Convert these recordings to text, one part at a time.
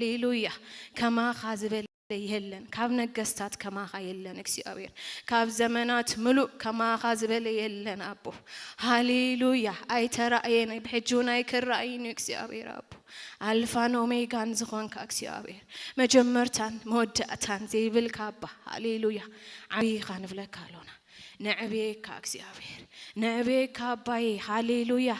ሃሌሉያ። ከማኻ ዝበለ የለን። ካብ ነገስታት ከማኻ የለን እግዚኣብሔር። ካብ ዘመናት ምሉእ ከማኻ ዝበለ የለን ኣቦ። ሃሌሉያ። ኣይተራእየን፣ ብሕጂ እውን ኣይክራእይን እዩ እግዚኣብሔር ኣቦ። ኣልፋን ኦሜጋን ዝኾንካ እግዚኣብሔር፣ መጀመርታን መወዳእታን ዘይብልካ ኣባ። ሃሌሉያ። ዓብይኻ ንብለካ ኣሎና። ነዕብየካ እግዚኣብሔር፣ ነዕብየካ ኣባዬ። ሃሌሉያ።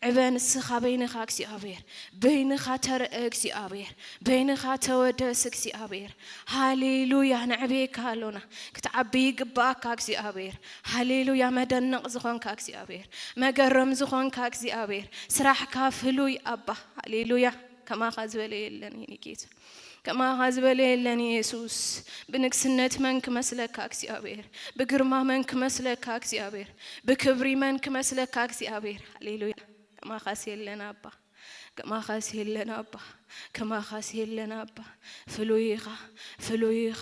ዕበ ንስኻ በይንኻ እግዚኣብሔር፣ በይንኻ ተርእ እግዚኣብሔር፣ በይንኻ ተወደስ እግዚኣብሔር። ሃሌሉያ። ነዕብየካ ኣሎና። ክትዓቢ ይግባኣካ እግዚኣብሔር። ሃሌሉያ። መደነቕ ዝኾንካ እግዚኣብሔር፣ መገረም ዝኾንካ እግዚኣብሔር፣ ስራሕካ ፍሉይ ኣባ። ሃሌሉያ። ከማኻ ዝበለ የለን የኔ ጌታ። ከማኻ ዝበለ የለን የሱስ። ብንግስነት መን ክመስለካ እግዚኣብሔር? ብግርማ መን ክመስለካ እግዚኣብሔር? ብክብሪ መን ክመስለካ እግዚኣብሔር? ሃሌሉያ። ከማኻስ የለን ኣባ። ከማኻስ የለን ኣባ። ከማኻስ የለን ኣባ። ፍሉይ ኢኻ፣ ፍሉይ ኢኻ፣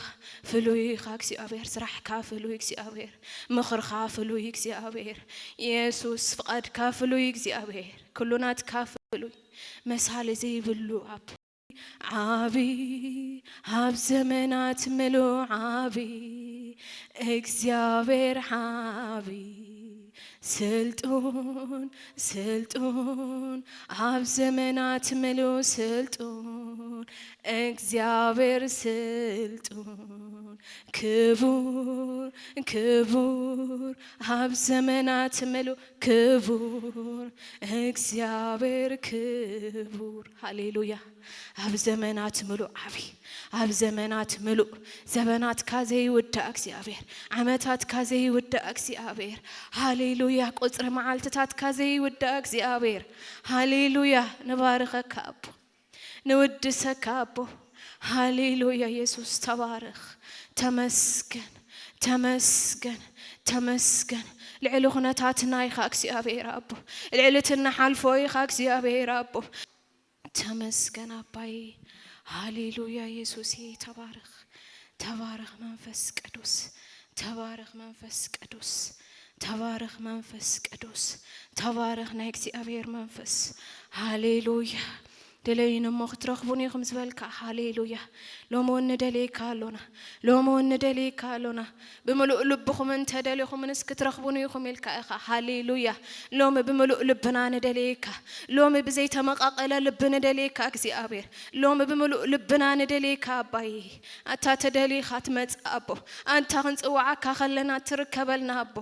ፍሉይ ኢኻ እግዚኣብሔር። ስራሕካ ፍሉይ እግዚኣብሔር። ምኽርኻ ፍሉይ እግዚኣብሔር። የሱስ ፍቓድካ ፍሉይ እግዚኣብሔር። ኩሉ ናትካ ፍሉይ። መሳሊ ዘይብሉ ኣቦ። ዓቢ ኣብ ዘመናት ምሉእ ዓቢ እግዚኣብሔር ዓቢ ስልጡን ስልጡን ኣብ ዘመናት ምሉእ ስልጡን እግዚኣብሔር ስልጡን ክቡር ክቡር ኣብ ዘመናት ምሉእ ክቡር እግዚኣብሔር ክቡር። ሃሌሉያ። ኣብ ዘመናት ምሉእ ዓቢ ኣብ ዘመናት ምሉእ ዘበናትካ ዘይውዳእ እግዚኣብሔር ዓመታትካ ዘይውዳእ እግዚኣብሔር። ሃሌሉያ። ቁፅሪ መዓልትታትካ ዘይውዳእ እግዚኣብሔር። ሃሌሉያ። ንባርኸካ ኣቦ። ንውድሰካ ኣቦ። ሃሌሉያ። የሱስ ተባረኽ። ተመስገን ተመስገን ተመስገን። ልዕሊ ኩነታትና ኢኻ እግዚኣብሔር ኣቦ። ልዕሊ ትንሓልፎ ኢኻ እግዚኣብሔር ኣቦ። ተመስገን ኣባይ። ሃሌሉያ። የሱስ ተባረኽ። ተባረኽ መንፈስ ቅዱስ። ተባረኽ መንፈስ ቅዱስ። ተባረኽ መንፈስ ቅዱስ። ተባረኽ ናይ እግዚኣብሔር መንፈስ። ሃሌሉያ። ድለዩኒ እሞ ክትረኽቡኒ ኢኹም ዝበልካ። ሃሌሉያ። ሎሚ እውን ንደልየካ ኣሎና። ሎሚ እውን ንደልየካ ኣሎና። ብምሉእ ልብኹም እንተደሊኹምንስ ክትረኽቡኒ ኢኹም ኢልካ ኢኻ። ሃሌሉያ። ሎሚ ብምሉእ ልብና ንደልየካ። ሎሚ ብዘይተመቓቐለ ልቢ ንደልየካ እግዚኣብሔር። ሎሚ ብምሉእ ልብና ንደልየካ ኣባይ። ኣታ ተደሊኻ ትመጽእ ኣቦ። ኣንታ ክንጽውዓካ ከለና ትርከበልና ኣቦ።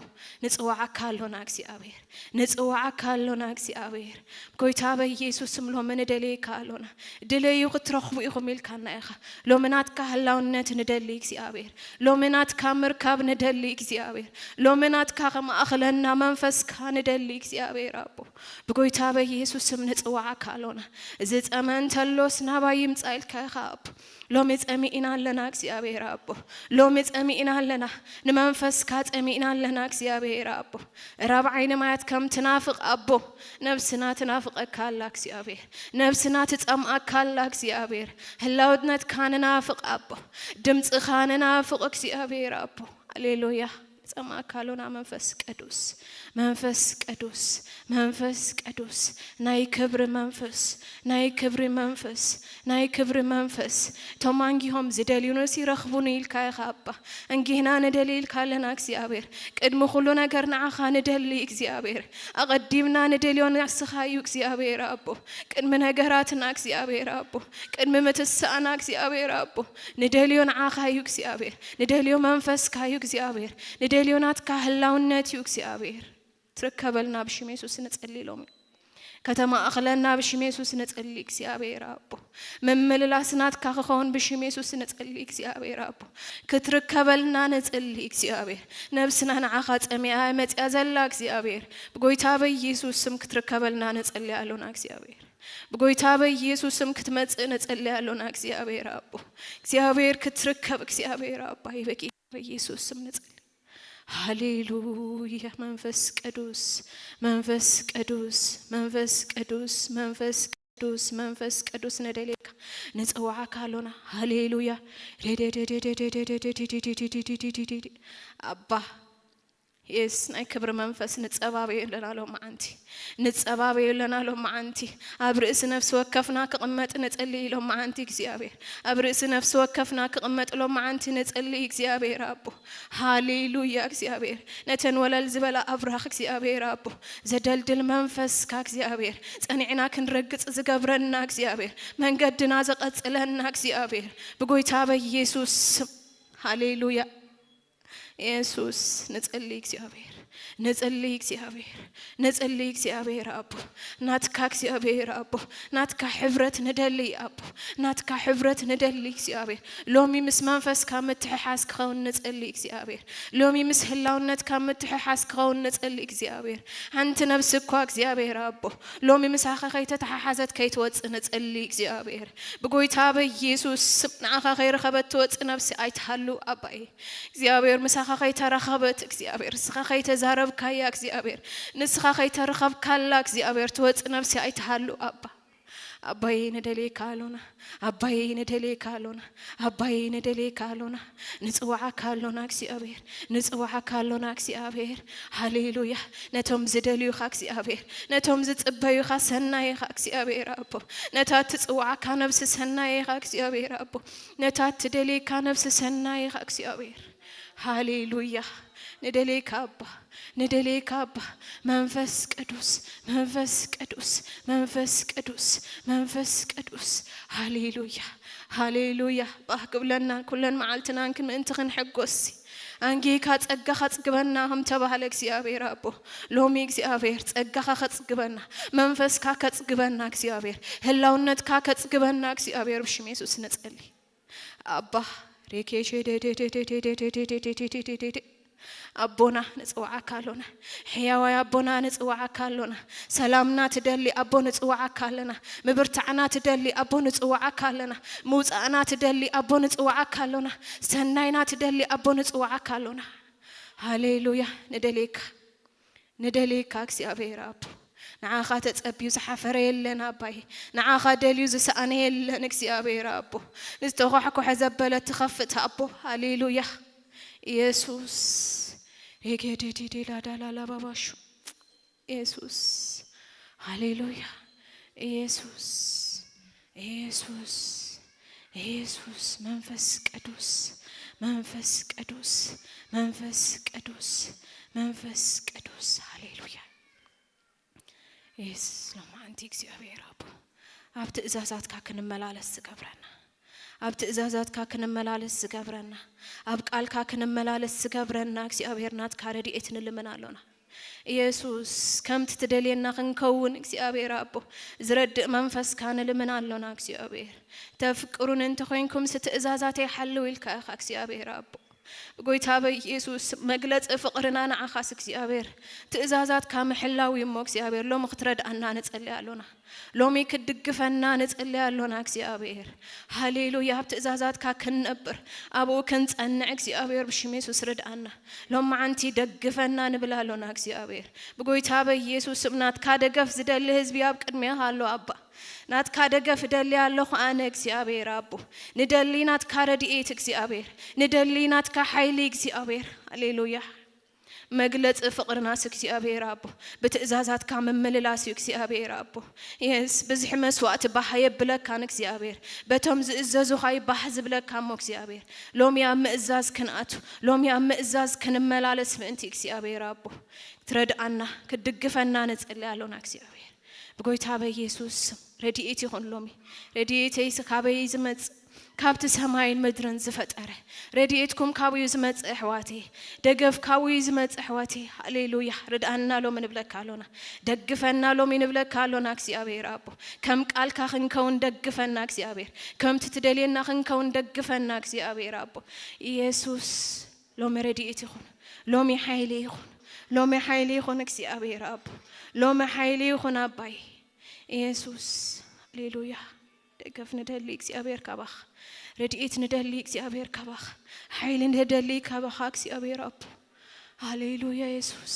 ንጽውዓካ ኣሎና እግዚኣብሔር። ንጽውዓካ ኣሎና እግዚኣብሔር። ጎይታ በኢየሱስ ስም ሎሚ ንደልየካ ኣሎና። ድለዩ ክትረኽቡ ኢኹም ኢልካና ኢኻ። ሎሚ ናትካ ህላውነት ንደሊ እግዚኣብሔር። ሎሚ ናትካ ምርካብ ንደሊ እግዚኣብሔር። ሎሚ ናትካ ከማእኽለና መንፈስካ ንደሊ እግዚኣብሔር ኣቦ። ብጎይታ በኢየሱስ ስም ንጽውዓካ ኣሎና። እዚ ጸመ እንተሎስ ናባይ ይምጻእ ኢልካ ኢኻ ኣቦ። ሎሚ ጸሚእና ኣለና እግዚኣብሔር ኣቦ። ሎሚ ጸሚእና ኣለና። ንመንፈስካ ጸሚእና ኣለና እግዚኣብሔር ኣቦ። ራብ ዓይኒ ማያት ከም ትናፍቕ ኣቦ፣ ነብስና ትናፍቐካ ኣላ እግዚኣብሔር። ነብስና ትጸምኣካ ኣላ እግዚኣብሔር። ህላውነትካ ንናፍቕ ኣቦ። ድምጽኻ ንናፍቕ እግዚኣብሔር ኣቦ። ሃሌሉያ። ጸማእካ ኣሎና መንፈስ ቅዱስ። መንፈስ ቅዱስ። መንፈስ ቅዱስ። ናይ ክብሪ መንፈስ። ናይ ክብሪ መንፈስ። ናይ ክብሪ መንፈስ። እቶም ኣንጊሆም ዝደልዩንስ ይረኽቡኒ ኢልካ ኢኻ ኣባ። እንጊህና ንደሊ ኢልካ ኣለና እግዚኣብሔር። ቅድሚ ኩሉ ነገር ንዓኻ ንደሊ እግዚኣብሔር። ኣቐዲምና ንደልዮ ንስኻ እዩ እግዚኣብሔር ኣቦ። ቅድሚ ነገራትና እግዚኣብሔር ኣቦ። ቅድሚ ምትሳእና እግዚኣብሔር ኣቦ። ንደልዮ ንዓኻ እዩ እግዚኣብሔር። ንደልዮ መንፈስካ እዩ እግዚኣብሔር። ንደልዮ ናትካ ህላውነት እዩ እግዚኣብሔር። ትርከበልና ብሽም የሱስ ንጸሊ ሎሚ። ከተማእኽለና ብሽም የሱስ ንጸሊ እግዚኣብሔር ኣቦ። ምምልላስ ናትካ ክኸውን ብሽም የሱስ ንጸሊ እግዚኣብሔር ኣቦ። ክትርከበልና ንጸሊ እግዚኣብሔር። ነብስና ንዓኻ ጸሚኣ መጽያ ዘላ እግዚኣብሔር። ብጎይታ በኢየሱስ ስም ክትርከበልና ንጸሊ ኣሎና እግዚኣብሔር። ብጎይታ በኢየሱስ ስም ክትመጽእ ንጸሊ ኣሎና እግዚኣብሔር ኣቦ። እግዚኣብሔር ክትርከብ እግዚኣብሔር ኣባ ይበቂ በኢየሱስ ስም ንጸሊ። ሃሌሉያ። መንፈስ ቅዱስ፣ መንፈስ ቅዱስ፣ መንፈስ ቅዱስ፣ መንፈስ ቅዱስ፣ መንፈስ ቅዱስ ንደልየካ፣ ንጽውዓካ ኣሎና። ሃሌሉያ። ኣባ የስ ናይ ክብሪ መንፈስ ንጸባበዮ ኣለና ሎመዓንቲ። ንጸባበዮ ኣለና ሎመዓንቲ። ኣብ ርእሲ ነፍሲ ወከፍና ክቕመጥ ንጸሊ ሎመዓንቲ እግዚኣብሔር። ኣብ ርእሲ ነፍሲ ወከፍና ክቕመጥ ሎመዓንቲ ንጸሊ እግዚኣብሔር ኣቦ። ሃሌሉያ እግዚኣብሔር። ነተን ወለል ዝበላ ኣብራኽ እግዚኣብሔር ኣቦ። ዘደልድል መንፈስካ እግዚኣብሔር። ጸኒዕና ክንረግጽ ዝገብረና እግዚኣብሔር። መንገድና ዘቐጽለና እግዚኣብሔር። ብጎይታ በኢየሱስ ስም። ሃሌሉያ። የሱስ ንጸሊ እግዚኣብሔር። ንጸሊ እግዚኣብሔር። ንጸሊ እግዚኣብሔር ኣቦ። ናትካ እግዚኣብሔር ኣቦ። ናትካ ሕብረት ንደሊ ኣቦ። ናትካ ሕብረት ንደሊ እግዚኣብሔር። ሎሚ ምስ መንፈስካ ምትሕሓዝ ክኸውን ንጸሊ እግዚኣብሔር። ሎሚ ምስ ህላውነትካ ምትሕሓዝ ክኸውን ንጸሊ እግዚኣብሔር። ሓንቲ ነብሲ እኳ እግዚኣብሔር ኣቦ ሎሚ ምሳኻ ከይተተሓሓዘት ከይትወጽእ ንጸሊ እግዚኣብሔር። ብጎይታ በኢየሱስ ስም ንዓኻ ከይረኸበት ትወጽእ ነብሲ ኣይትሃሉ ኣባይ። እግዚኣብሔር ምሳኻ ከይተረኸበት እግዚኣብሔር ንስኻ ከይተዛረብካያ እግዚኣብሔር ንስኻ ከይተረኸብካላ እግዚኣብሔር ትወጽእ ነብሲ ኣይትሃሉ ኣባ። ኣባይ ንደልየካ ኣሎና። ኣባይ ንደልየካ ኣሎና። ኣባይ ንደልየካ ኣሎና። ንጽዋዓካ ኣሎና እግዚኣብሔር። ንጽዋዓካ ኣሎና እግዚኣብሔር። ሃሌሉያ። ነቶም ዝደልዩኻ እግዚኣብሔር። ነቶም ዝጽበዩኻ ሰናይኻ እግዚኣብሔር ኣቦ። ነታ ትጽዋዓካ ነብሲ ሰናይኻ እግዚኣብሔር ኣቦ። ነታ ትደልየካ ነብሲ ሰናይኻ እግዚኣብሔር። ሃሌሉያ። ንደልየካ ኣባ። ንደልየካ ኣባ። መንፈስ ቅዱስ። መንፈስ ቅዱስ። መንፈስ ቅዱስ። መንፈስ ቅዱስ። ሃሌሉያ። ሃሌሉያ። ባህ ክብለና ኩለን መዓልትናን ምእንቲ ክንሕጎስ ኣንጌካ ጸጋኻ ጽግበና ከም ተባህለ እግዚኣብሔር ኣቦ ሎሚ እግዚኣብሔር ጸጋኻ ከጽግበና መንፈስካ ከጽግበና እግዚኣብሔር ህላውነትካ ከጽግበና እግዚኣብሔር ብሽም የሱስ ንጸሊ። ኣባ ሬኬሼ ዴዴዴዴዴዴዴዴዴዴዴዴዴዴ ኣቦና ንጽውዓካ ኣሎና። ሕያዋይ ኣቦና ንጽውዓካ ኣሎና። ሰላምና ትደሊ ኣቦ ንጽውዓካ ኣለና። ምብርታዕና ትደሊ ኣቦ ንጽውዓካ ኣለና። ምውጻእና ትደሊ ኣቦ ንጽውዓካ ኣሎና። ሰናይና ትደሊ ኣቦ ንጽውዓካ ኣሎና። ሃሌሉያ። ንደልየካ ንደልየካ እግዚኣብሔር ኣቦ ንዓኻ ተጸብዩ ዝሓፈረ የለን ኣባይ። ንዓኻ ደልዩ ዝሰኣነ የለን እግዚኣብሔር ኣቦ። ንዝተኳሕኮሐ ዘበለ ትኸፍት ኣቦ። ሃሌሉያ። ኢየሱስ ሄጌዴዴዴ ላዳላላባባሹ ኢየሱስ ሃሌሉያ። ኢየሱስ ኢየሱስ ኢየሱስ መንፈስ ቅዱስ መንፈስ ቅዱስ መንፈስ ቅዱስ መንፈስ ቅዱስ ሃሌሉያ። የስ ሎማዓንቲ እግዚኣብሔር ኣቦ ኣብ ትእዛዛትካ ክንመላለስ ዝገብረና ኣብ ትእዛዛትካ ክንመላለስ ዝገብረና ኣብ ቃልካ ክንመላለስ ዝገብረና እግዚኣብሔር ናትካ ረድኤት ንልምን ኣሎና። ኢየሱስ ከምቲ ትደልየና ክንከውን እግዚኣብሔር ኣቦ ዝረድእ መንፈስካ ንልምን ኣሎና። እግዚኣብሔር ተፍቅሩን እንተኮይንኩም ትእዛዛተይ ሓልው ኢልካ ኢኻ እግዚኣብሔር ኣቦ። ብጎይታ በኢየሱስ መግለጺ ፍቕርና ንዓኻስ እግዚኣብሔር ትእዛዛትካ ምሕላው እዩ እሞ እግዚኣብሔር ሎሚ ክትረድኣና ንጸሊ ኣሎና። ሎሚ ክትድግፈና ንጸሊ ኣሎና እግዚኣብሔር። ሃሌሉያ። ኣብ ትእዛዛትካ ክንነብር ኣብኡ ክንጸንዕ እግዚኣብሔር ብሽም የሱስ ርድኣና። ሎማዓንቲ ደግፈና ንብል ኣሎና እግዚኣብሔር። ብጎይታ በኢየሱስ ስም ናትካ ደገፍ ዝደሊ ህዝቢ ኣብ ቅድሜኻ ኣሎ ኣባ። ናትካ ደገፍ እደሊ ኣለኹ ኣነ እግዚኣብሔር ኣቦ። ንደሊ ናትካ ረድኤት እግዚኣብሔር። ንደሊ ናትካ ሓይሊ እግዚኣብሔር። ሃሌሉያ። መግለጺ ፍቕርናስ እግዚኣብሔር ኣቦ ብትእዛዛትካ ምምልላስ እዩ እግዚኣብሔር ኣቦ። የስ ብዝሒ መስዋእቲ ባህ የብለካን እግዚኣብሔር። በቶም ዝእዘዙኻ ይባህ ዝብለካ እሞ እግዚኣብሔር ሎሚ ኣብ ምእዛዝ ክንኣቱ ሎሚ ኣብ ምእዛዝ ክንመላለስ ምእንቲ እግዚኣብሔር ኣቦ ትረድኣና ክትድግፈና ንጽሊ ኣሎና እግዚኣብሔር። ብጎይታ በኢየሱስ ስም ረድኤት ይኹን ሎሚ። ረድኤተይስ ካበይ ዝመጽእ? ካብቲ ሰማይን ምድርን ዝፈጠረ ረድኤትኩም ካበዩ ዝመጽእ ኣሕዋተይ? ደገፍ ካበዩ ዝመጽእ ኣሕዋተይ? ሃሌሉያ። ርድኣና ሎሚ ንብለካ ኣሎና። ደግፈና ሎሚ ንብለካ ኣሎና እግዚኣብሔር ኣቦ። ከም ቃልካ ክንከውን ደግፈና እግዚኣብሔር። ከምቲ ትደልየና ክንከውን ደግፈና እግዚኣብሔር ኣቦ። ኢየሱስ ሎሚ ረድኤት ይኹን። ሎሚ ሓይሊ ይኹን። ሎሚ ሓይሊ ይኹን እግዚኣብሔር ኣቦ። ሎሚ ሓይሊ ይኹን ኣባይ። ኢየሱስ ሃሌሉያ። ደገፍ ንደሊ እግዚኣብሔር ካባኻ። ረድኤት ንደሊ እግዚኣብሔር ካባኻ። ሓይሊ ንደሊ ካባኻ እግዚኣብሔር ኣቦ። ሃሌሉያ የሱስ።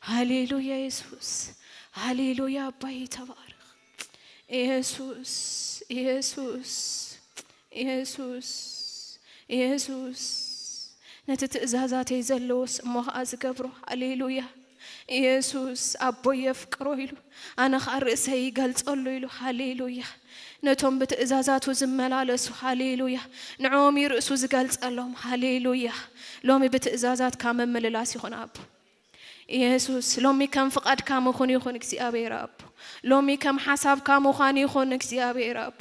ሃሌሉያ የሱስ። ሃሌሉያ ኣባይ ተባረኽ። ኢየሱስ ኢየሱስ ኢየሱስ ኢየሱስ ነቲ ትእዛዛተይ ዘለዎስ እሞ ኸዓ ዝገብሮ። ሃሌሉያ። ኢየሱስ ኣቦይ የፍቅሮ ኢሉ፣ ኣነ ኸዓ ርእሰይ ይገልጸሉ ኢሉ። ሃሌሉያ። ነቶም ብትእዛዛቱ ዝመላለሱ፣ ሃሌሉያ፣ ንዕኦም እዩ ርእሱ ዝገልጸሎም። ሃሌሉያ። ሎሚ ብትእዛዛትካ ምምልላስ ይኹን ኣቦ። ኢየሱስ፣ ሎሚ ከም ፍቓድካ ምኹን ይኹን እግዚኣብሔር ኣቦ። ሎሚ ከም ሓሳብካ ምዃን ይኹን እግዚኣብሔር ኣቦ።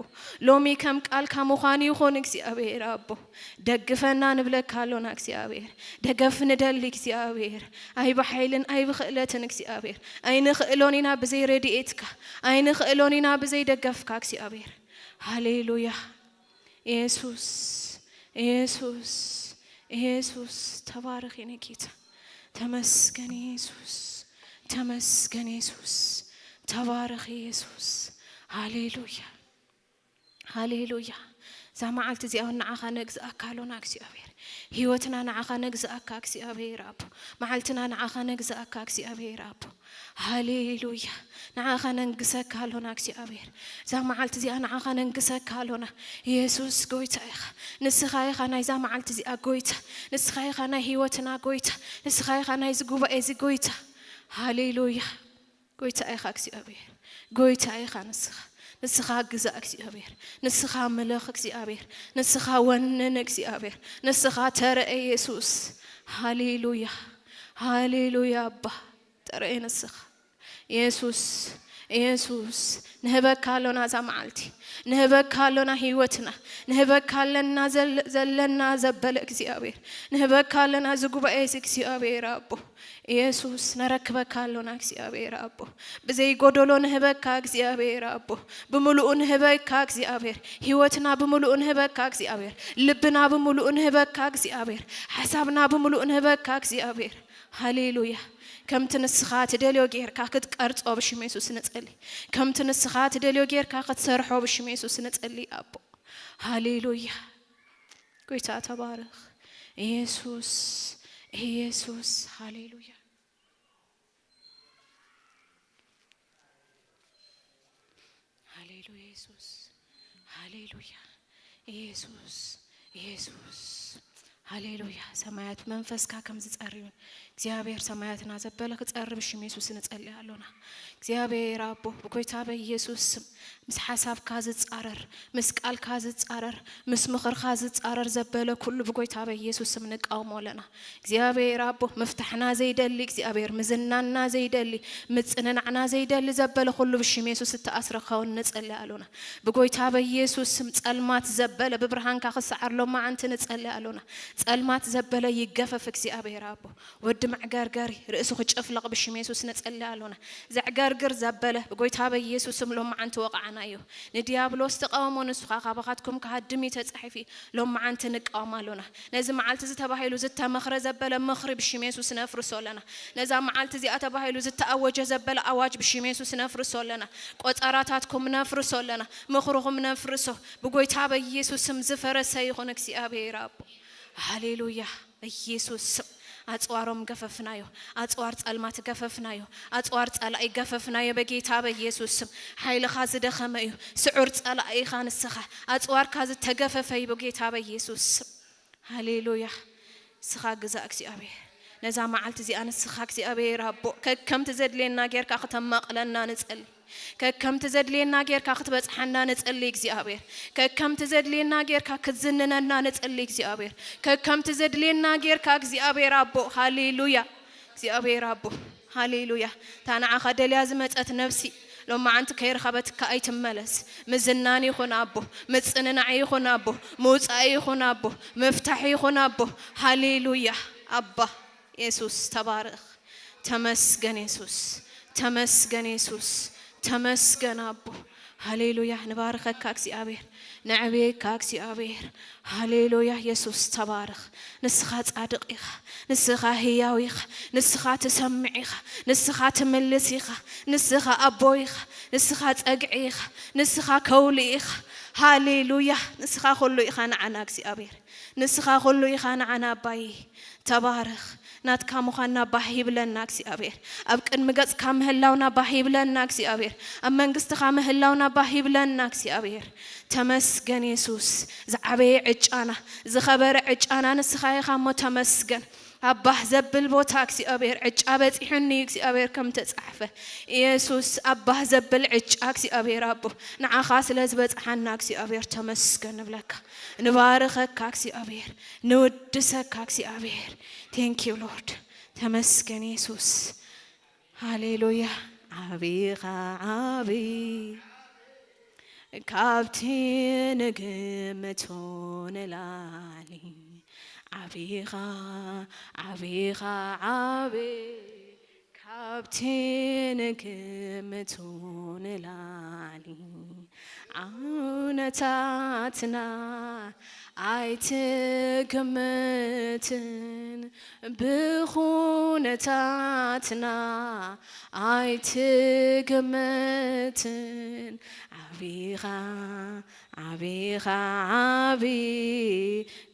ሎሚ ከም ቃልካ ምዃን ይኹን እግዚኣብሔር ኣቦ። ደግፈና ንብለካ ኣሎና እግዚኣብሔር። ደገፍ ንደሊ እግዚኣብሔር። ኣይ ብሓይልን ኣይ ብኽእለትን እግዚኣብሔር። ኣይንኽእሎን ኢና ብዘይ ረድኤትካ። ኣይንኽእሎን ኢና ብዘይ ደገፍካ እግዚኣብሔር። ሃሌሉያ። ኢየሱስ፣ ኢየሱስ፣ ኢየሱስ፣ ተባረኽ የኔ ጌታ። ተመስገን ኢየሱስ፣ ተመስገን ኢየሱስ፣ ተባረኽ ኢየሱስ። ሃሌሉያ፣ ሃሌሉያ። እዛ መዓልቲ እዚኣ እውን ንዓኻ ነግዝኣካ ኣሎና እግዚኣብሔር። ህይወትና ንዓኻ ነግዝኣካ እግዚኣብሔር ኣቦ። መዓልትና ንዓኻ ነግዝኣካ እግዚኣብሔር ኣቦ። ሃሌሉያ። ንዓኻ ነንግሰካ ኣሎና እግዚኣብሔር። እዛ መዓልቲ እዚኣ ንዓኻ ነንግሰካ ኣሎና። ኢየሱስ ጎይታ ኢኻ። ንስኻ ኢኻ ናይዛ መዓልቲ እዚኣ ጎይታ። ንስኻ ኢኻ ናይ ህይወትና ጎይታ። ንስኻ ኢኻ ናይዚ ጉባኤ እዚ ጎይታ። ሃሌሉያ። ጎይታ ኢኻ እግዚኣብሔር። ጎይታ ኢኻ ንስኻ። ንስኻ ግዛእ እግዚኣብሔር። ንስኻ ምለኽ እግዚኣብሔር። ንስኻ ወንን እግዚኣብሔር። ንስኻ ተረአ ኢየሱስ። ሃሌሉያ። ሃሌሉያ ኣባ። ተረአ ንስኻ። ኢየሱስ፣ ኢየሱስ፣ ንህበካ ኣሎና እዛ መዓልቲ። ንህበካ ኣሎና ህይወትና። ንህበካ ኣለና ዘለ-፣ ዘለና ዘበለ እግዚኣብሔር። ንህበካ ኣለና እዚ ጉባኤ እዚ እግዚኣብሔር ኣቦ። ኢየሱስ፣ ነረክበካ ኣሎና እግዚኣብሔር ኣቦ። ብዘይ ጎደሎ ንህበካ እግዚኣብሔር ኣቦ። ብምሉኡ ንህበካ እግዚኣብሔር። ህይወትና ብምሉኡ ንህበካ እግዚኣብሔር። ልብና ብምሉኡ ንህበካ እግዚኣብሔር። ሓሳብና ብምሉኡ ንህበካ እግዚኣብሔር። ሃሌሉያ። ከምቲ ንስኻ ትደልዮ ጌርካ ክትቀርጾ ብሽም የሱስ ንጸሊ። ከምቲ ንስኻ ትደልዮ ጌርካ ክትሰርሖ ብሽም የሱስ ንጸሊ ኣቦ። ሃሌሉያ። ጎይታ ተባረኽ። ኢየሱስ፣ ኢየሱስ፣ ሃሌሉያ። ሃሌሉያ ኢየሱስ፣ ሃሌሉያ ኢየሱስ፣ ኢየሱስ፣ ሃሌሉያ። ሰማያት መንፈስካ ከም ዝጸርዩን እግዚኣብሔር ሰማያትና ዘበለ ክጸሪ ብሽም የሱስ ንጸሊ ኣሎና። እግዚኣብሔር ኣቦ ብጎይታ በኢየሱስ ስም ምስ ሓሳብካ ዝጻረር፣ ምስ ቃልካ ዝጻረር፣ ምስ ምኽርካ ዝጻረር ዘበለ ኩሉ ብጎይታ በኢየሱስ ስም ንቃወሞ ኣለና። እግዚኣብሔር ኣቦ ምፍታሕና ዘይደሊ እግዚኣብሔር ምዝናና ዘይደሊ ምጽንናዕና ዘይደሊ ዘበለ ኩሉ ብሽም የሱስ እተኣስረ ክኸውን ንጸሊ ኣሎና። ብጎይታ በኢየሱስ ስም ጸልማት ዘበለ ብብርሃንካ ክሰዓር ሎማዓንቲ ንጸሊ ኣሎና። ጸልማት ዘበለ ይገፈፍ እግዚኣብሔር ኣቦ። ወዲ መዕገርገሪ ርእሱ ክጭፍለቕ ብሽም የሱስ ንጸሊ ኣሎና። ዘዕገርግር ዘበለ ብጎይታ በኢየሱስ ስም ሎማዓንቲ ወቕዓና እዩ። ንዲያብሎስ ተቃውሞ ንሱ ኸኣ ካባኻትኩም ክሃድም እዩ ተጻሒፉ እዩ። ሎማዓንቲ ንቃወም ኣሎና። ነዚ መዓልቲ እዚ ተባሂሉ ዝተመኽረ ዘበለ ምኽሪ ብሽም የሱስ ነፍርሶ ኣለና። ነዛ መዓልቲ እዚኣ ተባሂሉ ዝተኣወጀ ዘበለ ኣዋጅ ብሽም የሱስ ነፍርሶ ኣለና። ቆጸራታትኩም ነፍርሶ ኣለና። ምኽርኹም ነፍርሶ። ብጎይታ በኢየሱስ ስም ዝፈረሰ ይኹን እግዚኣብሔር ኣቦ። ሃሌሉያ። በኢየሱስ ስም ኣጽዋሮም ገፈፍናዮ። ኣጽዋር ጸልማት ገፈፍናዮ። ኣጽዋር ጸላኢ ገፈፍናዮ በጌታ በኢየሱስ ስም። ሓይልኻ ዝደኸመ እዩ። ስዑር ጸላኢ ኢኻ ንስኻ። ኣጽዋርካ ዝተገፈፈ እዩ በጌታ በኢየሱስ ስም። ሃሌሉያ። ንስኻ ግዛእ እግዚኣብሔር። ነዛ መዓልቲ እዚኣ ንስኻ እግዚኣብሔር ኣቦ ከከምቲ ዘድልየና ጌርካ ክተማቕለና ንጸሊ። ከከምቲ ዘድልየና ጌርካ ክትበጽሓና ንጸሊ እግዚኣብሔር። ከከምቲ ዘድልየና ጌርካ ክትዝንነና ንጸሊ እግዚኣብሔር። ከከምቲ ዘድልየና ጌርካ እግዚኣብሔር ኣቦ። ሃሌሉያ። እግዚኣብሔር ኣቦ። ሃሌሉያ። እታ ንዓኻ ደልያ ዝመጸት ነፍሲ ሎማዓንቲ ከይረኸበትካ ኣይትመለስ። ምዝናን ይኹን ኣቦ፣ ምጽንናዕ ይኹን ኣቦ፣ ምውጻእ ይኹን ኣቦ፣ ምፍታሕ ይኹን ኣቦ። ሃሌሉያ። ኣባ የሱስ ተባረኽ። ተመስገን የሱስ፣ ተመስገን የሱስ፣ ተመስገን ኣቦ። ሃሌሉያ። ንባርኸካ እግዚኣብሔር፣ ነዕብየካ እግዚኣብሔር። ሃሌሉያ። የሱስ ተባረኽ። ንስኻ ጻድቕ ኢኻ፣ ንስኻ ህያው ኢኻ፣ ንስኻ ትሰምዕ ኢኻ፣ ንስኻ ትምልስ ኢኻ፣ ንስኻ ኣቦ ኢኻ፣ ንስኻ ጸግዒ ኢኻ፣ ንስኻ ከውሊ ኢኻ። ሃሌሉያ። ንስኻ ኩሉ ኢኻ ንዓና እግዚኣብሔር፣ ንስኻ ኩሉ ኢኻ ንዓና ኣባይ። ተባረኽ። ናትካ ምዃንና ባህ ይብለና እግዚኣብሔር። ኣብ ቅድሚ ገጽካ ምህላውና ባህ ይብለና እግዚኣብሔር። ኣብ መንግስትኻ ምህላውና ባህ ይብለና እግዚኣብሔር። ተመስገን የሱስ። ዝዓበየ ዕጫና፣ ዝኸበረ ዕጫና ንስኻ ኢኻ እሞ ተመስገን። ኣብ ባህ ዘብል ቦታ እግዚኣብሔር ዕጫ በጺሑኒ እግዚኣብሔር ከም ተጻሕፈ። የሱስ ኣብ ባህ ዘብል ዕጫ እግዚኣብሔር ኣቦ ንዓኻ ስለ ዝበጽሓና እግዚኣብሔር ተመስገን ንብለካ። ንባርኸካ እግዚኣብሔር፣ ንውድሰካ እግዚኣብሔር። Thank you Lord። ተመስገን የሱስ። ሃሌሉያ። ዓቢኻ ዓቢ ካብቲ ንግምቶ ንላዕሊ። ዓቢኻ ዓቢኻ ዓቢ ካብቲ ንግምቶ ንላዕሊ። ዓውነታትና ኣይትግምትን፣ ብኹነታትና ኣይትግምትን። ዓቢኻ ዓቢኻ ዓቢ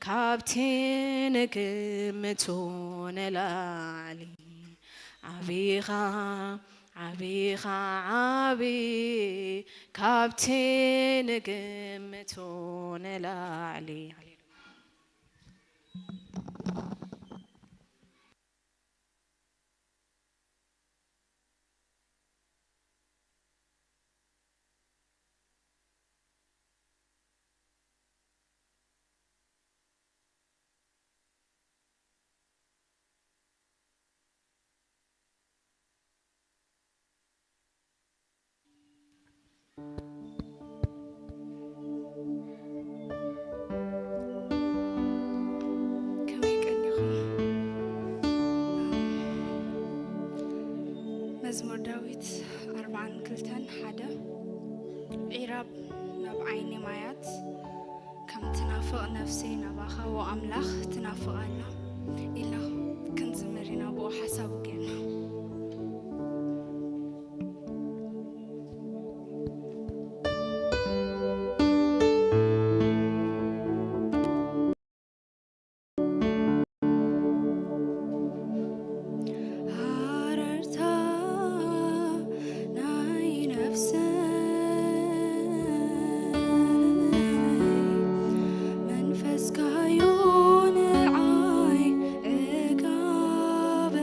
ካብቲ ንግምቶ ንላዕሊ። ዓቢኻ ዓቢኻ ዓቢ ካብቲ ንግምቶ ንላዕሊ። ከመይ ቀኒኹም? መዝሙር ዳዊት ኣርብዓን ክልተን ሓደ። ዒራብ ናብ ዓይኒ ማያት ከም ትናፍቕ ነፍሰይ ናባኻ፣ ዎ ኣምላኽ፣ ትናፍቕ ኣላ ኢልና ክንዝምር ኢና፣ ብኡ ሓሳብ ጌርና። ሃረርታ ናይ ነፍሰይ መንፈስካ'ዩ ንዓይ ዕጋበተይ።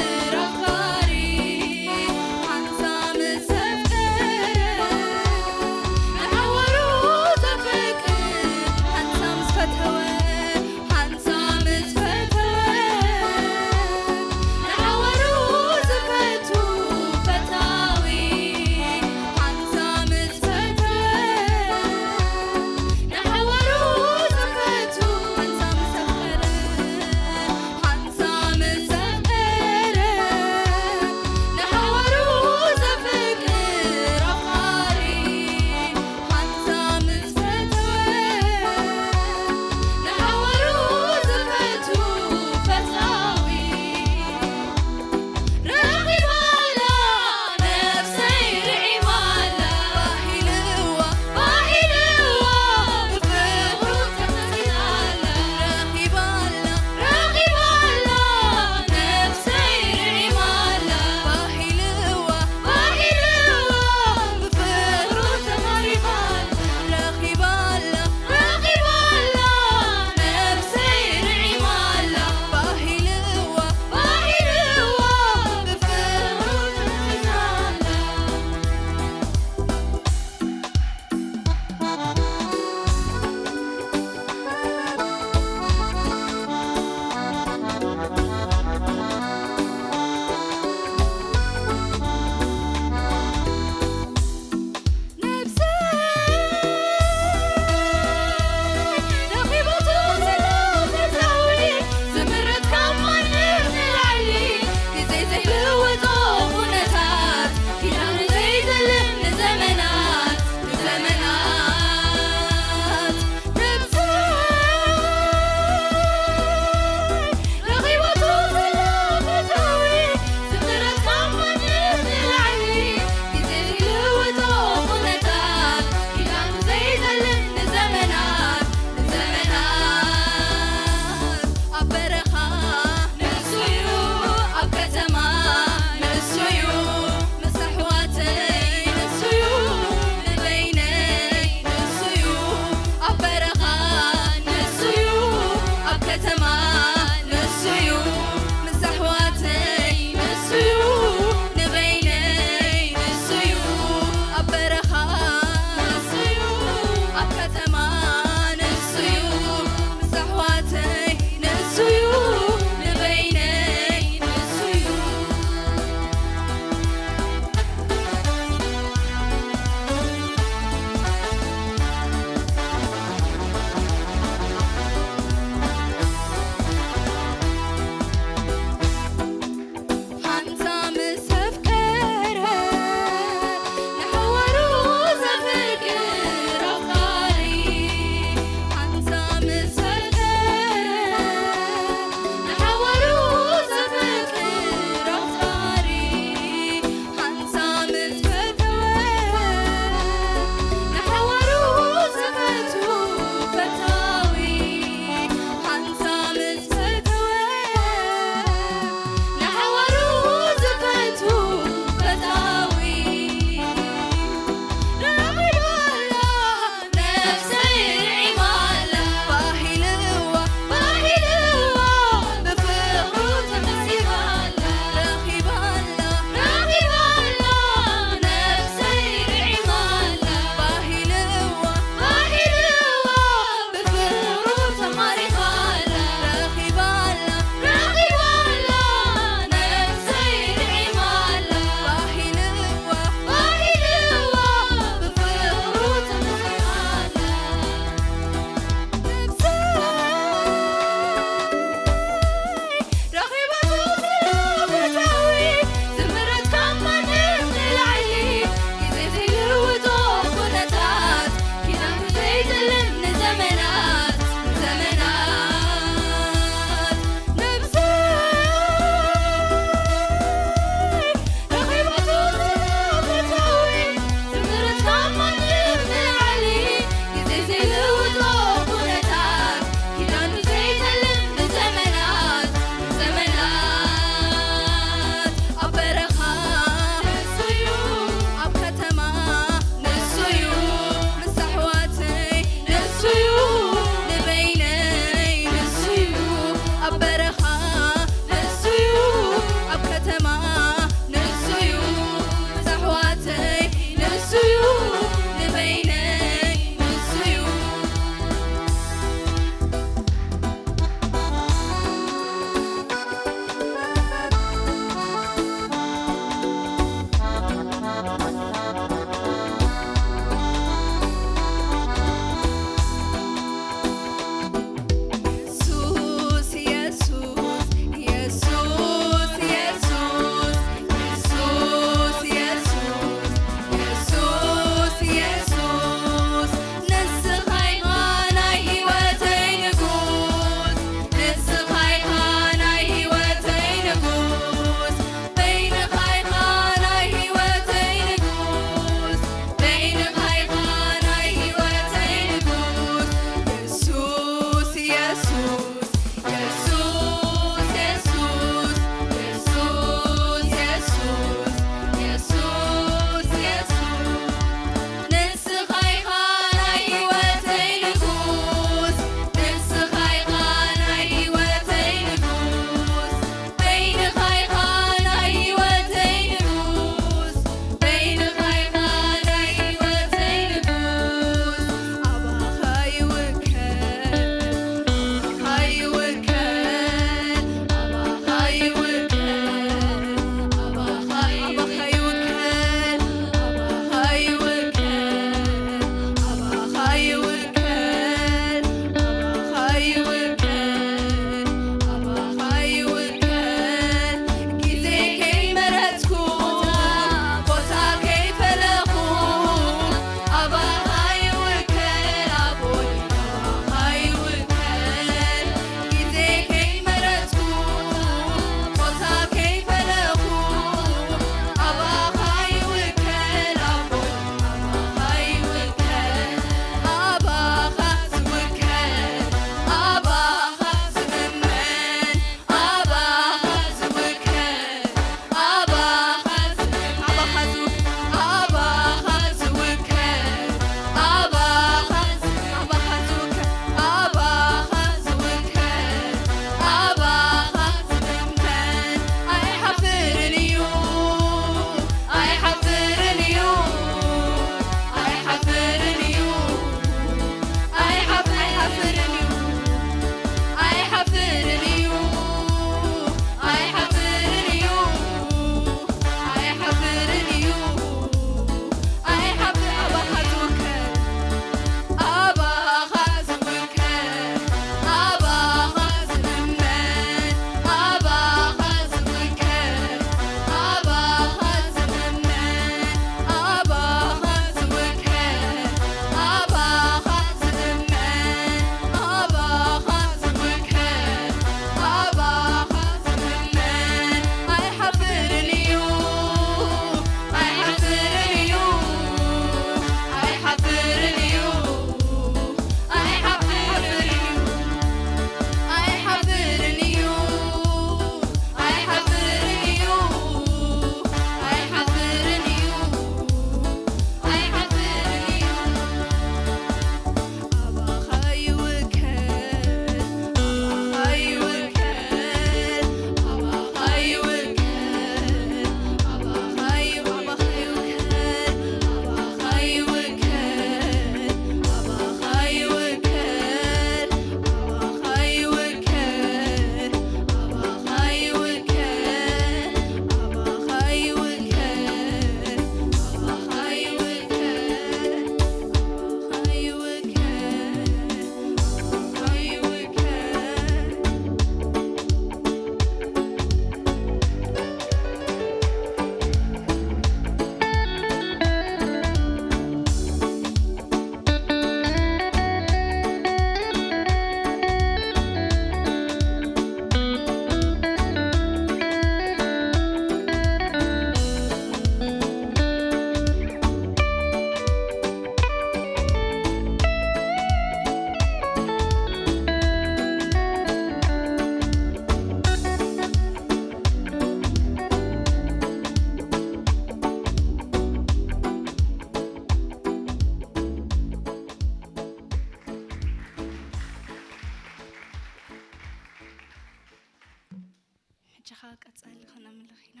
ጀኻ ቀጻሊ ክነምልኽ ኢና።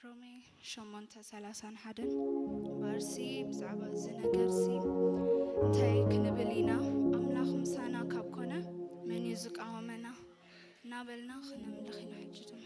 ሮሜ ሸሞንተ ሰላሳን ሓደን ባርሲ ብዛዕባ እዚ ነገርሲ እንታይ ክንብል ኢና? ኣምላኽ ምሳና ካብ ኮነ መን እዩ ዝቃወመና? እናበልና ክነምልኽ ኢና። ሕጂ ድማ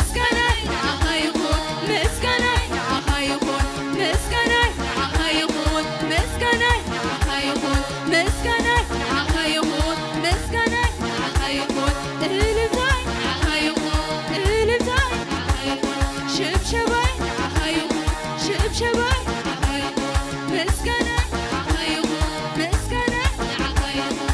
ምስጋናይ ንዓኻ ይኹን፣ ምስጋናይ ንዓኻ ይኹን፣ ምስጋናይ ንዓኻ ይኹን፣ ምስጋናይ ንዓኻ ይኹን፣ ምስጋናይ ንዓኻ ይኹን፣ ምስጋናይ ንዓኻ ይኹን፣ እልልታይ ንዓኻ ይኹን፣ እልልታይ ንዓኻ ይኹን፣ ሽብሸባይ ንዓኻ ይኹን፣ ሽብሸባይ ንዓኻ ይኹን፣ ምስጋናይ ንዓኻ ይኹን፣ ምስጋናይ ንዓኻ ይኹን።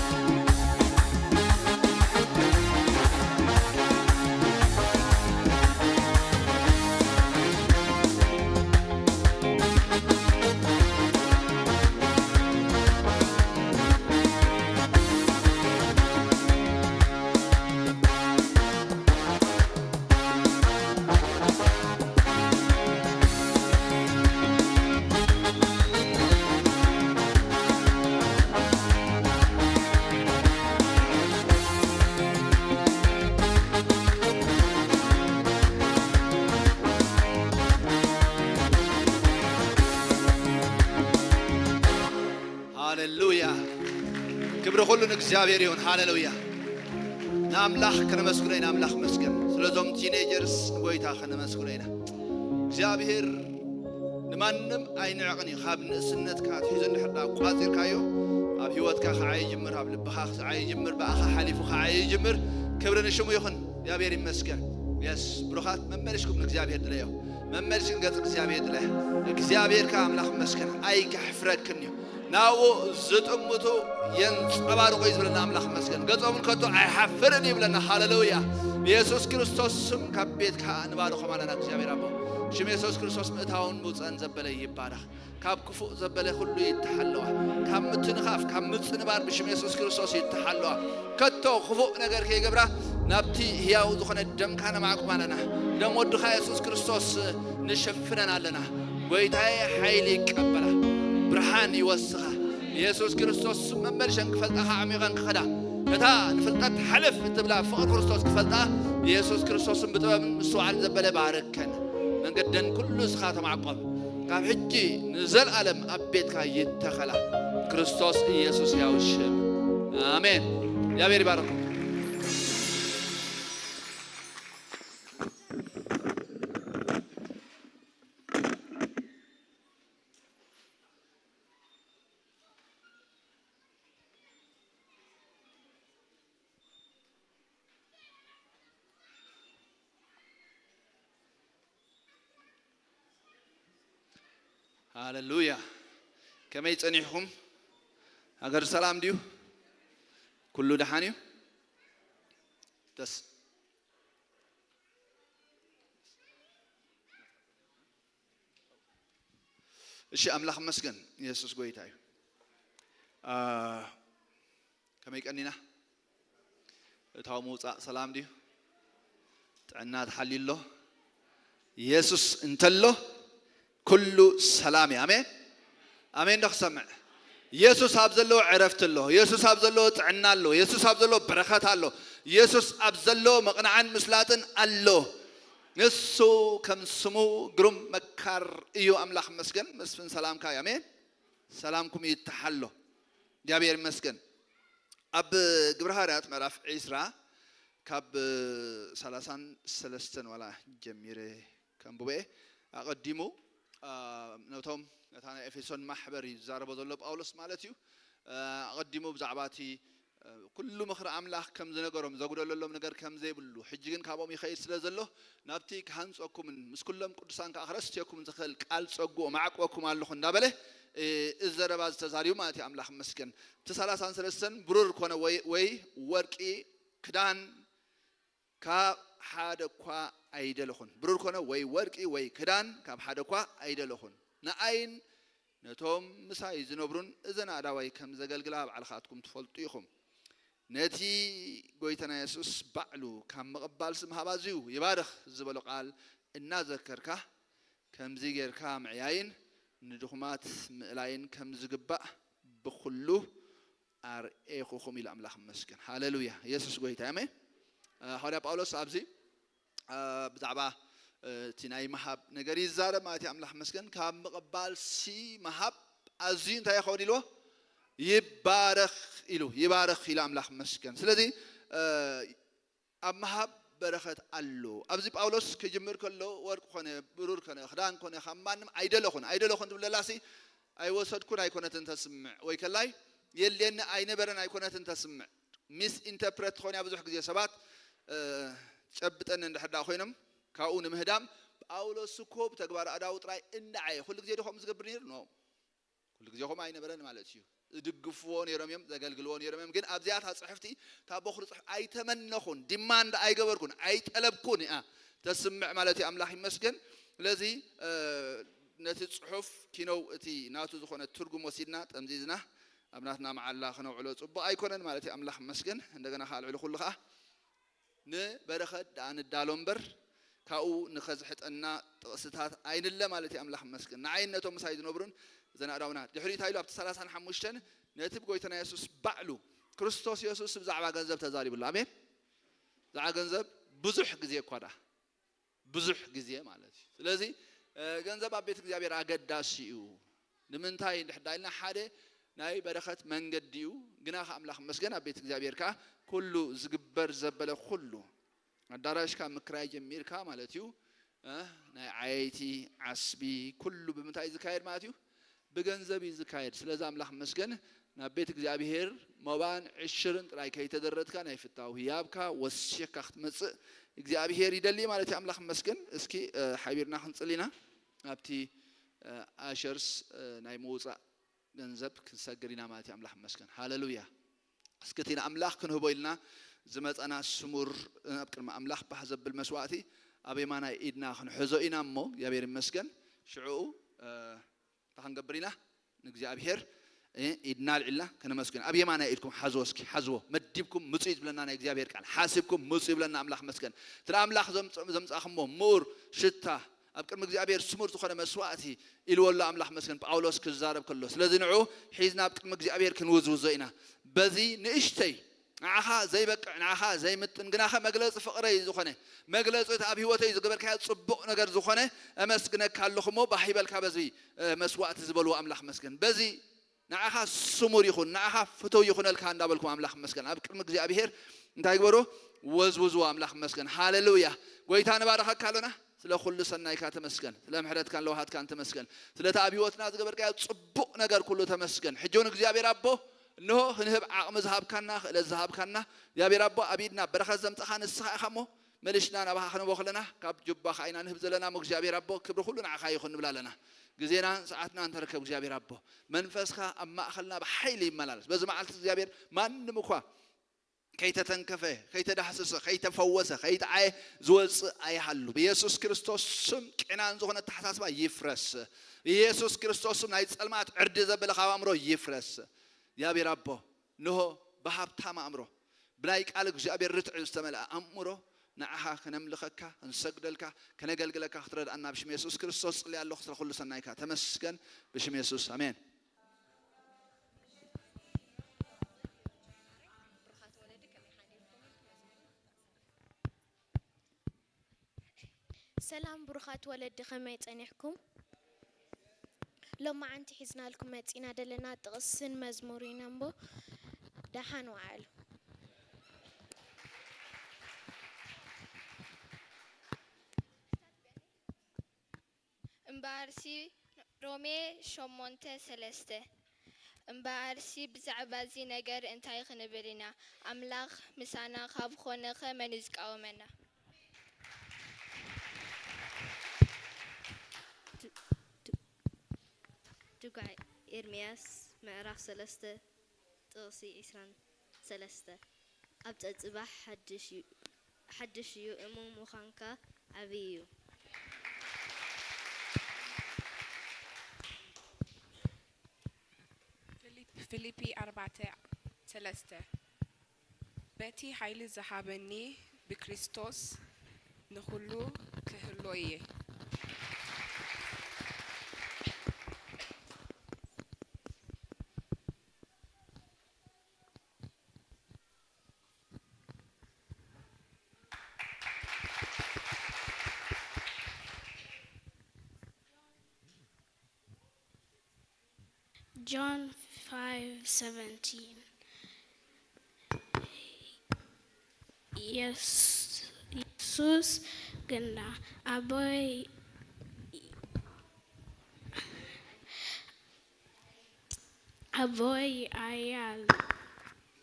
ሃሌሉያ። ክብሪ ኩሉ ንእግዚኣብሔር ይሁን። ሃሌሉያ። ንኣምላኽ ከነመስግኖ ኢና። ኣምላኽ መስገን። ስለዞም ቲኔጀርስ ንጎይታ ከነመስግኖ ኢና። እግዚኣብሔር ንማንም ኣይንዕቕን እዩ። ካብ ንእስነትካ ኣትሒዙ እንድሕር ደኣ ቋጺርካዮ፣ ኣብ ህይወትካ ክዓይ ይጅምር፣ ኣብ ልብኻ ክዓይ ይጅምር፣ ብኣኻ ሓሊፉ ክዓይ ይጅምር። ክብሪ ንሽሙ ይኹን። እግዚኣብሔር ይመስገን። የስ፣ ብሩኻት፣ መመሊስኩም ንእግዚኣብሔር ድለዮ። መመሊስኩም ገጽ እግዚኣብሔር ድለዮ። እግዚኣብሔር ከኣ ኣምላኽ ይመስገን። ኣይከሕፍረክን እዩ። ናብኡ ዝጥምቱ የንጸባርቑ እዩ ዝብለና ኣምላኽ ይመስገን። ገጾምን ከቶ ኣይሓፍርን ይብለና። ሃሌሉያ። ብየሱስ ክርስቶስ ስም ካብ ቤትካ ንባርኾም ኣለና እግዚኣብሔር ኣቦ። ሽም የሱስ ክርስቶስ ምእታውን ምውጸእን ዘበለ ይባረኽ። ካብ ክፉእ ዘበለ ኩሉ ይተሓለዋ። ካብ ምትንኻፍ፣ ካብ ምጽንባር ብሽም የሱስ ክርስቶስ ይተሓለዋ። ከቶ ክፉእ ነገር ከይገብራ ናብቲ ህያው ዝኾነ ደምካ ነማዕቁም ኣለና። ደም ወድኻ የሱስ ክርስቶስ ንሽፍነን ኣለና። ጎይታዬ ሓይሊ ይቀበላ፣ ብርሃን ይወስኻ። የሱስ ክርስቶስ መመልሸን ክፈልጣኻ ዓሚቐን ክኸዳ፣ ነታ ንፍልጠት ሓልፍ እትብላ ፍቕሪ ክርስቶስ ክፈልጣ የሱስ ክርስቶስን ብጥበብን ምስትውዓል ዘበለ ባርከን። መንገደን ኩሉ እስኻ ተማዕቆብ። ካብ ሕጂ ንዘልኣለም ኣብ ቤትካ ይተኸላ። ክርስቶስ ኢየሱስ ያው ሽም። ኣሜን። እግዚኣብሔር ይባርኩም። ሃሌሉያ። ከመይ ጸኒሕኩም? ሃገር ሰላም ድዩ? ኩሉ ደሓን እዩ? ደስ እሺ፣ ኣምላኽ ይመስገን። ኢየሱስ ጎይታ እዩ። አ፣ ከመይ ቀኒና? እታው ምውጻእ ሰላም ድዩ? ጥዕና ተሓልዩ ኣሎ? ኢየሱስ እንተሎ ኩሉ ሰላም እዩ። ኣሜን። ኣሜን ዶ ክሰምዕ? ኢየሱስ ኣብ ዘለዎ ዕረፍቲ ኣሎ። ኢየሱስ ኣብ ዘለዎ ጥዕና ኣሎ። ኢየሱስ ኣብ ዘለዎ በረኸት ኣሎ። ኢየሱስ ኣብ ዘለዎ መቕናዕን ምስላጥን ኣሎ። ንሱ ከም ስሙ ግሩም መካር እዩ። ኣምላኽ ይመስገን። መስፍን ሰላምካ እዩ። ኣሜን። ሰላምኩም ይተሓሎ። እግዚኣብሔር ይመስገን። ኣብ ግብረ ሃዋርያት ምዕራፍ ዒስራ ካብ ሰላሳን ሰለስተን ዋላ ጀሚረ ከንብቦ እየ። ኣቐዲሙ፣ አ፣ ነቶም፣ ነታ ናይ ኤፌሶን ማሕበር እዩ ዝዛረቦ ዘሎ ጳውሎስ ማለት እዩ። አ፣ ኣቐዲሙ ብዛዕባ እቲ፣ አ፣ ኩሉ ምኽሪ ኣምላኽ ከም ዝነገሮም፣ ዘጉደለሎም ነገር ከም ዘይብሉ፣ ሕጂ ግን ካብኦም ይኸይድ ስለ ዘሎ፣ ናብቲ ክሃንጸኩምን ምስ ኩሎም ቅዱሳን ከኣ ክረስትየኩም ዝኽእል ቃል ጸግኡ ማዕቅበኩም ኣለኹ እንዳበለ፣ እ፣ እዚ ዘረባ ዝተዛሪቡ ማለት እዩ። ኣምላኽ ይመስገን። እቲ ሰላሳን ሰለስተን ብሩር ኮነ ወይ፣ ወይ ወርቂ ክዳን ካብ ሓደ እኳ ኣይደለኹን። ብሩር ኮነ ወይ ወርቂ ወይ ክዳን ካብ ሓደ እኳ ኣይደለኹን። ንኣይን ነቶም ምሳይ ዝነብሩን እዘን ኣእዳዋይ ከም ዘገልግላ ባዕልኻትኩም ትፈልጡ ኢኹም። ነቲ ጎይታና የሱስ ባዕሉ ካብ ምቕባልሲ ምሃብ ኣዝዩ ይባርኽ ዝበሎ ቃል እናዘከርካ፣ ከምዚ ጌርካ ምዕያይን ንድኹማት ምእላይን ከም ዝግባእ ብኹሉ ኣርኤኹኹም ኢሉ ኣምላኽ ይመስገን። ሃሌሉያ። የሱስ ጎይታ። ኣሜን። እ፣ ሃዋርያ ጳውሎስ ኣብዚ፣ እ፣ ብዛዕባ፣ እ፣ እቲ ናይ ምሃብ ነገር ይዛረብ ማለት እዩ። ኣምላኽ ይመስገን። ካብ ምቕባልሲ ምሃብ ኣዝዩ እንታይ ይኸውን ኢልዎ? ይባረኽ ኢሉ፣ ይባረኽ ኢሉ ኣምላኽ ይመስገን። ስለዚ፣ እ፣ ኣብ ምሃብ በረኸት ኣሎ። ኣብዚ ጳውሎስ ክጅምር ከሎ ወርቂ ኮነ ብሩር ኮነ ክዳን ኮነ ካብ ማንም ኣይደለኹን ኣይደለኹን ትብለላሲ ኣይወሰድኩን ኣይኮነትን ተስምዕ ወይ ከላይ የልየኒ ኣይነበረን ኣይኮነትን ተስምዕ። ሚስ ኢንተርፕሬት ትኾን እያ ብዙሕ ግዜ ሰባት እ፣ ጨብጠኒ እንድሕር ደኣ ኮይኖም ካብኡ ንምህዳም ጳውሎስ እኮ ብተግባር ኣዳው ጥራይ እንዳዓየ ኩሉ ግዜ ዶ ከምኡ ዝገብር ነይሩ ነው? ኩሉ ግዜ ከምኡ ኣይነበረን ማለት እዩ። ዝድግፍዎ ነይሮም እዮም፣ ዘገልግልዎ ነይሮም እዮም። ግን ኣብዚኣታ ጽሕፍቲ እታ በኹሪ ጽሑፍ ኣይተመነኹን፣ ዲማንድ ኣይገበርኩን፣ ኣይጠለብኩን እያ ተስምዕ ማለት እዩ። ኣምላኽ ይመስገን። ስለዚ እ፣ ነቲ ጽሑፍ ኪነው እቲ ናቱ ዝኾነ ትርጉም ወሲድና ጠምዚዝና ኣብ ናትና መዓላ ክነውዕሎ ጽቡቕ ኣይኮነን ማለት እዩ። ኣምላኽ ይመስገን። እንደገና ከዓ ልዕሊ ኩሉ ከዓ ንበረኸት ደኣ ንዳሎ እምበር ካብኡ ንኸዝሕጠና ጥቕስታት ኣይንለ ማለት እዩ። ኣምላኽ ይመስገን። ንዓይን ነቶም ምሳይ ዝነብሩን እዘን ኣእዳውና ድሕሪት ኢሉ ኣብቲ ሰላሳን ሓሙሽተን ነቲ ብጎይታና የሱስ ባዕሉ ክርስቶስ የሱስ ብዛዕባ ገንዘብ ተዛሪብሉ። ኣሜን። ብዛዕባ ገንዘብ ብዙሕ ግዜ እኳ ደኣ ብዙሕ ግዜ ማለት እዩ። ስለዚ እ፣ ገንዘብ ኣብ ቤት እግዚኣብሔር ኣገዳሲ እዩ። ንምንታይ እንድሕር ዳ ኢልና ሓደ ናይ በረኸት መንገዲ እዩ። ግና ከ ኣምላኽ መስገን ኣብ ቤት እግዚኣብሔር ከኣ ኩሉ ዝግበር ዘበለ ኩሉ ኣዳራሽካ ምክራይ ጀሚርካ ማለት እዩ እ፣ ናይ ዓየይቲ ዓስቢ ኩሉ ብምንታይ ዝካየድ ማለት እዩ? ብገንዘብ እዩ ዝካየድ። ስለዚ ኣምላኽ መስገን ናብ ቤት እግዚኣብሔር መባን ዕሽርን ጥራይ ከይተደረትካ ናይ ፍታው ህያብካ ወሲኽካ ክትመጽእ እግዚኣብሔር ይደሊ ማለት እዩ። ኣምላኽ መስገን። እስኪ እ፣ ሓቢርና ክንጽል ኢና። ኣብቲ እ፣ ኣሸርስ እ፣ ናይ ምውጻእ ገንዘብ ክንሰግር ኢና ማለት እዩ። ኣምላኽ መስገን። ሃሌሉያ። እስኪ እቲ ንኣምላኽ ክንህቦ ኢልና ዝመጻና ስሙር እ፣ ኣብ ቅድሚ ኣምላኽ ባህ ዘብል መስዋእቲ ኣብ የማናይ ኢድና ክንሕዞ ኢና እሞ እግዚኣብሔር ይመስገን። ሽዑ እ፣ እንታይ ክንገብር ኢና? ንእግዚኣብሔር እ፣ ኢድና ኣልዒልና ከነመስግን። ኣብ የማናይ ኢድኩም ሓዝዎ እስኪ፣ ሓዝዎ። መዲብኩም ምጹ እዩ ዝብለና ናይ እግዚኣብሔር ቃል። ሓሲብኩም ምጹ ይብለና ኣምላኽ መስገን። እቲ ንኣምላኽ ዘምጽ-፣ ዘምጻእኹሞ ምኡር ሽታ፣ ኣብ ቅድሚ እግዚኣብሔር ስሙር ዝኾነ መስዋእቲ ኢልዎ ኣሎ ኣምላኽ መስገን፣ ጳውሎስ ክዛረብ ከሎ። ስለዚ ንዑ ሒዝና ኣብ ቅድሚ እግዚኣብሔር ክንውዝውዞ ኢና። በዚ ንእሽተይ ንዓኻ ዘይበቅዕ፣ ንዓኻ ዘይምጥን፣ ግናኸ መግለጺ ፍቕረይ ዝኾነ፣ መግለጺ እቲ ኣብ ህይወተይ ዝገበርካዮ ጽቡቕ ነገር ዝኾነ፣ እመስግነካ ኣለኹ እሞ ባህ ይበልካ በዚ፣ እ፣ መስዋእቲ ዝበልዎ ኣምላኽ መስገን። በዚ ንዓኻ ስሙር ይኹን፣ ንዓኻ ፍቱው ይኹነልካ እንዳበልኩም ኣምላኽ መስገን። ኣብ ቅድሚ እግዚኣብሔር እንታይ ግበሩ? ወዝውዝዎ ኣምላኽ መስገን። ሃሌሉያ። ጎይታ ንባረኸካ ኣሎና። ስለ ኩሉ ሰናይካ ተመስገን። ስለ ምሕረትካን ለውሃትካን ተመስገን። ስለቲ ኣብ ህይወትና ዝገበርካዮ ጽቡቕ ነገር ኩሉ ተመስገን። ሕጂ እውን እግዚኣብሔር ኣቦ እንሆ ክንህብ ዓቕሚ ዝሃብካና፣ ክእለት ዝሃብካና፣ እግዚኣብሔር ኣቦ ኣብ ኢድና በረኸት ዘምጻኻ ንስኻ ኢኻ እሞ፣ መሊስና ናባኻ ክንቦ ከለና፣ ካብ ጁባኻ ኢና ንህብ ዘለና እሞ፣ እግዚኣብሔር ኣቦ ክብሪ ኩሉ ንዓኻ ይኹን ንብላ ኣለና። ግዜናን ሰዓትና እንተርከብ እግዚኣብሔር ኣቦ፣ መንፈስካ ኣብ ማእኸልና ብሓይሊ ይመላለስ። በዚ መዓልቲ እግዚኣብሔር ማንም እኳ ከይተተንከፈ፣ ከይተዳህሰሰ፣ ከይተፈወሰ፣ ከይጠዓየ ዝወፅእ ኣይሃሉ። ብየሱስ ክርስቶስ ስም ቄናን ዝኾነ ኣተሓሳስባ ይፍረስ። ብየሱስ ክርስቶስ ስም ናይ ጸልማት ዕርዲ ዘበለ ካብ ኣእምሮ ይፍረስ። እግዚኣብሔር ኣቦ፣ ንሆ ብሃብታም ኣእምሮ፣ ብናይ ቃል እግዚኣብሔር ርትዕ ዝተመልአ ኣእምሮ ንዓኻ ከነምልኸካ፣ ክንሰግደልካ፣ ከነገልግለካ ክትረድኣና ብሽም የሱስ ክርስቶስ ጽልያ ኣለኹ። ስለ ኩሉ ሰናይካ ተመስገን። ብሽም የሱስ ኣሜን። ሰላም ብሩኻት ወለዲ፣ ከመይ ጸኒሕኩም? ሎማዓንቲ ሒዝናልኩም መጺና ደለና ጥቕስን መዝሙር ኢና እሞ ደሓን ወዓሉ። እምበኣርሲ ሮሜ ሸሞንተ ሰለስተ እምበኣርሲ ብዛዕባ እዚ ነገር እንታይ ክንብል ኢና? ኣምላኽ ምሳና ካብ ኾነኸ መን እዩ ዝቃወመና? ድ-፣ ድ-፣ ድጓዕ ኤርምያስ ምዕራፍ ሰለስተ ጥቕሲ ዒስራን ሰለስተ ኣብ ጸጽባሕ ሓድሽ እዩ፣ ሓድሽ እዩ፣ እሙን ምዃንካ ዓቢ እዩ። ፊሊፕ-፣ ፊልፒ ኣርባዕተ ሰለስተ በቲ ሓይሊ ዝሃበኒ ብክርስቶስ ንኹሉ ክህሎ እየ። John five seventeen. Yes, የሱስ ግና ኣቦይ ኣቦይ ይኣይ ኣሎ።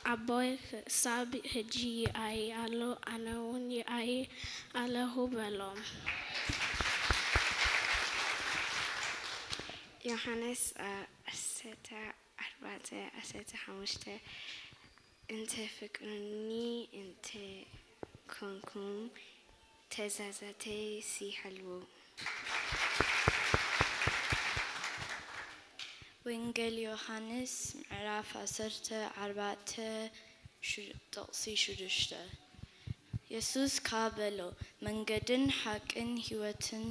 ኣቦይ ክሳብ ሕጂ ይኣይ ኣሎ፣ ኣነ እውን ይኣይ ኣለኹ በሎም። ዮሃንስ ዓሰርተ ኣርባዕተ ዓሰርተ ሓሙሽተ እንተ ፍቅሩኒ እንተ ኮንኩም ተዛዛተይ ሲሓልዎ። ወንጌል ዮሃንስ ምዕራፍ ዓሰርተ ኣርባዕተ ጥቕሲ ሽዱሽተ። የሱስ ከኣ በሎ፣ መንገድን ሓቅን ህይወትን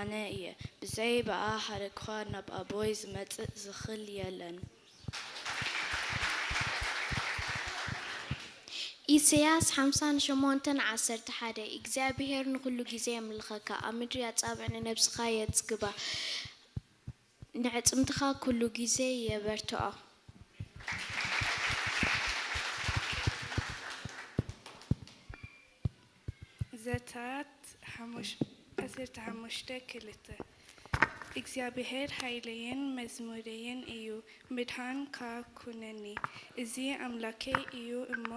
ኣነ እየ፣ ብዘይ ብኣ ሓደ እኳ ናብ ኣቦይ ዝመጽእ ዝኽል የለን። ኢሳያስ ሓምሳን ሸሞንተን ዓሰርተ ሓደ። እግዚኣብሔር ንኹሉ ግዜ የምልኸካ፣ ኣብ ምድሪ ኣጻብዕ ንነብስኻ የጽግባ፣ ንዕጽምትኻ ኩሉ ግዜ የበርትዖ። ዘታት ሓሙሽ-፣ ዓሰርተ ሓሙሽተ ክልተ። እግዚኣብሔር ሓይለይን መዝሙረይን እዩ፣ ምድሓን ከኣ ኩነኒ። እዚ ኣምላከይ እዩ እሞ፣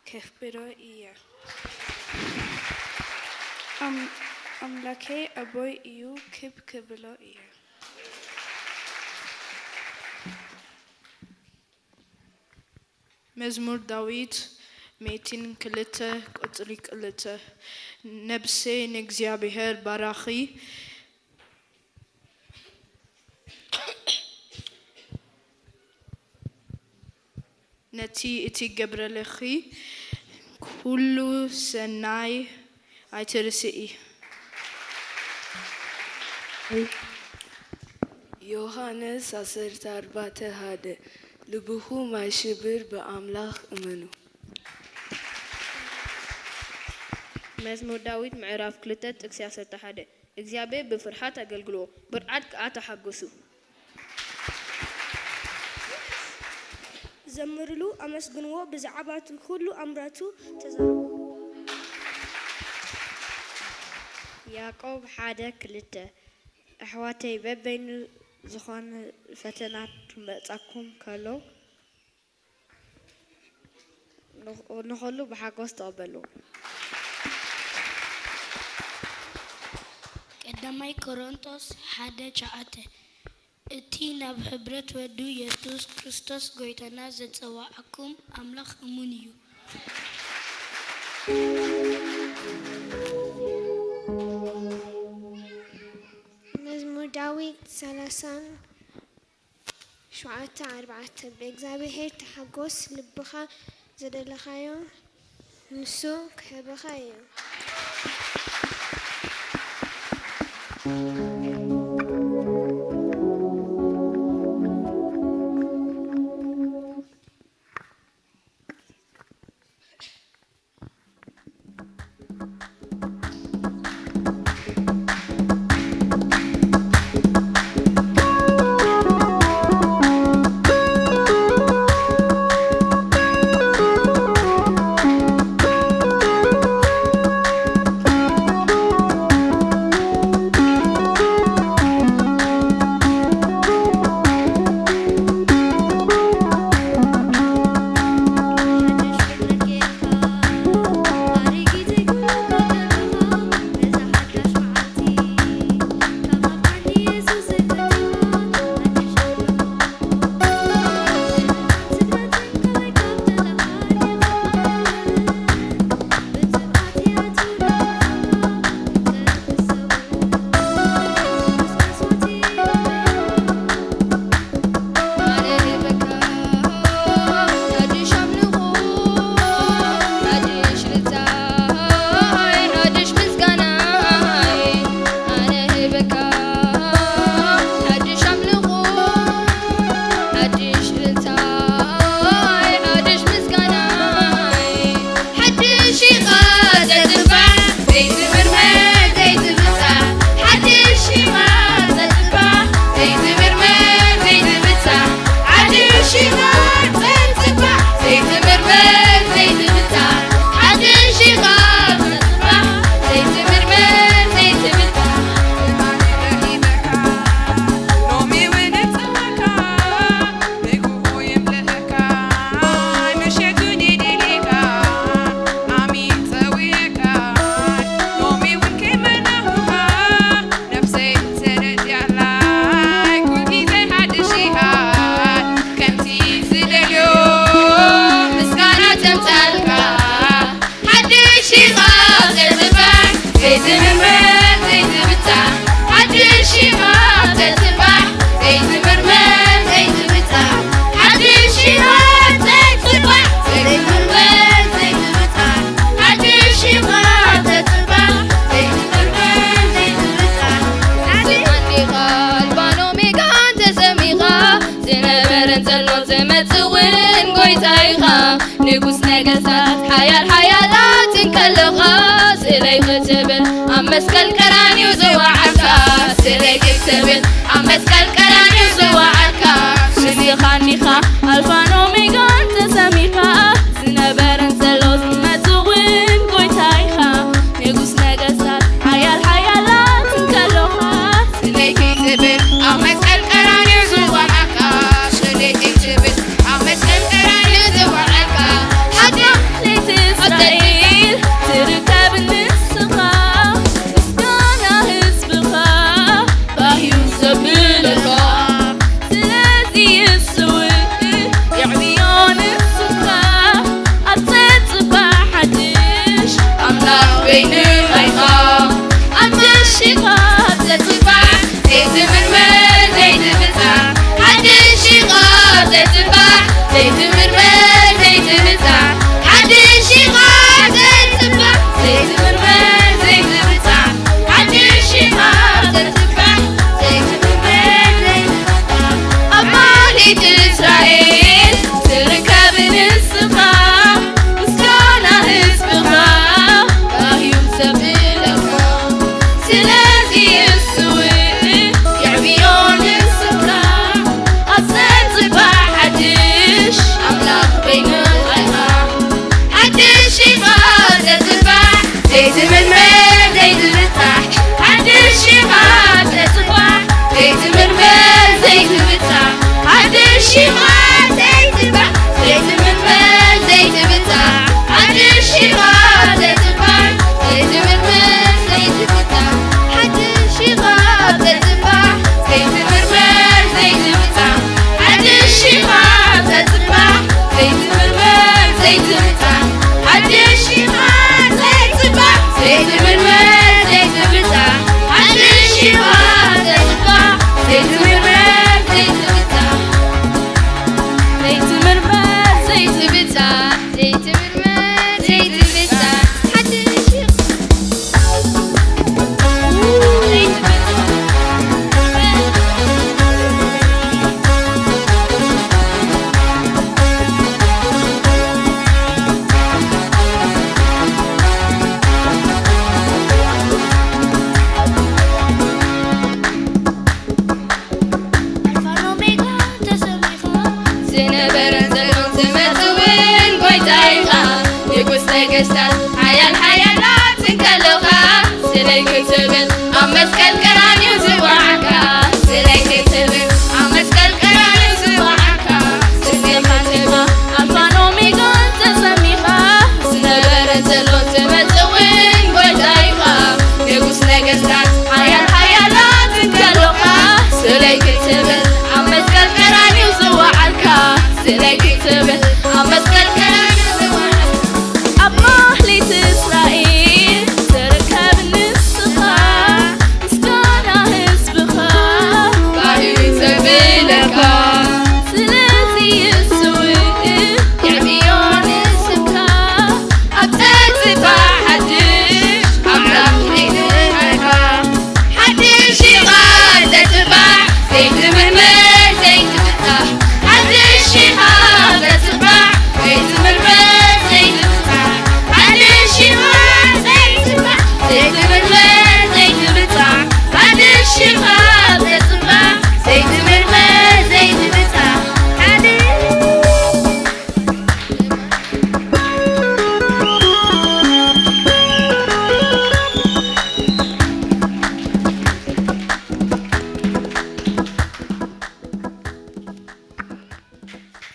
ከኽብሮ እየ። ኣም-፣ ኣምላከይ ኣቦይ እዩ፣ ክብ ክብሎ እየ። መዝሙር ዳዊት ሚእትን ክልተ ቁጽሪ ክልተ። ነብሰይ ንእግዚኣብሔር ባርኺ፣ ነቲ እትገብረለኺ ኩሉ ሰናይ ኣይትርስኢ። ዮሃንስ ዓሰርተ ኣርባዕተ ሓደ። ልብኹም ኣይሽብር፣ ብኣምላኽ እመኑ። መዝሙር ዳዊት ምዕራፍ ክልተ ጥቅሲ ዓሰርተ ሓደ። እግዚኣብሔር ብፍርሃት ኣገልግልዎ፣ ብርዓድ ከኣ ተሓጎሱ። ዘምሩሉ፣ ኣመስግንዎ፣ ብዛዕባ እቲ ኩሉ ኣምራቱ ተዛረቡ። ያዕቆብ ሓደ ክልተ። ኣሕዋተይ፣ በበይኑ ዝኾነ ፈተና ክመጻኩም ከሎ፣ ንኹ-፣ ንኹሉ ብሓጎስ ተቐበልዎ። ቀዳማይ ቆሮንቶስ ሓደ ትሽዓተ። እቲ ናብ ሕብረት ወዱ የሱስ ክርስቶስ ጎይታና ዘጸዋዓኩም ኣምላኽ እሙን እዩ። መዝሙር ዳዊት ሰላሳን ሸውዓተ ኣርባዕተ። ብእግዚኣብሔር ተሓጎስ፣ ልብኻ ዝደለኻዮ ንሱ ክህበኻ እዩ። ሽቓቕ ዘጽባሕ ዘይትምርመር ዘይትብጻሕ ሓድሽ ሽቓቕ ዘጽባሕ ዘይትምርመር ዘይትብጻሕ ሓድሽ ሽቓቕ ዘጽባሕ ዘይትምርመር ዘይትብጻሕ ሓድሽ ኣንዲኻ ኣልፋን ኦሜጋን ተሰሚኻ ዝነበረን ዘሎን ዝመጽእ እውን ጎይታ ኢኻ። ንጉስ ነገስታት ሓያል ሓያላት እንከለኻ ስለይ ክትብል ኣብ መስቀል ቀራንዮ ዝወዓልካ ስለይ ክትብል ኣብ መስቀል ቀራንዮ ዝወዓልካ ስምኻ ኣንዲኻ ኣልፋን ኦሜጋን ተሰሚኻ ዝነበረን ዘሎ ዝመጽእ እውን ጎይታ ኢኻ። ንጉስ ነገስታት ሓያል ሓያላት እንከለኻ ስለይ ክትብል ኣብ መስቀል ቀራንዮ ዝወዓልካ ስለይ ክትብል ኣብ መስቀል ቀራንዮ ዝወዓልካ ሓቂ ለይቲ እስራኤል ትርከብ ንስኻ ምስጋና ህዝብኻ ባህ እዩ ዘብለካ። ስለዚ ይስውእ የዕብዮ ንስኻ ኣብ ጸጽባ ሓድሽ ኣምላኽ በይንኻ ኢኻ። ሓድሽ ኢኻ ዘጽባሕ ዘይትምርመር ዘይትብጻሕ ሓድሽ ኢኻ ዘጽባሕ ዘይትምርመር ዘይትብጻሕ ሓድሽ ኢኻ ዘጽባሕ ዘይትምርመር ዘይትብጻሕ ሓድሽ ኢኻ ዘጽባሕ ዘይትምርመር ዘይትብጻሕ ኣብ ማህሌት እስራኤል ትርከብ ንስኻ ምስጋና ህዝብኻ ባህ እዩ ዘብለካ። ስለዚ ይስውእ የዕብዮ ንስኻ ኣብ ጸጽባ ሓድሽ ኣምላኽ በይንኻ ኢኻ። ሓድሽ ኢኻ ዘጽባሕ ዘይትምርመር ዘይትብጻሕ ሓድሽ ኢኻ ዘጽባሕ ዘይትምርመር ዘይትብጻሕ ሓድሽ ኢኻ ዘጽባሕ ዘይትምርመር ዘይትብጻሕ ሓድሽ ኢኻ ዘጽባሕ ዘይትምርመር ዘይትብጻሕ ሓድሽ ኢኻ ዘጽባሕ ዘይትምርመር ዘይትብጻሕ ሓድሽ ኢኻ ዘጽባሕ ዘይትምርመር ዘይትብጻሕ ሓድሽ ኢኻ ዘጽባሕ ዘይትምርመር ዘይትብጻሕ ሓድሽ ኢኻ ዘጽባሕ ዘይትምርመር ዘይትብጻሕ ዘይትምርመር ዘይትብጻሕ ዘይትምርመር ዘይትብጻሕ ሓድሽ ኢኻ ዝነበረን ዘሎን ዝመጽእ እውን ጎይታ ኢኻ። ንጉስ ነገስታት ሓያል ሓያላት እንከለኻ ስለይ ክትብል ኣብ መስቀል ቀራንዮ ዝወዓልካ ስለይ ክትብል ኣብ መስቀል ቀራንዮ ዝወዓልካ ስምኻ ኣልፋን ኦሜጋን ተሰሚኻ ዝነበረ ዘሎ ዝመጽእ እውን ጎይታ ኢኻ። ንጉስ ነገስታት ሓያል ሓያላት እንከሎኻ ስለይ ክትብል ኣብ መስቀል ቀራንዮ ዝወዓልካ ስለይ ክትብል ኣብ መስቀል ቀራንዮ ዝወዓልካ ኣብ ማህሌት እስራኤል ትርከብ ንስኻ ምስጋና ህዝብኻ ባህ እዩ ዘብለካ። ስለዚ ይስውእ የዕብዮ ንስምካ ኣብ ጸጥታ ሓድሽ ኣምላኽ ንግህኻ ሓድሽ ኢኻ ዘጽባሕ ዘይትምርመር ዘይትብጻሕ ሓድሽ ኢኻ ዘጽባሕ ዘይትምርመር ዘይትብጻሕ ሓድሽ ኢኻ ዘጽባሕ ዘይትምርመር ዘይትብጻሕ ሓድሽ ኢኻ ዘጽባሕ ዘይትምርመር ዘይትብጻሕ ሓድሽ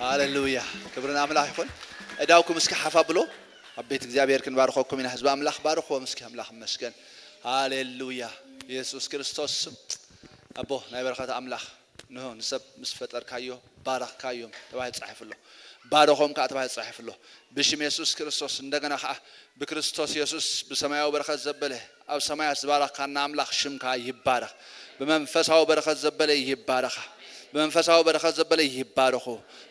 ሃሌሉያ ክብሪ ንኣምላኽ ይኹን። እዳውኩም እስኪ ሓፍ ኣብሎ። ኣብ ቤት እግዚኣብሔር ክንባርኸኩም ኢና። ህዝቢ ኣምላኽ ባርኽዎም እስኪ። ኣምላኽ ይመስገን። ሃሌሉያ የሱስ ክርስቶስ ስም። ኣቦ ናይ በረኸት ኣምላኽ ንሆ ንሰብ ምስ ፈጠርካዮ ባረኽካዮም ተባሂሉ ተጻሒፉ ኣሎ። ባርኾም ከዓ ተባሂሉ ተጻሒፉ ኣሎ። ብሽም የሱስ ክርስቶስ እንደገና ከዓ ብክርስቶስ የሱስ ብሰማያዊ በረኸት ዘበለ ኣብ ሰማያት ዝባረኽካና ኣምላኽ ሽምካ ይባረኽ። ብመንፈሳዊ በረኸት ዘበለ ይባረኻ። ብመንፈሳዊ በረኸት ዘበለ ይባረኹ።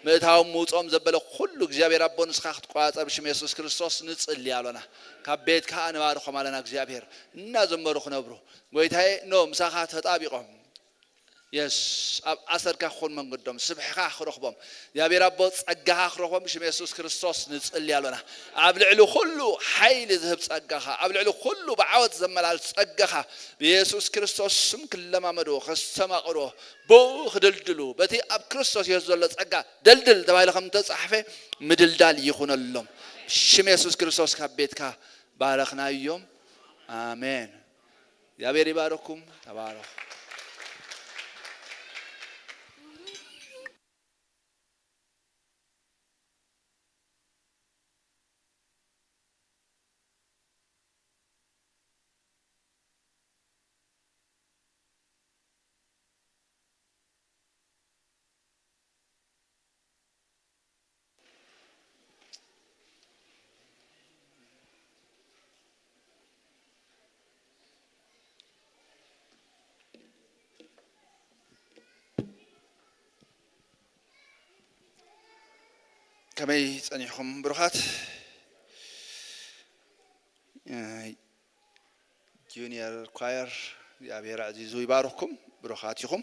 ምእታዎም ምውፅኦም ዘበለ ኩሉ እግዚኣብሔር ኣቦ ንስኻ ክትቆፃፀር ብሽም የሱስ ክርስቶስ ንጽሊ ኣሎና። ካብ ቤትካ ንባርኾም ኣለና እግዚኣብሔር እናዘመሩ ክነብሩ። ጎይታዬ ኖ ምሳኻ ተጣቢቖም የስ ኣብ ኣሰርካ ክኾን መንገዶም ስብሕኻ ክረኽቦም እግዚኣብሔር ኣቦ ጸጋኻ ክረኽቦም ብሽም የሱስ ክርስቶስ ንጽሊ ኣሎና። ኣብ ልዕሊ ኩሉ ሓይሊ ዝህብ ጸጋኻ ኣብ ልዕሊ ኩሉ ብዓወት ዘመላል ጸጋኻ ብየሱስ ክርስቶስ ስም ክለማመድዎ ከስተማቕርዎ ብኡ ክድልድሉ በቲ ኣብ ክርስቶስ የሱስ ዘሎ ጸጋ ደልድል ተባሂሉ ከም ተጻሕፈ ምድልዳል ይኹነሎም። ሽም የሱስ ክርስቶስ ካብ ቤትካ ባረኽናዮም። ኣሜን። እግዚኣብሔር ይባርኩም። ተባረኹ። ከመይ ጸኒሕኹም ብሩኻት? እ፣ ጁኒየር ኳየር እግዚኣብሔር ኣዕዚዙ ይባርኽኩም። ብሩኻት ኢኹም።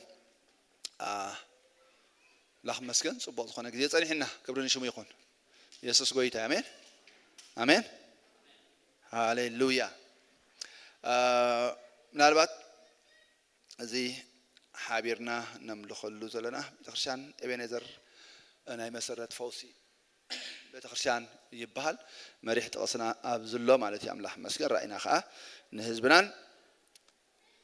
ኣምላኽ መስገን ጽቡቕ ዝኾነ ግዜ ጸኒሕና። ክብሪ ንሽሙ ይኹን። የሱስ ጎይታ። ኣሜን፣ ኣሜን፣ ሃሌሉያ። እ፣ ምናልባት እዚ ሓቢርና ነምልኸሉ ዘለና ቤተክርስትያን ኤቤኔዘር ናይ መሰረት ፈውሲ ቤተክርስትያን ይበሃል። መሪሕ ጥቕስና ኣብዚ ኣሎ ማለት እዩ። ኣምላኽ መስገን ራእይና ከዓ ንህዝብናን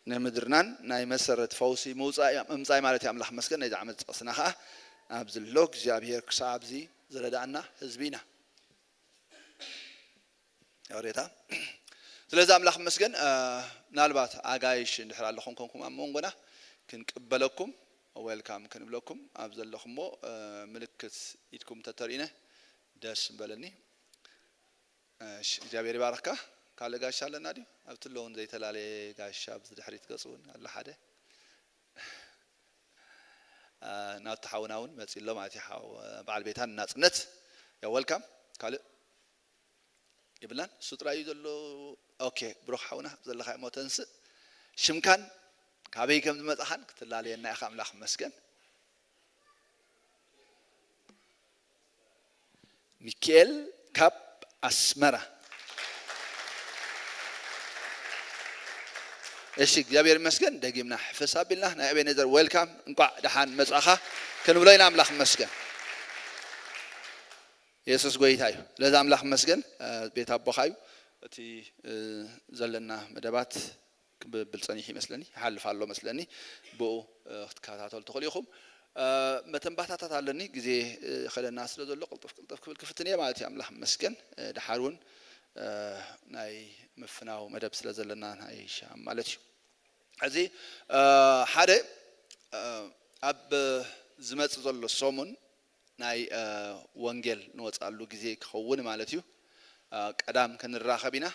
ንምድርናን ናይ መሰረት ፈውሲ ምውፃእ ምምፃይ ማለት እዩ። ኣምላኽ መስገን ናይዚ ዓመት ጥቕስና ከዓ ኣብዚ ኣሎ። እግዚኣብሔር ክሳብ ኣብዚ ዝረዳእና ህዝቢ ኢና። ይቕሬታ። ስለዚ ኣምላኽ መስገን። ምናልባት ኣጋይሽ እንድሕር ኣለኹም ኮንኩም ኣብ መንጎና ክንቅበለኩም ዌልካም ክንብለኩም ኣብ ዘለኹሞ ምልክት ኢድኩም ተተርእነ ደስ ምበለኒ። እግዚኣብሔር ይባርክካ። ካልእ ጋሻ ኣለና ድዩ ኣብቲ ኣለውን ዘይተላለየ? ጋሻ ኣብዚ ድሕሪት ገፅ እውን ኣሎ ሓደ። ናብቲ ሓውና እውን መፂ ኣሎ ማለት እዩ። በዓል ቤታን ናፅነት ያ ዌልካም። ካልእ የብላን። እሱ ጥራይ እዩ ዘሎ። ኦኬ፣ ብሩኽ ሓውና ዘለኻ እሞ ተንስእ። ሽምካን ካበይ ከም ዝመጻኻን ክትላለየና ኢኻ። ኣምላኽ መስገን። ሚካኤል ካብ ኣስመራ። እሺ፣ እግዚኣብሔር ይመስገን። ደጊምና ሕፍስ ኣቢልና ናይ ኤቤኔዘር ዌልካም፣ እንቋዕ ደሓን መጻኻ ክንብሎ ኢና። ኣምላኽ መስገን። የሱስ ጎይታ እዩ። ስለዚ ኣምላኽ መስገን። ቤት ኣቦኻ እዩ። እቲ ዘለና መደባት ክብል ጸኒሑ ይመስለኒ፣ ይሓልፍ ኣሎ መስለኒ። ብኡ ክትከታተሉ ትኽእሉ ኢኹም። መተንባታታት ኣለኒ፣ ግዜ ከለና ስለ ዘሎ ቅልጥፍ ቅልጥፍ ክብል ክፍትን እየ ማለት እዩ። ኣምላኽ መስገን። ደሓር እውን ናይ ምፍናው መደብ ስለ ዘለና ናይ ሻም ማለት እዩ። እዚ ሓደ ኣብ ዝመጽእ ዘሎ ሰሙን ናይ ወንጌል ንወጻሉ ግዜ ክኸውን ማለት እዩ። ቀዳም ክንራኸብ ኢና።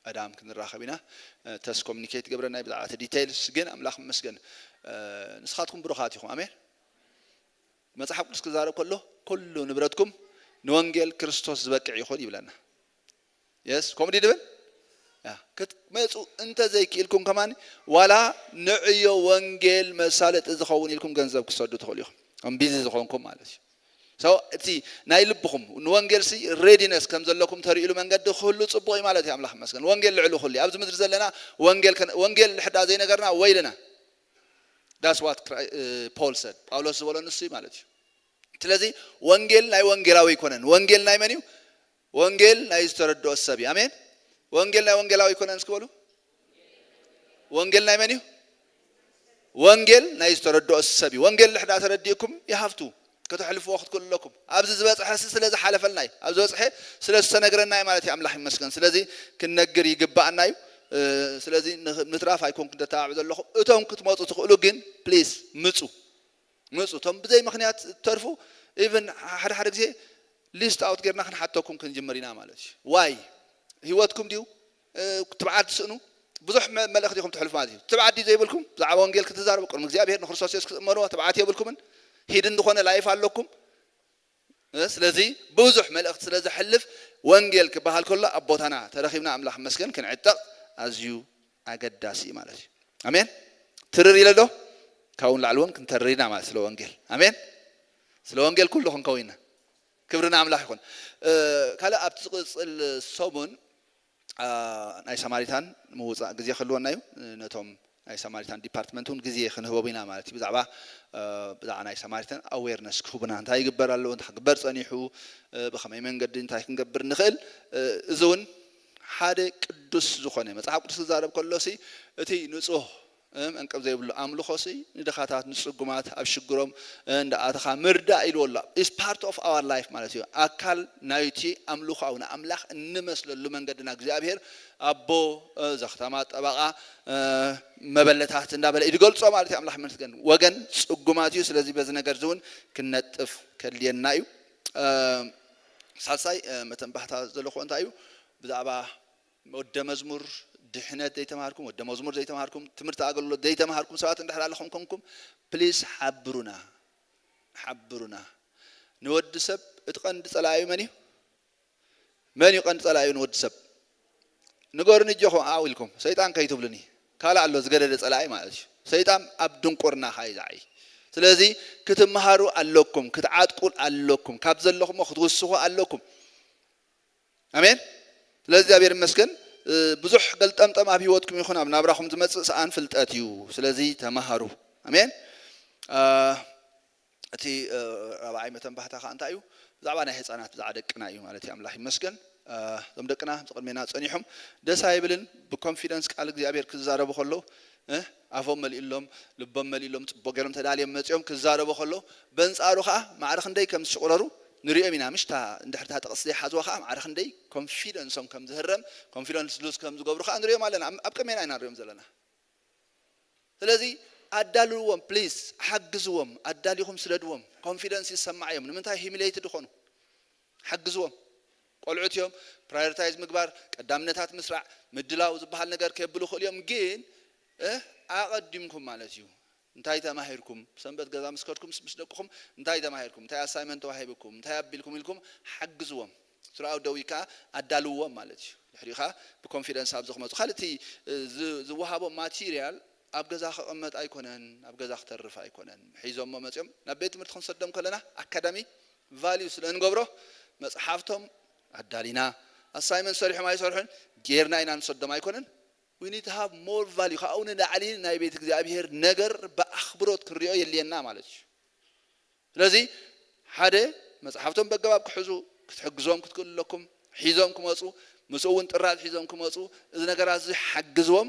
ቀዳም ክንራኸብ ኢና። ተስ ኮሚኒኬት ገብረናይ ብዛዕባ እቲ ዲቴይልስ ግን ኣምላኽ መስገን። ንስኻትኩም ብሩኻት ኢኹም። ኣሜን። መጽሓፍ ቅዱስ ክዛረብ ከሎ ኩሉ ንብረትኩም ንወንጌል ክርስቶስ ዝበቅዕ ይኹን ይብለና። የስ፣ ከምኡ ድብል ክትመፁ እንተዘይክኢልኩም ከማን ዋላ ንዕዮ ወንጌል መሳለጢ ዝኸውን ኢልኩም ገንዘብ ክሰዱ ትኽእሉ ኢኹም። ከም ቢዚ ዝኾንኩም ማለት እዩ። ሰው እቲ ናይ ልብኹም ንወንጌል ሲ ሬዲነስ ከም ዘለኩም ተርእሉ መንገዲ ክህሉ ጽቡቕ እዩ ማለት እዩ። ኣምላኽ መስገን። ወንጌል ልዕሉ ኩሉ እዩ። ኣብዚ ምድሪ ዘለና ወንጌል ከነ- ወንጌል ሕዳ ዘይነገርና ወይልና። That's what ፖል ሰድ ጳውሎስ ዝበሎ ንሱ እዩ ማለት እዩ። ስለዚ ወንጌል ናይ ወንጌላዊ ኣይኮነን። ወንጌል ናይ መን እዩ? ወንጌል ናይ ዝተረድኦ ሰብ እዩ። ኣሜን። ወንጌል ናይ ወንጌላዊ ኣይኮነን እስኪ በሉ። ወንጌል ናይ መን እዩ? ወንጌል ናይ ዝተረድኦ ሰብ እዩ። ወንጌል ልሕዳ ተረዲእኩም ይሃፍቱ ከተሕልፍዎ ክትክእሉ ኣለኩም። ኣብዚ ዝበፅሐ ሲ ስለ ዝሓለፈልና እዩ። ኣብ ዝበፅሐ ስለ ዝተነግረና እዩ ማለት እዩ። ኣምላኽ ይመስገን። ስለዚ ክንነግር ይግባኣና እዩ። ስለዚ ምትራፍ ኣይኮንኩ ተተባብዕ ዘለኹም። እቶም ክትመፁ ትኽእሉ ግን ፕሊስ ምፁ። ምፁ። እቶም ብዘይ ምኽንያት እተርፉ ኢቨን ሓደ ሓደ ግዜ ሊስት ኣውት ጌርና ክንሓተኩም ክንጅምር ኢና ማለት እዩ። ዋይ? ህይወትኩም ድዩ ትብዓት ትስእኑ? ብዙሕ መልእኽቲ ኢኹም ትሕልፉ ማለት እዩ። ትብዓት ድዩ ዘይብልኩም? ብዛዕባ ወንጌል ክትዛረቡ ቅድሚ እግዚኣብሔር ንክርስቶስ የሱስ ክትእመንዎ ትብዓት የብልኩምን? ሂድን ዝኾነ ላይፍ ኣለኩም። ስለዚ ብዙሕ መልእኽቲ ስለ ዘሕልፍ ወንጌል ክበሃል ከሎ ኣብ ቦታና ተረኺብና ኣምላኽ መስገን ክንዕጠቕ ኣዝዩ ኣገዳሲ እዩ ማለት እዩ። ኣሜን። ትርር ኢለ ዶ? ካብኡ ንላዕሊ እውን ክንተርር ኢና ማለት ስለ ወንጌል። ኣሜን። ስለ ወንጌል ኩሉ ክንከውን ኢና። ክብሪ ንኣምላኽ ይኹን። ካልእ ኣብቲ ዝቕፅል ሰሙን ናይ ሳማሪታን ምውፃእ ግዜ ክህልወና እዩ። ነቶም ናይ ሳማሪታን ዲፓርትመንት እውን ግዜ ክንህቦም ኢና ማለት እዩ። ብዛዕባ ብዛዕባ ናይ ሳማሪታን ኣዌርነስ ክህቡና፣ እንታይ ይግበር ኣሎ፣ እንታይ ክግበር ፀኒሑ፣ ብኸመይ መንገዲ እንታይ ክንገብር ንኽእል። እዚ እውን ሓደ ቅዱስ ዝኾነ መፅሓፍ ቅዱስ ክዛረብ ከሎሲ እቲ ንፁህ መንቀብ ዘይብሉ ኣምልኾሲ ንድኻታት ንፅጉማት ኣብ ሽግሮም እንዳኣተኻ ምርዳእ ኢልዎ ኣሎ። Is part of our life ማለት እዩ። ኣካል ናይቲ ኣምልኾ ኣቡነ ኣምላኽ እንመስለሉ መንገድና እግዚኣብሔር ኣቦ ዘኽታማት ጠበቓ መበለታት እንዳበለ እዩ ዝገልጾ ማለት እዩ። ኣምላኽ ይመስገን። ወገን ጽጉማት እዩ። ስለዚ በዚ ነገር እዚ እውን ክንነጥፍ ከድልየና እዩ። ሳልሳይ መተንባህታ ዘለዎ እንታይ እዩ? ብዛዕባ ወደ መዝሙር ድሕነት ዘይተማሃርኩም፣ ወደ መዝሙር ዘይተማሃርኩም፣ ትምህርቲ ኣገልግሎት ዘይተማሃርኩም ሰባት እንድሕር ኣለኹም ኮንኩም፣ ፕሊስ ሓብሩና፣ ሓብሩና። ንወዲ ሰብ እቲ ቀንዲ ጸላኢኡ መን እዩ? መን እዩ ቀንዲ ጸላኢኡ ንወዲ ሰብ? ንገሩኒ እጆኹም ዓው ኢልኩም። ሰይጣን ከይትብሉኒ። ካልእ ኣሎ ዝገደደ ጸላኢ ማለት እዩ። ሰይጣን ኣብ ድንቁርናኻ እዩ ዝዓዪ። ስለዚ ክትምሃሩ ኣለኩም፣ ክትዓጥቁ ኣለኩም፣ ካብ ዘለኹሞ ክትውስኹ ኣለኩም። ኣሜን። ስለዚ እግዚኣብሔር ይመስገን። ብዙሕ ገልጠምጠም ኣብ ህይወትኩም ይኹን ኣብ ናብራኹም ዝመጽእ ሰኣን ፍልጠት እዩ። ስለዚ ተማሃሩ። ኣሜን። እቲ ራብዓይ መተንባህታ ከዓ እንታይ እዩ? ብዛዕባ ናይ ህፃናት፣ ብዛዕባ ደቅና እዩ ማለት እዩ። ኣምላኽ ይመስገን። እዞም ደቅና ኣብዚ ቅድሜና ጸኒሖም ደስ ኣይብልን። ብኮንፊደንስ ቃል እግዚኣብሔር ክዛረቡ ከለዉ ኣፎም መሊእሎም፣ ልቦም መሊእሎም፣ ጽቡቕ ገይሮም ተዳልዮም መጺኦም ክዛረቡ ከለዉ፣ በንጻሩ ከዓ ማዕረ ክንደይ ከም ዝሽቑረሩ ንሪኦም ኢና። ምሽታ እንድሕር እታ ጥቕሲ ዘይሓዝዋ ከዓ ማዕረ ክንደይ ኮንፊደንሶም ከም ዝህረም፣ ኮንፊደንስ ሉዝ ከም ዝገብሩ ከዓ ንሪኦም ኣለና። ኣብ ቅድሜና ኢና ንሪኦም ዘለና። ስለዚ ኣዳልውዎም፣ ፕሊዝ ሓግዝዎም፣ ኣዳሊኹም ስደድዎም። ኮንፊደንስ ይሰማዕ እዮም። ንምንታይ ሂሚሌይትድ ዝኾኑ? ሓግዝዎም። ቆልዑት እዮም። ፕራዮሪታይዝ ምግባር፣ ቀዳምነታት ምስራዕ፣ ምድላው ዝበሃል ነገር ከየብሉ ይኽእሉ እዮም። ግን ኣቐዲምኩም ማለት እዩ። እንታይ ተማሂርኩም? ሰንበት ገዛ ምስ ከድኩም ምስ ደቅኹም እንታይ ተማሂርኩም? እንታይ ኣሳይመንት ተዋሂብኩም? እንታይ ኣቢልኩም ኢልኩም ሓግዝዎም። ስራኣው ደዊ ከዓ ኣዳልውዎም ማለት እዩ። ድሕሪኡ ከዓ ብኮንፊደንስ ኣብዚ ክመፁ። ካልእ እቲ ዝወሃቦም ማቴሪያል ኣብ ገዛ ክቕመጥ ኣይኮነን፣ ኣብ ገዛ ክተርፍ ኣይኮነን። ሒዞሞ መፂኦም ናብ ቤት ትምህርቲ ክንሰዶም ከለና ኣካዳሚ ቫልዩ ስለ እንገብሮ መፅሓፍቶም ኣዳሊና ኣሳይመንት ሰሪሖም ኣይሰርሑን ጌርና ኢና ንሰዶም ኣይኮነን። We need to have more value። ካብኡ ንላዕሊ ናይ ቤት እግዚኣብሔር ነገር ብኣኽብሮት ክንሪኦ የድልየና ማለት እዩ። ስለዚ ሓደ መፅሓፍቶም በገባብ ክሕዙ ክትሕግዞም ክትክእሉ ኣለኩም። ሒዞም ክመፁ ምስኡ እውን ጥራዝ ሒዞም ክመፁ እዚ ነገራት እዚ ሓግዝዎም።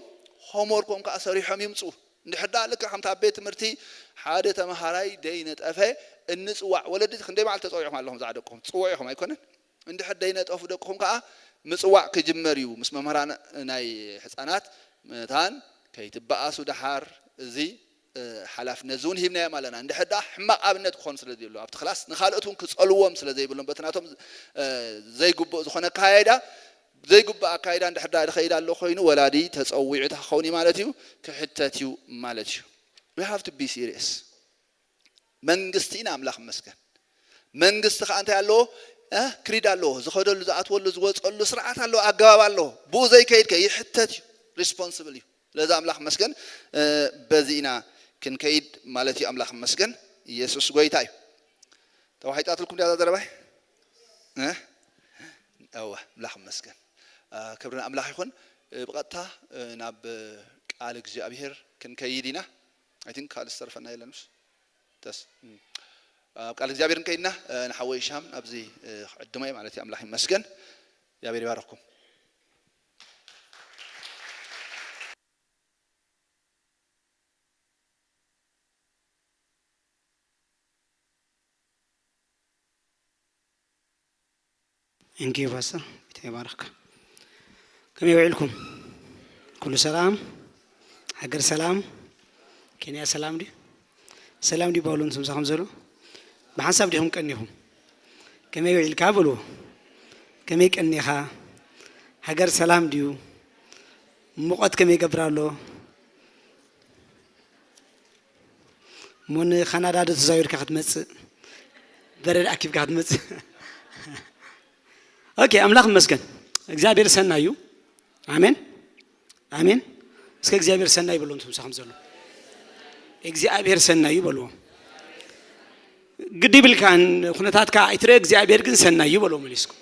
ሆምወርኮም ከዓ ሰሪሖም ይምፁ። እንድሕር ደኣ ልክዕ ከምቲ ኣብ ቤት ትምህርቲ ሓደ ተምሃራይ ደይነጠፈ እንፅዋዕ ወለዲ ክንደይ መዓልቲ ተፀዊዕኹም ኣለኹም ዝዓደቅኹም ትፅውዑ ኢኹም ኣይኮነን? እንድሕር ደይነጠፉ ደቅኹም ከዓ ምፅዋዕ ክጅመር እዩ። ምስ መምህራን ናይ ሕፃናት መታን ከይትበኣሱ ደሓር እዚ ሓላፍነት እዚ እውን ሂብናዮም ኣለና። እንድሕር ደኣ ሕማቕ ኣብነት ክኾኑ ስለ ዘይብሎም ኣብቲ ክላስ ንኻልኦት እውን ክፀልዎም ስለ ዘይብሎም በቲ ናቶም ዘይግቡእ ዝኾነ ኣካያይዳ ዘይግቡእ ኣካይዳ እንድሕር ደኣ ዝኸይድ ኣሎ ኮይኑ ወላዲ ተፀዊዑ ክኸውን እዩ ማለት እዩ፣ ክሕተት እዩ ማለት እዩ። We have to be serious። መንግስቲ ኢና ኣምላኽ ይመስገን። መንግስቲ ከዓ እንታይ ኣለዎ? ክሪድ ኣለዎ። ዝኸደሉ ዝኣትወሉ ዝወፀሉ ስርዓት ኣለዎ፣ ኣገባብ ኣለዎ። ብኡ ዘይከይድ ከ ይሕተት እዩ፣ ሪስፖንስብል እዩ። ስለዚ ኣምላኽ ይመስገን በዚ ኢና ክንከይድ ማለት እዩ። ኣምላኽ ይመስገን። ኢየሱስ ጎይታ እዩ። ተዋሒጣትልኩም ድያ እዛ ዘረባይ? እወ ኣምላኽ ይመስገን። ክብሪ ንኣምላኽ ይኹን። ብቐጥታ ናብ ቃል እግዚኣብሔር ክንከይድ ኢና። ኣይ ቲንክ ካልእ ዝተረፈና የለን። ምስ ተስ ኣብ ቃል እግዚኣብሔር እንከይድና ንሓወይ ሻም ኣብዚ ክዕድሞ እየ ማለት እዩ። ኣምላኽ ይመስገን። እግዚኣብሔር ይባርኽኩም። Thank you ፓስተር፣ ጌታ ይባርክ። ከመይ ውዒልኩም? ኩሉ ሰላም? ሃገር ሰላም? ኬንያ ሰላም ድዩ? ሰላም ድዩ ባውሎ ምስ ምሳኹም ዘሎ? ብሓንሳብ ዲኹም ቀኒኹም? ከመይ ውዒልካ በልዎ። ከመይ ቀኒኻ? ሃገር ሰላም ድዩ? ሙቐት ከመይ ይገብር ኣሎ? እሞ ንካናዳ ዶ ተዛዊርካ ክትመጽእ? በረድ ኣኪብካ ክትመጽእ? ኦኬ፣ ኣምላኽ ይመስገን። እግዚኣብሔር ሰናይ እዩ። ኣሜን፣ ኣሜን። እስከ እግዚኣብሔር ሰናይ በሉ። እንቱም ሳኹም ዘሎ እግዚኣብሔር ሰናይ እዩ በልዎ። ግዲ ብልካን ኩነታትካ ኣይትረ እግዚኣብሔር ግን ሰናይ እዩ በልዎ መሊስኩም።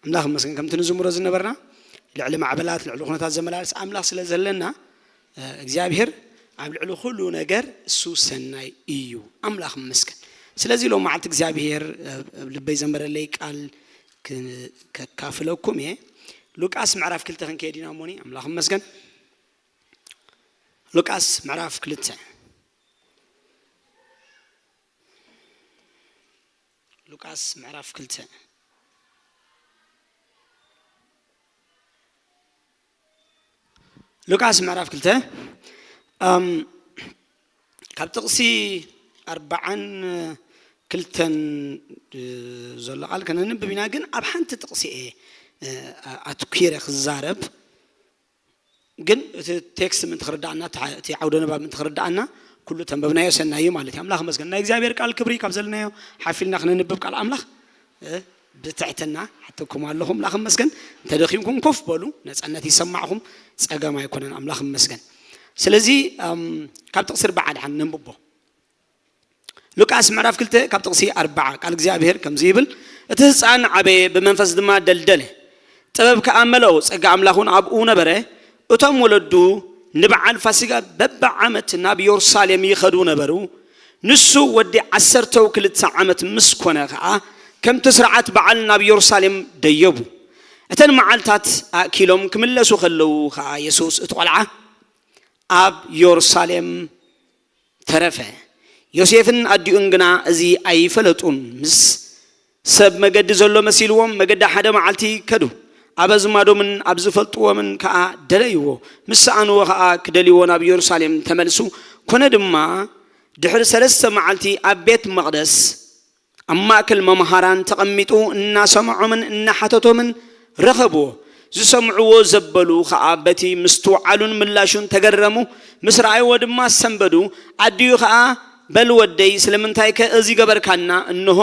ኣምላኽ መስገን ከምቲ ንዝምሮ ዝነበርና ልዕሊ ማዕበላት ልዕሊ ኩነታት ዘመላለስ ኣምላኽ ስለ ዘለና እግዚኣብሔር ኣብ ልዕሊ ኩሉ ነገር እሱ ሰናይ እዩ። ኣምላኽ መስገን። ስለዚ ሎም መዓልቲ እግዚኣብሔር ልበይ ዘንበረለይ ቃል ከካፍለኩም እየ። ሉቃስ ምዕራፍ ክልተ ክንከይድ ኢና እሞኒ። ኣምላኽ መስገን። ሉቃስ ምዕራፍ ክልተ። ሉቃስ ምዕራፍ ክልተ። ሉቃስ ምዕራፍ ክልተ። ካብ ጥቕሲ ኣርባዓን ክልተን ዘሎ ቃል ከነንብብ ኢና። ግን ኣብ ሓንቲ ጥቕሲ እየ ኣትኪረ ክዛረብ። ግን እቲ ቴክስት ምን ትኽርዳኣና፣ እቲ ዓውደ ንባብ ምን ትኽርዳኣና፣ ኩሉ ተንበብናዮ ሰናይ እዩ ማለት እዩ። ኣምላኽ መስገን። ናይ እግዚኣብሔር ቃል ክብሪ ካብ ዘለናዮ ሓፊልና ክነንብብ ቃል ኣምላኽ ብትሕትና ሓተኩም ኣለኹም። ኣምላኽ መስገን። እንተደኺምኩም ኮፍ በሉ፣ ነፃነት ይሰማዕኹም፣ ፀገም ኣይኮነን። ኣምላኽ መስገን። ስለዚ ካብ ጥቕሲ ኣርባዓ ድሓን ነንብቦ። ሉቃስ ምዕራፍ ክልተ ካብ ጥቕሲ ኣርባዓ ቃል እግዚኣብሔር ከምዚ ይብል፣ እቲ ህፃን ዓበየ፣ ብመንፈስ ድማ ደልደለ፣ ጥበብ ከኣ መለኦ፣ ጸጋ ኣምላኽ እውን ኣብኡ ነበረ። እቶም ወለዱ ንበዓል ፋሲጋ በብዓመት ናብ የሩሳሌም ይኸዱ ነበሩ። ንሱ ወዲ ዓሰርተው ክልተ ዓመት ምስ ኮነ ኸኣ ከምቲ ስርዓት በዓል ናብ የሩሳሌም ደየቡ። እተን መዓልታት ኣእኪሎም ክምለሱ ከለዉ ኸኣ የሱስ እቲ ቈልዓ ኣብ የሩሳሌም ተረፈ። ዮሴፍን ኣዲኡን ግና እዚ ኣይፈለጡን። ምስ ሰብ መገዲ ዘሎ መሲልዎም መገዲ ሓደ መዓልቲ ከዱ። ኣብ ኣዝማዶምን ኣብ ዝፈልጥዎምን ከኣ ደለይዎ። ምስ ሰኣንዎ ከኣ ክደልይዎ ናብ የሩሳሌም ተመልሱ። ኮነ ድማ ድሕሪ ሰለስተ መዓልቲ ኣብ ቤት መቕደስ ኣብ ማእከል መምሃራን ተቐሚጡ እናሰምዖምን እናሓተቶምን ረኸብዎ። ዝሰምዕዎ ዘበሉ ኸኣ በቲ ምስትውዓሉን ምላሹን ተገረሙ። ምስ ረኣይዎ ድማ ሰንበዱ። ኣዲኡ ኸኣ በል ወደይ ስለምንታይከ እዚ ገበርካና? እንሆ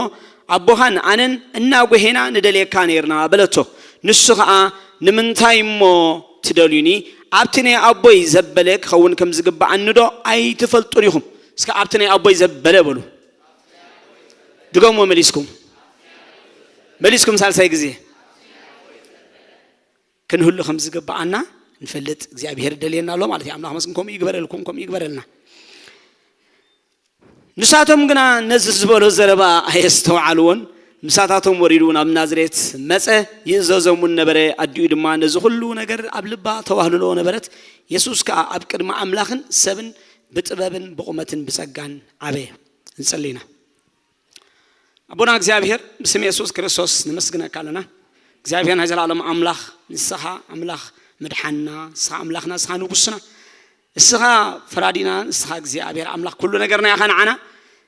ኣቦኻን ኣነን እናጎሄና ንደልየካ ነይርና በለቶ። ንሱ ኸኣ ንምንታይ እሞ ትደልዩኒ? ኣብቲ ናይ ኣቦይ ዘበለ ክኸውን ከም ዝግብኣኒ ዶ ኣይትፈልጡን ኢኹም? እስከ ኣብቲ ናይ ኣቦይ ዘበለ በሉ። ድገምዎ መሊስኩም። መሊስኩም ሳልሳይ ግዜ። ክንህሉ ከም ዝግብኣና ንፈልጥ እግዚኣብሔር ደልየና ኣሎ ማለት እዩ። ኣምላኽ መስግን ከምኡ ይግበረልኩም፣ ከምኡ ይግበረልና። ንሳቶም ግና ነዚ ዝበሎ ዘረባ ኣየስተውዓልዎን። ምሳታቶም ወሪዱ ናብ ናዝሬት መጸ፣ ይእዘዞም እውን ነበረ። ኣዲኡ ድማ ነዚ ኩሉ ነገር ኣብ ልባ ተዋህልሎ ነበረት። የሱስ ከኣ ኣብ ቅድሚ ኣምላኽን ሰብን ብጥበብን ብቑመትን ብጸጋን ዓበየ። ንጸሊ ኢና። ኣቦና እግዚኣብሔር ብስም የሱስ ክርስቶስ ነመስግነካ ኣለና። እግዚኣብሔር ናይ ዘላለም ኣምላኽ ንስኻ ኣምላኽ ምድሓንና፣ ንስኻ ኣምላኽና፣ ንስኻ ንጉስና፣ ንስኻ ፈራዲና፣ ንስኻ እግዚኣብሔር ኣምላኽ ኩሉ ነገርና ኢኻ ንዓና።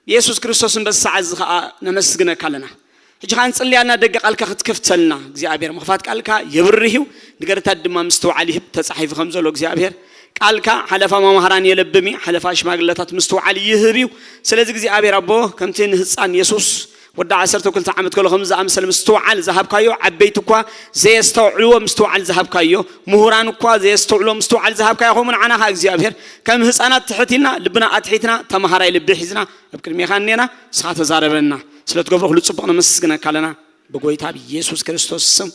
ብየሱስ ክርስቶስን በዚ ሰዓት እዚ ኸኣ ነመስግነካ ኣለና። ሕጂ ኸኣ ንጽልያና ደገ ቃልካ ክትከፍተልና እግዚኣብሔር፣ ምኽፋት ቃልካ የብርህ እዩ፣ ንገርታት ድማ ምስትውዓል ይህብ፣ ተጻሒፉ ከም ዘሎ እግዚኣብሔር ቃልካ ሓለፋ መማህራን የለብም እዩ፣ ሓለፋ ሽማግለታት ምስትውዓል ይህብ እዩ። ስለዚ እግዚኣብሔር ኣቦ ከምቲ ንህፃን የሱስ ወዲ ዓሰርተ ክልተ ዓመት ከሎ ከም ዝኣመሰለ ምስትውዓል ዝሃብካዮ፣ ዓበይቲ እኳ ዘየስተውዕልዎ ምስትውዓል ዝሃብካዮ፣ ምሁራን እኳ ዘየስተውዕልዎ ምስትውዓል ዝሃብካዮ፣ ከምኡ ንዓና ኸዓ እግዚኣብሔር ከም ህፃናት ትሕት ኢልና ልብና ኣትሒትና ተምሃራይ ልቢ ሒዝና ኣብ ቅድሜኻ እኔና፣ ንስኻ ተዛረበና። ስለ ትገብሮ ኩሉ ጽቡቕ ነመስግነካ ኣለና ብጎይታ ብየሱስ ክርስቶስ ስም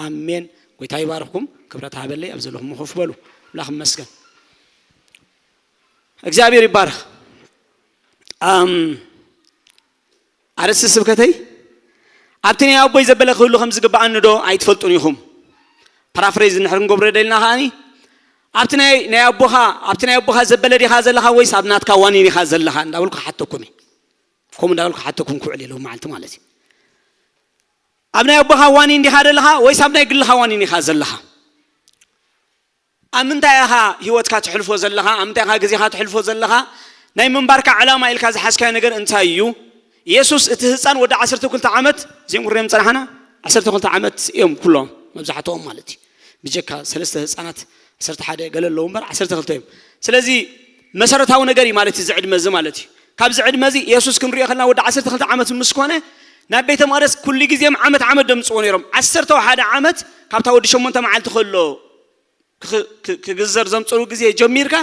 ኣሜን። ጎይታ ይባርኽኩም። ክብረት ሃበለይ ኣብ ዘለኹም ኮፍ በሉ። ኣምላኽ ይመስገን። እግዚኣብሔር ይባርኽ። ኣም ኣርእስቲ ስብከተይ ኣብቲ ናይ ኣቦይ ዘበለ ክህሉ ከም ዝግብኣኒ ዶ ኣይትፈልጡን ኢኹም? ፓራፍሬዝ እንድሕር ክንገብሮ ደልና ከኣኒ ኣብቲ ናይ ናይ ኣቦኻ ኣብቲ ናይ ኣቦኻ ዘበለ ዲኻ ዘለኻ ወይስ ኣብ ናትካ ዋኒን ኢኻ ዘለኻ እንዳበልኩ ሓተኩም እየ። ከምኡ እንዳበልኩ ሓተኩም ክውዕል የለዉ መዓልቲ ማለት እዩ። ኣብ ናይ ኣቦኻ ዋኒን ዲኻ ዘለኻ ወይስ ኣብ ናይ ግልኻ ዋኒን ኢኻ ዘለኻ? ኣብ ምንታይ ኢኻ ህይወትካ ትሕልፎ ዘለኻ? ኣብ ምንታይ ኢኻ ግዜኻ ትሕልፎ ዘለኻ? ናይ ምንባርካ ዕላማ ኢልካ ዝሓዝካዮ ነገር እንታይ እዩ? ኢየሱስ እቲ ህፃን ወዲ ዓሰርተ ክልተ ዓመት፣ እዚኦም ኩሎም ጸናሕና ዓሰርተ ክልተ ዓመት እዮም ኩሎም፣ መብዛሕትኦም ማለት እዩ። ብጀካ ሰለስተ ህፃናት ዓሰርተ ሓደ ገለ ኣለዉ እምበር ዓሰርተ ክልተ እዮም። ስለዚ መሰረታዊ ነገር እዩ ማለት እዩ እዚ ዕድመ እዚ ማለት እዩ። ካብዚ ዕድመ እዚ ኢየሱስ ክንሪኦ ከለና ወዲ ዓሰርተ ክልተ ዓመት ምስ ኮነ ናብ ቤተ መቕደስ ኩሉ ግዜ ዓመት ዓመት ደምፅዎ ነይሮም። ዓሰርተ ሓደ ዓመት ካብታ ወዲ ሸሞንተ መዓልቲ ከሎ ክግዘር ዘምፅሩ ግዜ ጀሚርካ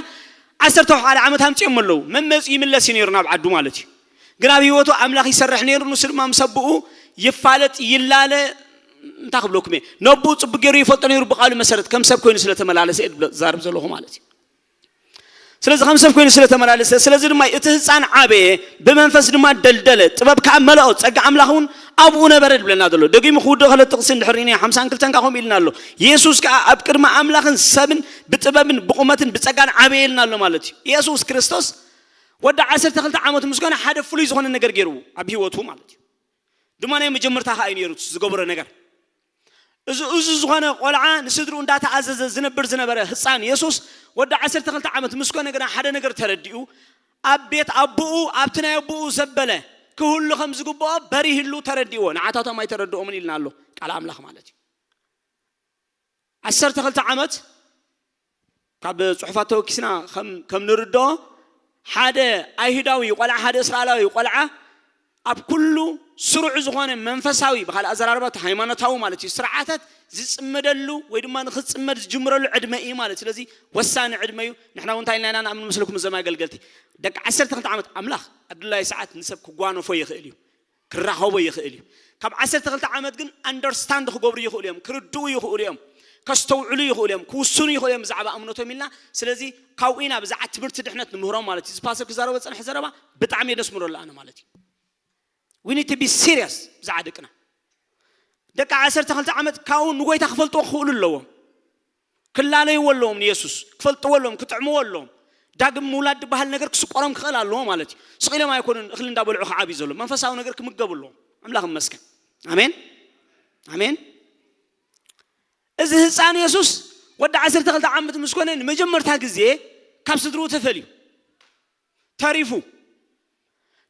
ዓሰርተ ሓደ ዓመት ኣምፅኦም ኣለዉ። መመፂ ይምለስ እዩ ነይሩ ናብ ዓዱ ማለት እዩ። ግን ኣብ ህይወቱ ኣምላኽ ይሰርሕ ነይሩ። ንሱ ድማ ምስ ኣቦኡ ይፋለጥ ይላለ። እንታይ ክብለኩም እየ፣ ነቦኡ ፅቡቅ ገይሩ ይፈልጦ ነይሩ። ብቃሉ መሰረት ከም ሰብ ኮይኑ ስለተመላለሰ እየ ዝዛረብ ዘለኹ ማለት እዩ። ስለዚ ከም ሰብ ኮይኑ ስለተመላለሰ፣ ስለዚ ድማ እቲ ህፃን ዓበየ፣ ብመንፈስ ድማ ደልደለ፣ ጥበብ ከዓ መለኦ፣ ፀጋ ኣምላኽ እውን ኣብኡ ነበረ ዝብለና ዘሎ። ደጊሙ ክውድኦ ከለ ጥቕሲ እንድሕር ርኢና ሓምሳን ክልተን ከዓ ከምኡ ኢልና ኣሎ። ኢየሱስ ከዓ ኣብ ቅድሚ ኣምላኽን ሰብን ብጥበብን ብቑመትን ብፀጋን ዓበየ ኢልና ኣሎ ማለት እዩ። ኢየሱስ ክርስቶስ ወዲ ዓሰርተ ክልተ ዓመት ምስ ኮነ ሓደ ፍሉይ ዝኾነ ነገር ገይርዎ ኣብ ህይወቱ ማለት እዩ። ድማ ናይ መጀመርታ ከዓ እዩ ነይሩ ዝገብሮ ነገር። እዚ እዚ ዝኾነ ቆልዓ ንስድሩ እንዳተኣዘዘ ዝነብር ዝነበረ ህፃን የሱስ ወዲ ዓሰርተ ክልተ ዓመት ምስ ኮነ ግና ሓደ ነገር ተረዲኡ፣ ኣብ ቤት ኣቦኡ ኣብቲ ናይ ኣቦኡ ዘበለ ክህሉ ከም ዝግብኦ በሪህሉ ተረዲእዎ። ንዓታቶም ኣይተረድኦምን ኢልና ኣሎ ቃል ኣምላኽ ማለት እዩ። ዓሰርተ ክልተ ዓመት ካብ ጽሑፋት ተወኪስና ከም ከም ንርድኦ ሓደ ኣይሁዳዊ ቆልዓ ሓደ እስራኤላዊ ቆልዓ ኣብ ኩሉ ስሩዕ ዝኾነ መንፈሳዊ ብኻልእ ኣዘራርባ እቲ ሃይማኖታዊ ማለት እዩ ስርዓታት ዝጽመደሉ ወይ ድማ ንክጽመድ ዝጅምረሉ ዕድመ እዩ ማለት። ስለዚ ወሳኒ ዕድመ እዩ። ንሕና እውን እንታይ ኢልና ኢና ንኣምን ምስልኩም እዞም ኣገልገልቲ? ደቂ ዓሰርተ ክልተ ዓመት ኣምላኽ ኣብ ድላዩ ሰዓት ንሰብ ክጓነፎ ይኽእል እዩ። ክራኸቦ ይኽእል እዩ። ካብ ዓሰርተ ክልተ ዓመት ግን ኣንደርስታንድ ክገብሩ ይኽእሉ እዮም፣ ክርድኡ ይኽእሉ እዮም፣ ከስተውዕሉ ይኽእሉ እዮም፣ ክውስኑ ይኽእሉ እዮም ብዛዕባ እምነቶም ኢልና። ስለዚ ካብኡ ኢና ብዛዕባ ትምህርቲ ድሕነት ንምህሮም ማለት እዩ። እዚ ፓስተር ክዛረቦ ዝጸንሐ ዘረባ ብጣዕሚ የደስምረሉ ኣነ ማለት እዩ። We need to be serious ብዛዕባ ደቅና። ደቂ ዓሰርተ ክልተ ዓመት ካብኡ ንጎይታ ክፈልጥዎ ክኽእሉ ኣለዎም። ክላለይዎ ኣለዎም ንየሱስ፣ ክፈልጥዎ ኣለዎም፣ ክጥዕምዎ ኣለዎም። ዳግም ምውላድ ዝበሃል ነገር ክስቆሮም ክኽእል ኣለዎ ማለት እዩ። ስቕ ኢሎም ኣይኮኑን እኽሊ እንዳበልዑ ክዓብዩ ዘለዎም። መንፈሳዊ ነገር ክምገቡ ኣለዎም። ኣምላኽ ይመስገን። ኣሜን ኣሜን። እዚ ህፃን የሱስ ወዲ ዓሰርተ ክልተ ዓመት ምስ ኮነ ንመጀመርታ ግዜ ካብ ስድርኡ ተፈልዩ ተሪፉ።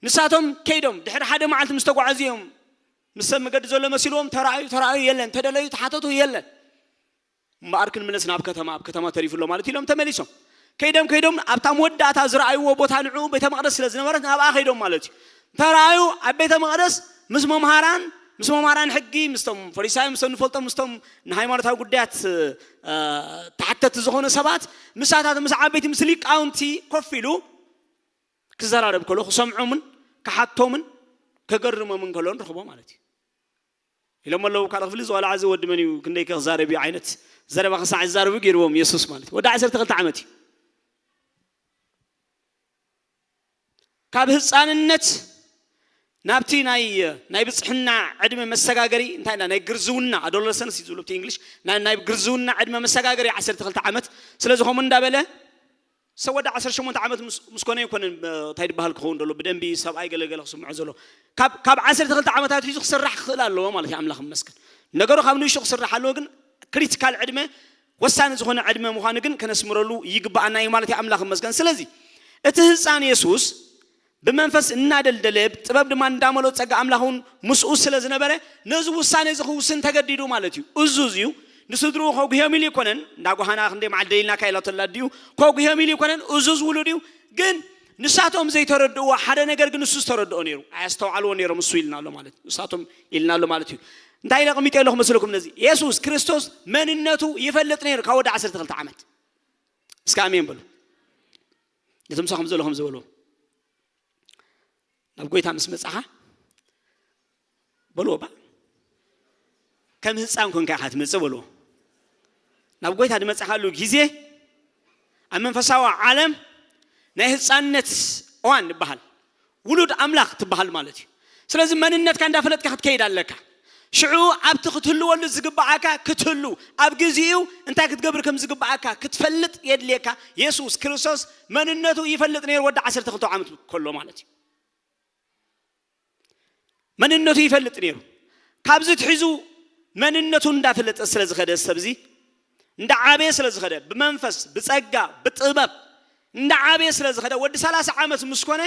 ንሳቶም ከይዶም ድሕሪ ሓደ መዓልቲ ምስ ተጓዓዙ እዮም ምስ ሰብ መገዲ ዘሎ መሲልዎም ተራእዩ ተራእዩ የለን፣ ተደለዩ ተሓተቱ የለን። እምበኣር ክንምለስ ናብ ከተማ፣ ኣብ ከተማ ተሪፉ ኣሎ ማለት ኢሎም ተመሊሶም። ከይዶም ከይዶም ኣብታ መወዳእታ ዝረኣይዎ ቦታ ንዕኡ ቤተ መቕደስ ስለ ዝነበረት ናብኣ ከይዶም ማለት እዩ። ተረኣዩ ኣብ ቤተ መቕደስ ምስ መምሃራን ምስ መምሃራን ሕጊ ምስቶም ፈሪሳውያን ምስቶም ንፈልጦም ምስቶም ንሃይማኖታዊ ጉዳያት ተሓተቲ ዝኾኑ ሰባት ምሳታት ምስ ዓበይቲ ምስ ሊቃውንቲ ኮፍ ኢሉ ክዘራረብ ከሎ ክሰምዖምን ክሓቶምን ከገርሞምን ከሎ ንረኽቦ ማለት እዩ። ኢሎም ኣለዉ ካልእ ክፍሊ ዝቆልዓ እዚ ወዲ መን እዩ ክንደይ ክዛረብ እዩ ዓይነት ዘረባ ክሳዕ ዝዛረቡ ገይርዎም የሱስ ማለት እዩ። ወዲ ዓሰርተ ክልተ ዓመት እዩ። ካብ ህፃንነት ናብቲ ናይ ናይ ብፅሕና ዕድመ መሰጋገሪ እንታይ ናይ ግርዝውና ኣዶለሰንስ እዩ ዝብሉ ብቲ እንግሊሽ ናይ ግርዝውና ዕድመ መሰጋገሪ ዓሰርተ ክልተ ዓመት ስለዚ ከምኡ እንዳበለ ሰብ ወዲ ዓሰርተ ሸሞንተ ዓመት ምስ ኮነ ይኮነን እንታይ ዝበሃል ክኸውን ዘሎ ብደንቢ ሰብኣይ ገለገለ ክስምዖ ዘሎ ካብ ዓሰርተ ክልተ ዓመታት ሒዙ ክስራሕ ክኽእል ኣለዎ ማለት እዩ። ኣምላኽ ይመስገን። ነገሩ ካብ ንእሽቶ ክስራሕ ኣለዎ፣ ግን ክሪቲካል ዕድመ ወሳኒ ዝኾነ ዕድመ ምዃኑ ግን ከነስምረሉ ይግብኣና እዩ ማለት እዩ። ኣምላኽ ይመስገን። ስለዚ እቲ ህፃን የሱስ ብመንፈስ እናደልደለ ጥበብ ድማ እንዳመልኦ ጸጋ ኣምላኽ እውን ምስኡ ስለ ዝነበረ ነዚ ውሳነ እዚ ክውስን ተገዲዱ ማለት እዩ። እዙዝ እዩ። ንስድርኡ ከጉህዮም ኢሉ ይኮነን፣ እንዳ ጓሃና ክንደይ መዓል ደሊልና ካይላ ተላ ድዩ ከጉህዮም ኢሉ ይኮነን። እዙዝ ውሉድ እዩ። ግን ንሳቶም ዘይተረድእዎ ሓደ ነገር ግን ንሱ ዝተረድኦ ነይሩ። ኣያስተውዓልዎ ነይሮም እሱ ኢልና ኣሎ ማለት እዩ። ንሳቶም ኢልና ኣሎ ማለት እዩ። እንታይ ኢለ ኣቐሚጠ ኣለኹ መስለኩም? ነዚ የሱስ ክርስቶስ መንነቱ ይፈልጥ ነይሩ ካብ ወዲ ዓሰርተ ክልተ ዓመት። እስከ ኣሜን በሉ። ነቶም ምሳኹም ዘለኹም ዝበልዎ ናብ ጎይታ ምስ መጻኻ በልዎ ባ ከም ህፃን ኮንካ ኢኻ ትመፅእ በልዎ። ናብ ጎይታ ዝመፃኻሉ ግዜ ኣብ መንፈሳዊ ዓለም ናይ ህፃንነት እዋን ይበሃል። ውሉድ ኣምላኽ ትበሃል ማለት እዩ። ስለዚ መንነትካ እንዳፈለጥካ ክትከይድ ኣለካ። ሽዑ ኣብቲ ክትህልወሉ ዝግብኣካ ክትህሉ ኣብ ግዜኡ እንታይ ክትገብር ከም ዝግብኣካ ክትፈልጥ የድልየካ። የሱስ ክርስቶስ መንነቱ ይፈልጥ ነይሩ ወዲ ዓሰርተ ክልተ ዓመት ከሎ ማለት እዩ። መንነቱ ይፈልጥ ነይሩ። ካብዚ ትሒዙ መንነቱ እንዳፈለጠ ስለ ዝኸደ ሰብዚ እንዳዓበየ ስለ ዝኸደ ብመንፈስ ብጸጋ ብጥበብ እንዳ ዓብየ ስለ ዝኸደ፣ ወዲ ሰላሳ ዓመት ምስ ኮነ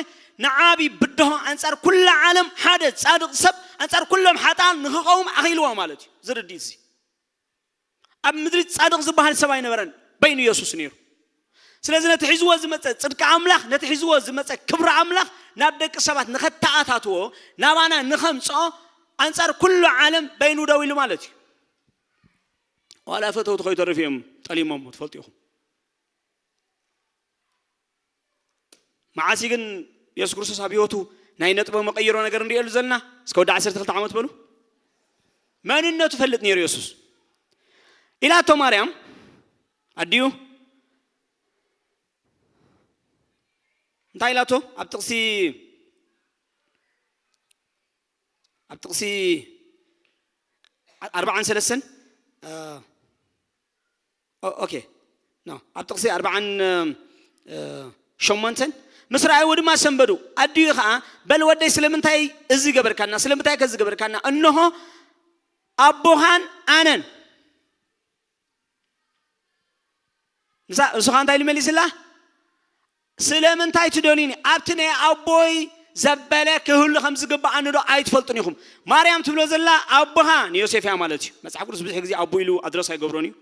ንዓቢ ብድሆ ኣንጻር ኩላ ዓለም ሓደ ጻድቕ ሰብ ኣንጻር ኩሎም ሓጥኣን ንኽቐውም ኣኽኢልዎ ማለት እዩ። ዝርድእ እዚ ኣብ ምድሪ ጻድቕ ዝበሃል ሰብ ኣይነበረን፣ በይኑ የሱስ ነይሩ። ስለዚ ነቲ ሒዝዎ ዝመጸ ጽድቂ ኣምላኽ፣ ነቲ ሒዝዎ ዝመጸ ክብሪ ኣምላኽ ናብ ደቂ ሰባት ንኸተኣታትዎ፣ ናባና ንኸምጽኦ ኣንጻር ኩሉ ዓለም በይኑ ደው ኢሉ ማለት እዩ። ዋላ ፈተውቲ ከይተርፉ እዮም ጠሊሞም፣ ትፈልጡ ኢኹም። መዓሲ ግን የሱስ ክርስቶስ ኣብ ህይወቱ ናይ ነጥበ መቐይሮ ነገር ንሪኤሉ ዘለና? እስከ ወዲ ዓሰርተ ክልተ ዓመት በሉ። መንነቱ ፈልጥ ነይሩ የሱስ። ኢላቶ ማርያም ኣዲኡ እንታይ ኢላቶ? ኣብ ጥቕሲ ኣብ ጥቕሲ ኣርባዓን ሰለስተን ኦኬ ኖ ኣብ ጥቕሲ ኣርባዓን ሸሞንተን ምስ ረኣይዎ ድማ ሰንበዱ። ኣዲኡ ኸዓ በል ወደይ ስለምንታይ እዚ ገበርካና? ስለምንታይ ከዚ ገበርካና? እንሆ ኣቦኻን ኣነን ንሳ እሱ እንታይ ኢሉ መሊስላ? ስለምንታይ ትደልዩኒ? ኣብቲ ናይ ኣቦይ ዘበለ ክህሉ ከም ዝግባኣኒ ዶ ኣይትፈልጡን ኢኹም? ማርያም ትብሎ ዘላ ኣቦኻ ንዮሴፍ እያ ማለት እዩ። መጽሓፍ ቅዱስ ብዙሕ ግዜ ኣቦ ኢሉ ኣድረስ ኣይገብሮን እዩ።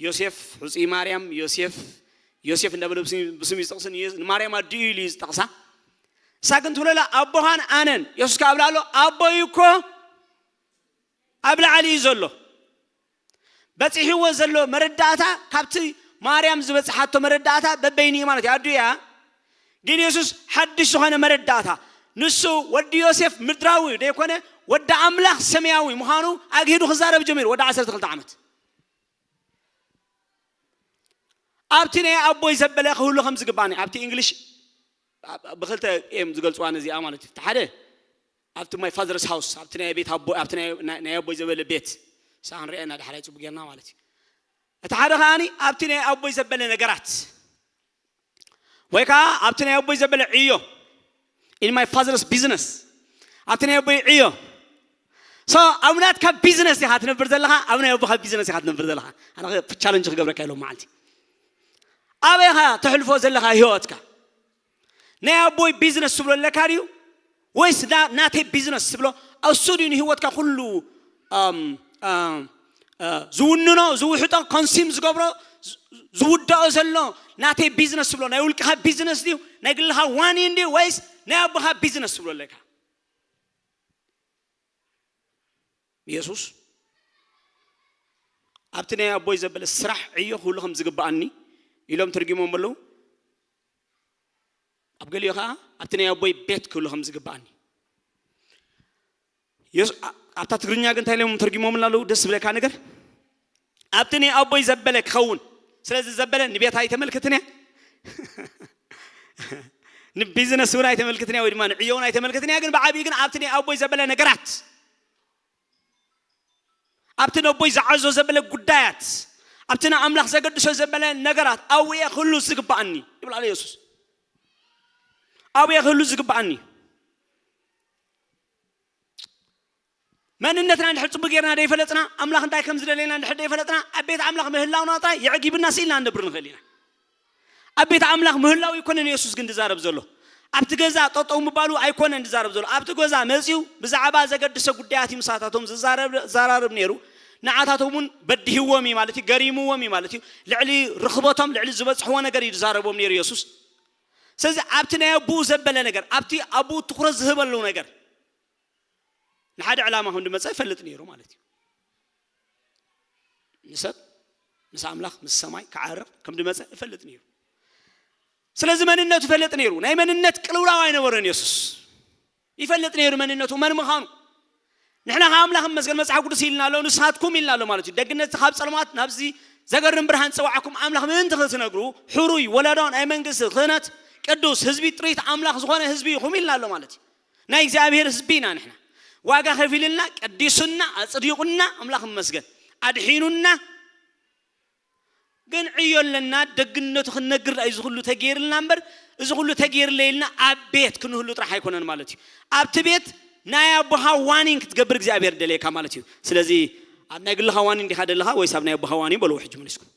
ዮሴፍ ሕፁይ ማርያም፣ ዮሴፍ ዮሴፍ እንዳበለ ብስም ብስም እዩ ዝጠቕስን ንማርያም ኣዲኡ ኢሉ እዩ ዝጠቕሳ። እሳ ግን ትብለላ ኣቦኻን ኣነን። የሱስ ከኣ ኣብላ ኣሎ ኣቦይ እኮ ኣብ ላዕሊ እዩ ዘሎ። በፂሕዎ ዘሎ መረዳእታ ካብቲ ማርያም ዝበፅሓቶ መረዳእታ በበይኑ እዩ ማለት እዩ። ኣዱያ ግን የሱስ ሓድሽ ዝኾነ መረዳእታ ንሱ ወዲ ዮሴፍ ምድራዊ ደይኮነ ወዲ ኣምላኽ ሰማያዊ ምዃኑ ኣግሂዱ ክዛረብ ጀሚሩ። ወዲ ዓሰርተ ክልተ ዓመት ኣብቲ ናይ ኣቦይ ዘበለ ክህሉ ከም ዝግባኒ ኣብቲ እንግሊሽ ብክልተ እዮም ዝገልፅዋ ነዚኣ ማለት እዩ። ሓደ ኣብቲ my father's house ኣብቲ ናይ ቤት ኣቦ ኣብቲ ናይ ኣቦይ ዘበለ ቤት ሳንሪአና ዳሕራይ ፅቡቅ ጌርና ማለት እዩ። እቲ ሓደ ከዓኒ ኣብቲ ናይ ኣቦይ ዘበለ ነገራት ወይ ከዓ ኣብቲ ናይ ኣቦይ ዘበለ ዕዮ in my father's business ኣብቲ ናይ ኣቦይ ዕዮ so ኣብ ናትካ ቢዝነስ ኢኻ ትነብር ዘለኻ ኣብ ናይ ኣቦኻ ቢዝነስ ኢኻ ትነብር ዘለኻ። ኣነ ቻለንጅ ክገብረካ የሎም መዓልቲ ኣበይኻ ተሕልፎ ዘለኻ ህይወትካ ናይ ኣቦይ ቢዝነስ ትብሎ ኣለካ ድዩ ወይስ ናተይ ቢዝነስ ትብሎ? እሱ ድዩ ንህይወትካ ኩሉ ዝውንኖ ዝውሕጦ ኮንሲም ዝገብሮ ዝውድኦ ዘሎ ናተይ ቢዝነስ ትብሎ ናይ ውልቅኻ ቢዝነስ ድዩ ናይ ግልኻ ዋኒን ድዩ ወይስ ናይ ኣቦኻ ቢዝነስ ትብሎ ኣለካ? የሱስ ኣብቲ ናይ ኣቦይ ዘበለ ስራሕ ዕዮ ክህሉ ከም ዝግብኣኒ ኢሎም ትርጊሞም ኣለዉ። ኣብ ገሊኡ ከዓ ኣብቲ ናይ ኣቦይ ቤት ክህሉ ከም ዝግብኣኒ። የሱ- ኣ- ኣብታ ትግርኛ ግን እንታይ ኢሎም ተርጊሞምና ኣለዉ? ደስ ዝብለካ ነገር ኣብቲ ናይ ኣቦይ ዘበለ ክኸውን። ስለዚ ዘበለ ንቤት ኣይተመልክትን እያ ንቢዝነስ እውን ኣይተመልክትን እያ ወይ ድማ ንዕዮ እውን ኣይተመልክትን እያ። ግን ብዓብዩ ግን ኣብቲ ናይ ኣቦይ ዘበለ ነገራት ኣብቲ ነቦይ ዝዓዞ ዘበለ ጉዳያት ኣብቲ ንኣምላኽ ዘገድሶ ዘበለ ነገራት ኣብኡ እየ ክህሉ ዝግብኣኒ ይብል ኣሎ የሱስ። ኣብኡ እየ ክህሉ ዝግብኣኒ። መንነትና እንድሕር ፅቡቅ ጌርና ደይፈለጥና ኣምላኽ እንታይ ከም ዝደለየና እንድሕር ደይፈለጥና ኣብ ቤት ኣምላኽ ምህላውና ጥራይ የዕጊብና ስኢልና ንነብር ንኽእል ኢና። ኣብ ቤት ኣምላኽ ምህላው ኣይኮነን የሱስ ግን ዝዛረብ ዘሎ። ኣብቲ ገዛ ጠጠው ምባሉ ኣይኮነን ዝዛረብ ዘሎ። ኣብቲ ገዛ መፂኡ ብዛዕባ ዘገድሰ ጉዳያት እዩ ምሳታቶም ዝዛረብ- ዝዘራረብ ነይሩ። ንዓታቶም እውን በድህዎም እዩ ማለት እዩ፣ ገሪምዎም እዩ ማለት እዩ። ልዕሊ ርኽበቶም ልዕሊ ዝበፅሕዎ ነገር እዩ ዝዛረቦም ነይሩ የሱስ። ስለዚ ኣብቲ ናይ ኣቡኡ ዘበለ ነገር ኣብቲ ኣቡኡ ትኩረት ዝህበሉ ነገር ንሓደ ዕላማ ከም ድመፀ ይፈልጥ ነይሩ ማለት እዩ። ንሰብ ምስ ኣምላኽ ምስ ሰማይ ክዓርቕ ከም ድመፀ ይፈልጥ ነይሩ። ስለዚ መንነቱ ይፈልጥ ነይሩ። ናይ መንነት ቅልውላው ኣይነበረን የሱስ። ይፈልጥ ነይሩ መንነቱ መን ምዃኑ። ንሕና ካብ ኣምላኽ መስገን መጽሓፍ ቅዱስ ኢልና ኣሎ ንስኻትኩም ኢልና ኣሎ ማለት እዩ። ደግነት ካብ ጸልማት ናብዚ ዘገርም ብርሃን ጸዋዕኩም ኣምላኽ ምእንቲ ክትነግሩ ሕሩይ ወለዶ ናይ መንግስቲ ክህነት ቅዱስ ህዝቢ ጥሪት ኣምላኽ ዝኾነ ህዝቢ ኢኹም ኢልና ኣሎ ማለት እዩ። ናይ እግዚኣብሔር ህዝቢ ኢና ንሕና። ዋጋ ከፊልና ቀዲሱና ኣጽዲቑና ኣምላኽ መስገን ኣድሒኑና ግን ዕዮ ኣለና። ደግነቱ ክንነግር እዩ ዝኽሉ ተገይርልና እምበር እዚ ኩሉ ተገይርለ ኢልና ኣብ ቤት ክንህሉ ጥራሕ ኣይኮነን ማለት እዩ። ኣብቲ ቤት ናይ ኣቦኻ ዋኒን ክትገብር እግዚኣብሔር ደለየካ ማለት እዩ። ስለዚ ኣብ ናይ ግልኻ ዋኒን እንዲኻ ደለኻ ወይስ ኣብ ናይ ኣቦኻ ዋኒን በልዎ ሕጂ መሊስኩም።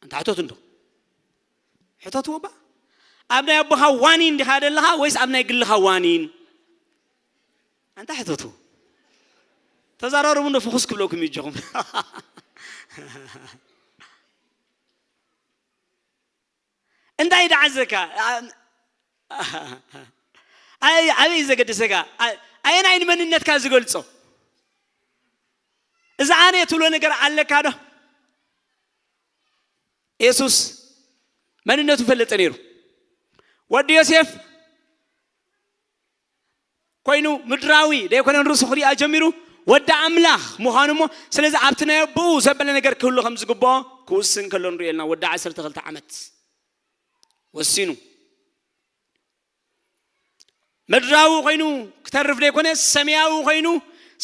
ኣንታ ሕቶት እንዶ ሕተትዎ ባ። ኣብ ናይ ኣቦኻ ዋኒን ዲኻ ዘለኻ ወይስ ኣብ ናይ ግልኻ ዋኒን? ኣንታ ሕተቱ። ተዛራረቡ እንዶ ፍኹስ ክብለኩም ይጀኹም። እንታይ ደዓዘካ? ኣይ፣ ኣበይ ዘገድሰካ? ኣየናይ ንመንነትካ ዝገልጾ? እዚ ኣነ ትብሎ ነገር ኣለካ ዶ? የሱስ መንነቱ ይፈልጥ ነይሩ። ወዲ ዮሴፍ ኮይኑ ምድራዊ ዘይኮነን ርእሱ ክሪኣ ጀሚሩ፣ ወዲ ኣምላኽ ምዃኑ እሞ፣ ስለዚ ኣብቲ ናይ ኣቦኡ ዘበለ ነገር ክህሉ ከም ዝግብኦ ክውስን ከሎ ንሪኦ ኣለና። ወዲ ዓሰርተ ክልተ ዓመት ወሲኑ። ምድራዊ ኮይኑ ክተርፍ ዘይኮነ፣ ሰማያዊ ኮይኑ፣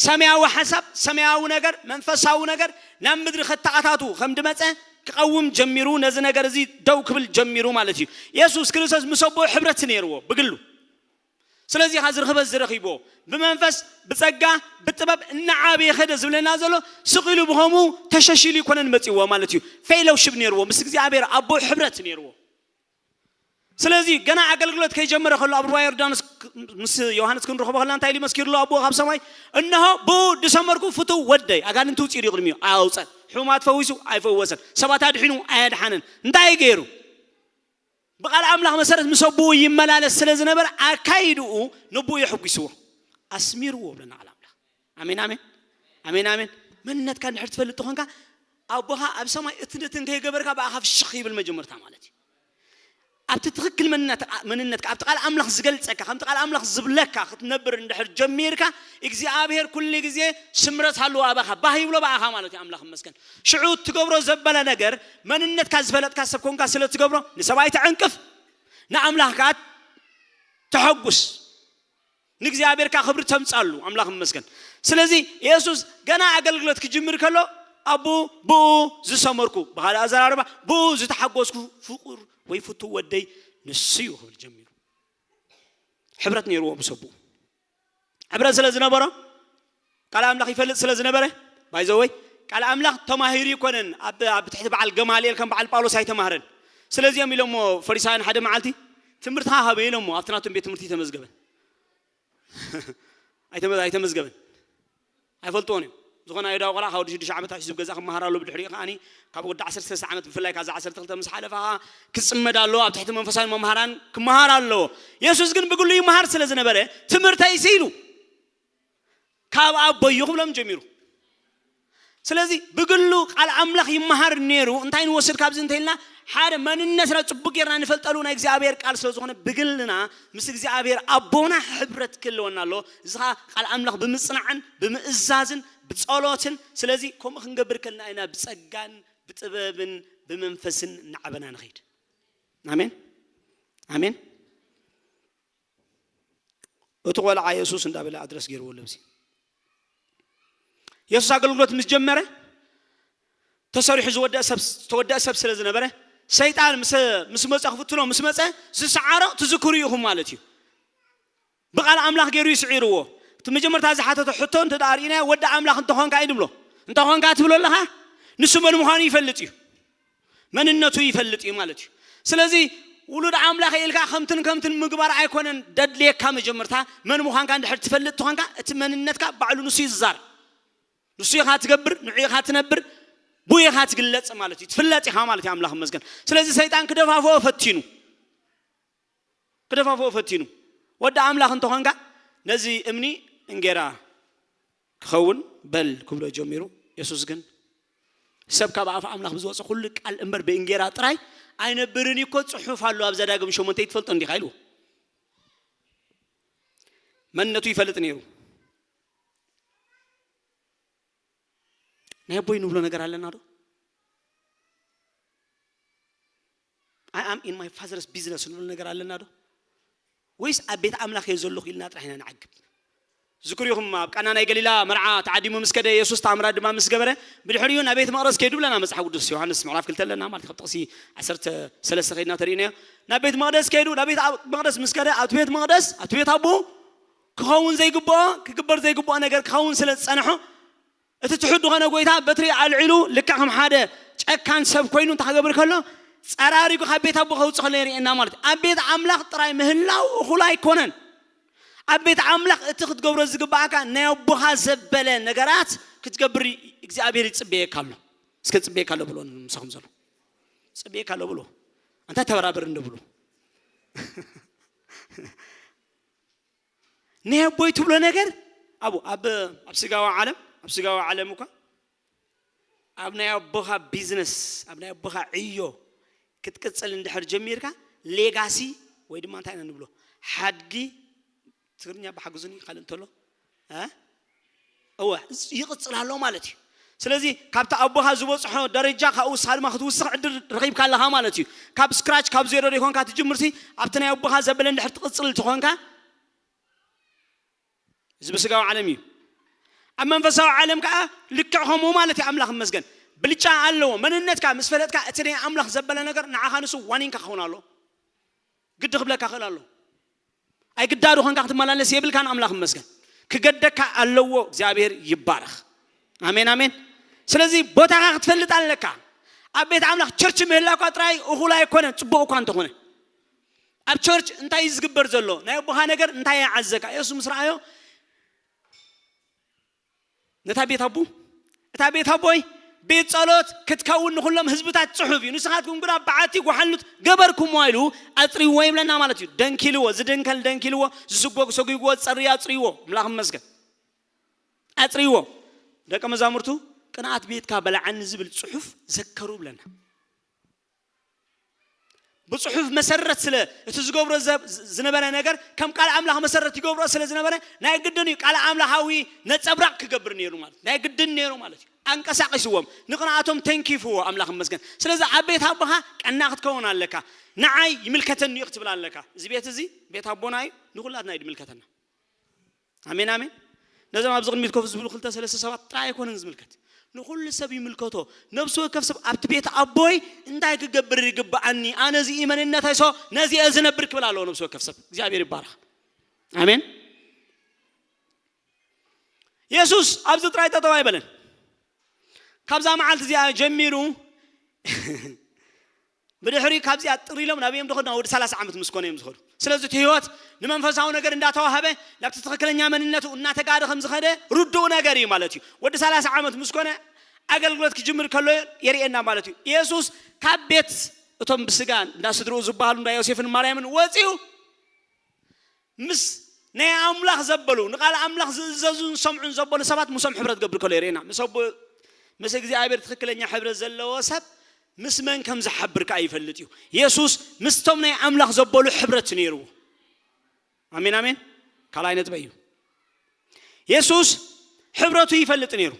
ሰማያዊ ሓሳብ፣ ሰማያዊ ነገር፣ መንፈሳዊ ነገር ናብ ምድሪ ከተኣታቱ ከም ድመጸ ክቐውም ጀሚሩ፣ ነዚ ነገር እዚ ደው ክብል ጀሚሩ ማለት እዩ። የሱስ ክርስቶስ ምስ ኣቦኡ ሕብረት ነይርዎ ብግሉ። ስለዚ ኻ ዝረኸበ ዝረኺብዎ ብመንፈስ፣ ብጸጋ፣ ብጥበብ እናዓበየ ኸደ ዝብለና ዘሎ፣ ስቕ ኢሉ ብኸምኡ ተሸሺሉ ይኮነን መጺዎ ማለት እዩ። ፌሎውሺፕ ነይርዎ፣ ምስ እግዚኣብሔር ኣቦ ሕብረት ነይርዎ። ስለዚ ገና ኣገልግሎት ከይጀመረ ከሎ ኣብ ሩባ ዮርዳኖስ ክ-፣ ምስ ዮሃንስ ክንረኽቦ ከለና እንታይ ኢሉ መስኪሩሉ ኣቦኡ ካብ ሰማይ? "እንሆ ብኡ ዝሰመርኩ ፍቱው ወደይ፣ ኣጋንንቲ ውፅኡ ድዩ ቅድሚኡ? ኣያውፀን። ሕሙማት ፈዊሱ ኣይፈወሰን። ሰባት ኣድሒኑ ኣየድሓነን። እንታይ ገይሩ? ብቓል ኣምላኽ መሰረት ምስ ኣቦኡ ይመላለስ ስለ ዝነበረ ኣካይድኡ ነቦኡ የሐጒስዎ፣ ኣስሚርዎ" ብለና ቃል ኣምላኽ። ኣሜን፣ ኣሜን። ኣሜን፣ ኣሜን። መንነትካ እንድሕር ትፈልጥ ተኾንካ፣ ኣቦኻ ኣብ ሰማይ እቲ ነቲ እንከይገበርካ ብኣኻ ፍሽኽ ይብል መጀመርታ ማለት እዩ። ኣብቲ ትኽክል መንነት-፣ መንነትካ፣ ኣብቲ ቃል ኣምላኽ ዝገልጸካ፣ ከምቲ ቃል ኣምላኽ ዝብለካ ክትነብር እንድሕር ጀሚርካ፣ እግዚኣብሔር ኩሉ ግዜ ስምረት ኣለዎ ኣባኻ፣ ባህ ይብሎ ብኣኻ ማለት እዩ። ኣምላኽ ይመስገን። ሽዑ ትገብሮ ዘበለ ነገር፣ መንነትካ ዝፈለጥካ ሰብ ኮንካ ስለ ትገብሮ፣ ንሰብ ኣይተዕንቅፍ፣ ንኣምላኽ ከኣ ተሐጉስ። ንእግዚኣብሔር ከኣ ክብሪ ተምጻሉ። ኣምላኽ ይመስገን። ስለዚ የሱስ ገና ኣገልግሎት ክጅምር ከሎ፣ ኣቦኡ ብኡ ዝሰመርኩ፣ ብኻልእ ኣዘራርባ፣ ብኡ ዝተሓጎስኩ ፍቑር ወይ ፍቱው ወደይ ንሱ እዩ ክብል ጀሚሩ። ሕብረት ነይርዎ ምስ ኣቦኡ። ሕብረት ስለ ዝነበሮ፣ ቃል ኣምላኽ ይፈልጥ ስለ ዝነበረ፣ ባይ ዘ ወይ፣ ቃል ኣምላኽ ተማሂሩ ይኮነን፣ ኣብ፣ ኣብ ትሕቲ በዓል ገማልኤል ከም በዓል ጳውሎስ ኣይተማህረን። ስለዚ እዮም ኢሎሞ ፈሪሳውያን ሓደ መዓልቲ፣ "ትምህርትኻ ካበይ?" ኢሎሞ፣ ኣብቲ ናቶም ቤት ትምህርቲ ተመዝገበን። ኣይተመ-፣ ኣይተመዝገበን። ኣይፈልጥዎን እዮም። ዝኾነ ኣይሁዳዊ ቆልዓ ካብ ወዲ ሽዱሽተ ዓመት ኣትሒዙ ኣብ ገዛ ክመሃር ኣለዎ። ብድሕሪኡ ከኣ ካብ ወዲ ዓሰርተ ሰለስተ ዓመት፣ ብፍላይ ካብ ዓሰርተ ክልተ ምስ ሓለፈ ከኣ ክጽመድ ኣለዎ። ኣብ ትሕቲ መንፈሳውያን መምሃራን ክመሃር ኣለዎ። የሱስ ግን ብግሉ ይመሃር ስለ ዝነበረ ትምህርተይሲ ኢሉ ካብ ኣቦይ እዩ ክብሎም ጀሚሩ። ስለዚ ብግሉ ቃል ኣምላኽ ይመሃር ነይሩ። እንታይ ንወስድ ካብዚ እንተኢልና፣ ሓደ መንነትና ጽቡቕ ጌርና ንፈልጠሉ ናይ እግዚኣብሔር ቃል ስለ ዝኾነ፣ ብግልና ምስ እግዚኣብሔር ኣቦና ሕብረት ክህልወና ኣለዎ። እዚ ኸኣ ቃል ኣምላኽ ብምጽናዕን ብምእዛዝን ብጸሎትን። ስለዚ ከምኡ ክንገብር ከለና ኢና ብጸጋን ብጥበብን ብመንፈስን እናዓበና ንኸይድ። ኣሜን፣ ኣሜን። እቲ ቆልዓ የሱስ እንዳበለ ኣድረስ ገይርዎ ኣሎ። ኣብዚ የሱስ ኣገልግሎት ምስ ጀመረ፣ ተሰሪሑ ዝወደአ ሰብ፣ ዝተወደአ ሰብ ስለ ዝነበረ፣ ሰይጣን ምስ፣ ምስ መጸ ክፍትኖ ምስ መጸ፣ ዝሰዓሮ ትዝክሩ ኢኹም ማለት እዩ። ብቓል ኣምላኽ ገይሩ ይስዒርዎ። እቲ መጀመርታ ዝሓተቶ ሕቶ እንተ ደኣ ርኢናዮ፣ "ወዲ ኣምላኽ እንተኾንካ" እዩ ድብሎ። "እንተኾንካ" ትብሎ ኣለኻ? ንሱ መን ምዃኑ ይፈልጥ እዩ። መንነቱ ይፈልጥ እዩ ማለት እዩ። ስለዚ ውሉድ ኣምላኽ ኢልካ ከምትን ከምትን ምግባር ኣይኮነን ደድልየካ። መጀመርታ መን ምዃንካ እንድሕር ትፈልጥ ተኾንካ፣ እቲ መንነትካ ባዕሉ ንሱ ይዛር። ንሱ ኢኻ ትገብር፣ ንዑ ኢኻ ትነብር፣ ብኡ ኢኻ ትግለጽ ማለት እዩ። ትፍለጥ ኢኻ ማለት እዩ። ኣምላኽ ይመስገን። ስለዚ ሰይጣን ክደፋፍኦ ፈቲኑ፣ ክደፋፍኦ ፈቲኑ። "ወዲ ኣምላኽ እንተኾንካ ነዚ እምኒ እንጌራ ክኸውን በል" ክብሎ ጀሚሩ። የሱስ ግን፣ "ሰብ ካብ ኣፍ ኣምላኽ ብዝወጸ ኩሉ ቃል እምበር ብእንጌራ ጥራይ ኣይነብርን እዩ እኮ ጽሑፍ ኣሎ ኣብ ዘዳግም ሸሞንተ፣ ትፈልጦ እንዲኻ?" ኢልዎ። መንነቱ ይፈልጥ ነይሩ። ናይ ኣቦይ ንብሎ ነገር ኣለና ዶ? "I am in my father's business" ንብሎ ነገር ኣለና ዶ? ወይስ "ኣብ ቤት ኣምላኽ እየ ዘለኹ" ኢልና ጥራሕ ኢና ንዓግብ? ዝክሩ ኢኹም፣ ኣብ ቃና ናይ ገሊላ መርዓ ተዓዲሙ ምስ ከደ፣ የሱስ ተኣምራት ድማ ምስ ገበረ፣ ብድሕሪኡ ናብ ቤት መቕደስ ከይዱ ብለና መጽሓፍ ቅዱስ። ዮሃንስ ምዕራፍ ክልተ ኣለና ማለት፣ ካብ ጥቕሲ ዓሰርተ ሰለስተ ከይድና ተርእዩናዮ። ናብ ቤት መቕደስ ከይዱ፣ ናብ ቤት ኣብ-፣ መቕደስ ምስ ከደ፣ ኣብቲ ቤት መቕደስ፣ ኣብቲ ቤት ኣቦኡ ክኸውን ዘይግብኦ፣ ክግበር ዘይግብኦ ነገር ክኸውን ስለ ዝጸንሖ፣ እቲ ትሑት ዝኾነ ጎይታ በትሪ ኣልዒሉ፣ ልክዕ ከም ሓደ ጨካን ሰብ ኮይኑ እንታይ ክገብር ከሎ፣ ጸራሪጉ ካብ ቤት ኣቦ ከውጽእ ከሎ የርእየና ማለት እዩ። ኣብ ቤት ኣምላኽ ጥራይ ምህላው እኹል ኣይኮነን። ኣብ ቤት ኣምላኽ እቲ ክትገብሮ ዝግባኣካ ናይ ኣቦኻ ዘበለ ነገራት ክትገብር እግዚኣብሔር ይጽበየካ ኣሎ። እስከ ጽበየካ ኣሎ ብሎ ምሳኹም ዘሎ። ጽበየካ ኣሎ ብሎ። ኣንታ ተበራበር እንደ ብሎ። ናይ ኣቦይ ትብሎ ነገር ኣብ ኣብ ኣብ ስጋዊ ዓለም ኣብ ስጋዊ ዓለም እኳ ኣብ ናይ ኣቦኻ ቢዝነስ ኣብ ናይ ኣቦኻ ዕዮ ክትቅጽል እንድሕር ጀሚርካ ሌጋሲ ወይ ድማ እንታይ ኢና ንብሎ ሓድጊ ትግርኛ ብሓግዙኒ ካልእ እንተሎ እ? እወ ይቕጽል ኣሎ ማለት እዩ። ስለዚ ካብቲ ኣቦኻ ዝበጽሖ ደረጃ ካብኡ ንስኻ ድማ ክትውስኽ ዕድል ረኺብካ ኣለኻ ማለት እዩ። ካብ ስክራች ካብ ዜሮ ዘይኮንካ ትጅምርሲ ኣብቲ ናይ ኣቦኻ ዘበለ እንድሕር ትቕጽል እንተኾንካ እዚ ብስጋዊ ዓለም እዩ። ኣብ መንፈሳዊ ዓለም ከዓ ልክዕ ከምኡ ማለት እዩ። ኣምላኽ ይመስገን ብልጫ ኣለዎ። መንነትካ ምስ ፈለጥካ እቲ ናይ ኣምላኽ ዘበለ ነገር ንዓኻ ንሱ ዋኒንካ ክኸውን ኣሎ። ግዲ ክብለካ ክእል ኣሎ። ኣይግዳዱ ኮንካ ክትመላለስ የብልካን። ኣምላኽ ይመስገን ክገደካ ኣለዎ። እግዚኣብሔር ይባረኽ። ኣሜን ኣሜን። ስለዚ ቦታኻ ክትፈልጥ ኣለካ። ኣብ ቤት ኣምላኽ ቸርች ምህላኳ ጥራይ እኹል ኣይኮነን፣ ጽቡቕ እኳ እንተኾነ ኣብ ቸርች እንታይ እዩ ዝግበር ዘሎ ናይ ኣቦኻ ነገር እንታይ ይዓዘካ? የሱስ ምስ ረኣዮ ነታ ቤት ኣቡ እታ ቤት ኣቦይ ቤት ጸሎት ክትከውን ንኹሎም ህዝብታት ጽሑፍ እዩ። ንስኻትኩም ግና በዓቲ ጓሓሉት ገበርኩምዋ ኢሉ ኣጽሪዎ ይብለና ማለት እዩ። ደንኪልዎ፣ ዝድንከል ደንኪልዎ፣ ዝስጎግ ሰጉግዎ፣ ዝጸሪ ኣጽሪዎ። ኣምላኽ ይመስገን ኣጽሪዎ። ደቀ መዛሙርቱ ቅንኣት ቤትካ በላዓኒ ዝብል ጽሑፍ ዘከሩ ብለና። ብጽሑፍ መሰረት ስለ እቲ ዝገብሮ ዝነበረ ነገር ከም ቃል ኣምላኽ መሰረት ይገብሮ ስለ ዝነበረ ናይ ግድን እዩ ቃል ኣምላኻዊ ነጸብራቕ ክገብር ነይሩ ማለት ናይ ግድን ነይሩ ማለት እዩ። ኣንቀሳቂስዎም ንቕንኣቶም ተንኪፍዎ ኣምላኽ መስገን። ስለዚ ኣብ ቤት ኣቦኻ ቀና ክትከውን ኣለካ። ንዓይ ይምልከተኒ እዩ ክትብል ኣለካ። እዚ ቤት እዚ ቤት ኣቦና እዩ፣ ንኹላትና እዩ ዝምልከተና። ኣሜን ኣሜን። ነዞም ኣብዚ ቅድሚት ኮፍ ዝብሉ ክልተ ሰለስተ ሰባት ጥራይ ኣይኮነን ዝምልከት፣ ንኹሉ ሰብ ይምልከቶ። ነብሲ ወከፍ ሰብ ኣብቲ ቤት ኣቦይ እንታይ ክገብር ይግብኣኒ? ኣነ እዚ እዩ መንነተይ፣ ሶ ነዚ እየ ዝነብር ክብል ኣለዎ ነብሲ ወከፍ ሰብ። እግዚኣብሔር ይባረኽ። ኣሜን። የሱስ ኣብዚ ጥራይ ጠጠው ኣይበለን። ካብዛ መዓልቲ እዚኣ ጀሚሩ ብድሕሪ ካብዚኣ ጥር ኢሎም ናብ እዮም ዝኸዱ ናብ ወዲ ሰላሳ ዓመት ምስ ኮነ እዮም ዝኸዱ። ስለዚ እቲ ህይወት ንመንፈሳዊ ነገር እንዳተዋህበ ናብቲ ትኽክለኛ መንነቱ እናተጋደ ከም ዝኸደ ርዱእ ነገር እዩ ማለት እዩ። ወዲ ሰላሳ ዓመት ምስ ኮነ ኣገልግሎት ክጅምር ከሎ የርእየና ማለት እዩ። ኢየሱስ ካብ ቤት እቶም ብስጋ እንዳ ስድርኡ ዝበሃሉ እንዳ ዮሴፍን ማርያምን ወፂኡ ምስ ናይ ኣምላኽ ዘበሉ ንቃል ኣምላኽ ዝእዘዙን ዝሰምዑን ዘበሉ ሰባት ምሶም ሕብረት ገብር ከሎ የርእየና። ምስ ኣቦ ምስ እግዚኣብሔር ትኽክለኛ ሕብረት ዘለዎ ሰብ ምስ መን ከም ዝሓብር ከዓ ይፈልጥ እዩ። የሱስ ምስቶም ናይ ኣምላኽ ዘበሉ ሕብረት ነይርዎ። ኣሜን ኣሜን። ካልኣይ ነጥበ እዩ። የሱስ ሕብረቱ ይፈልጥ ነይሩ።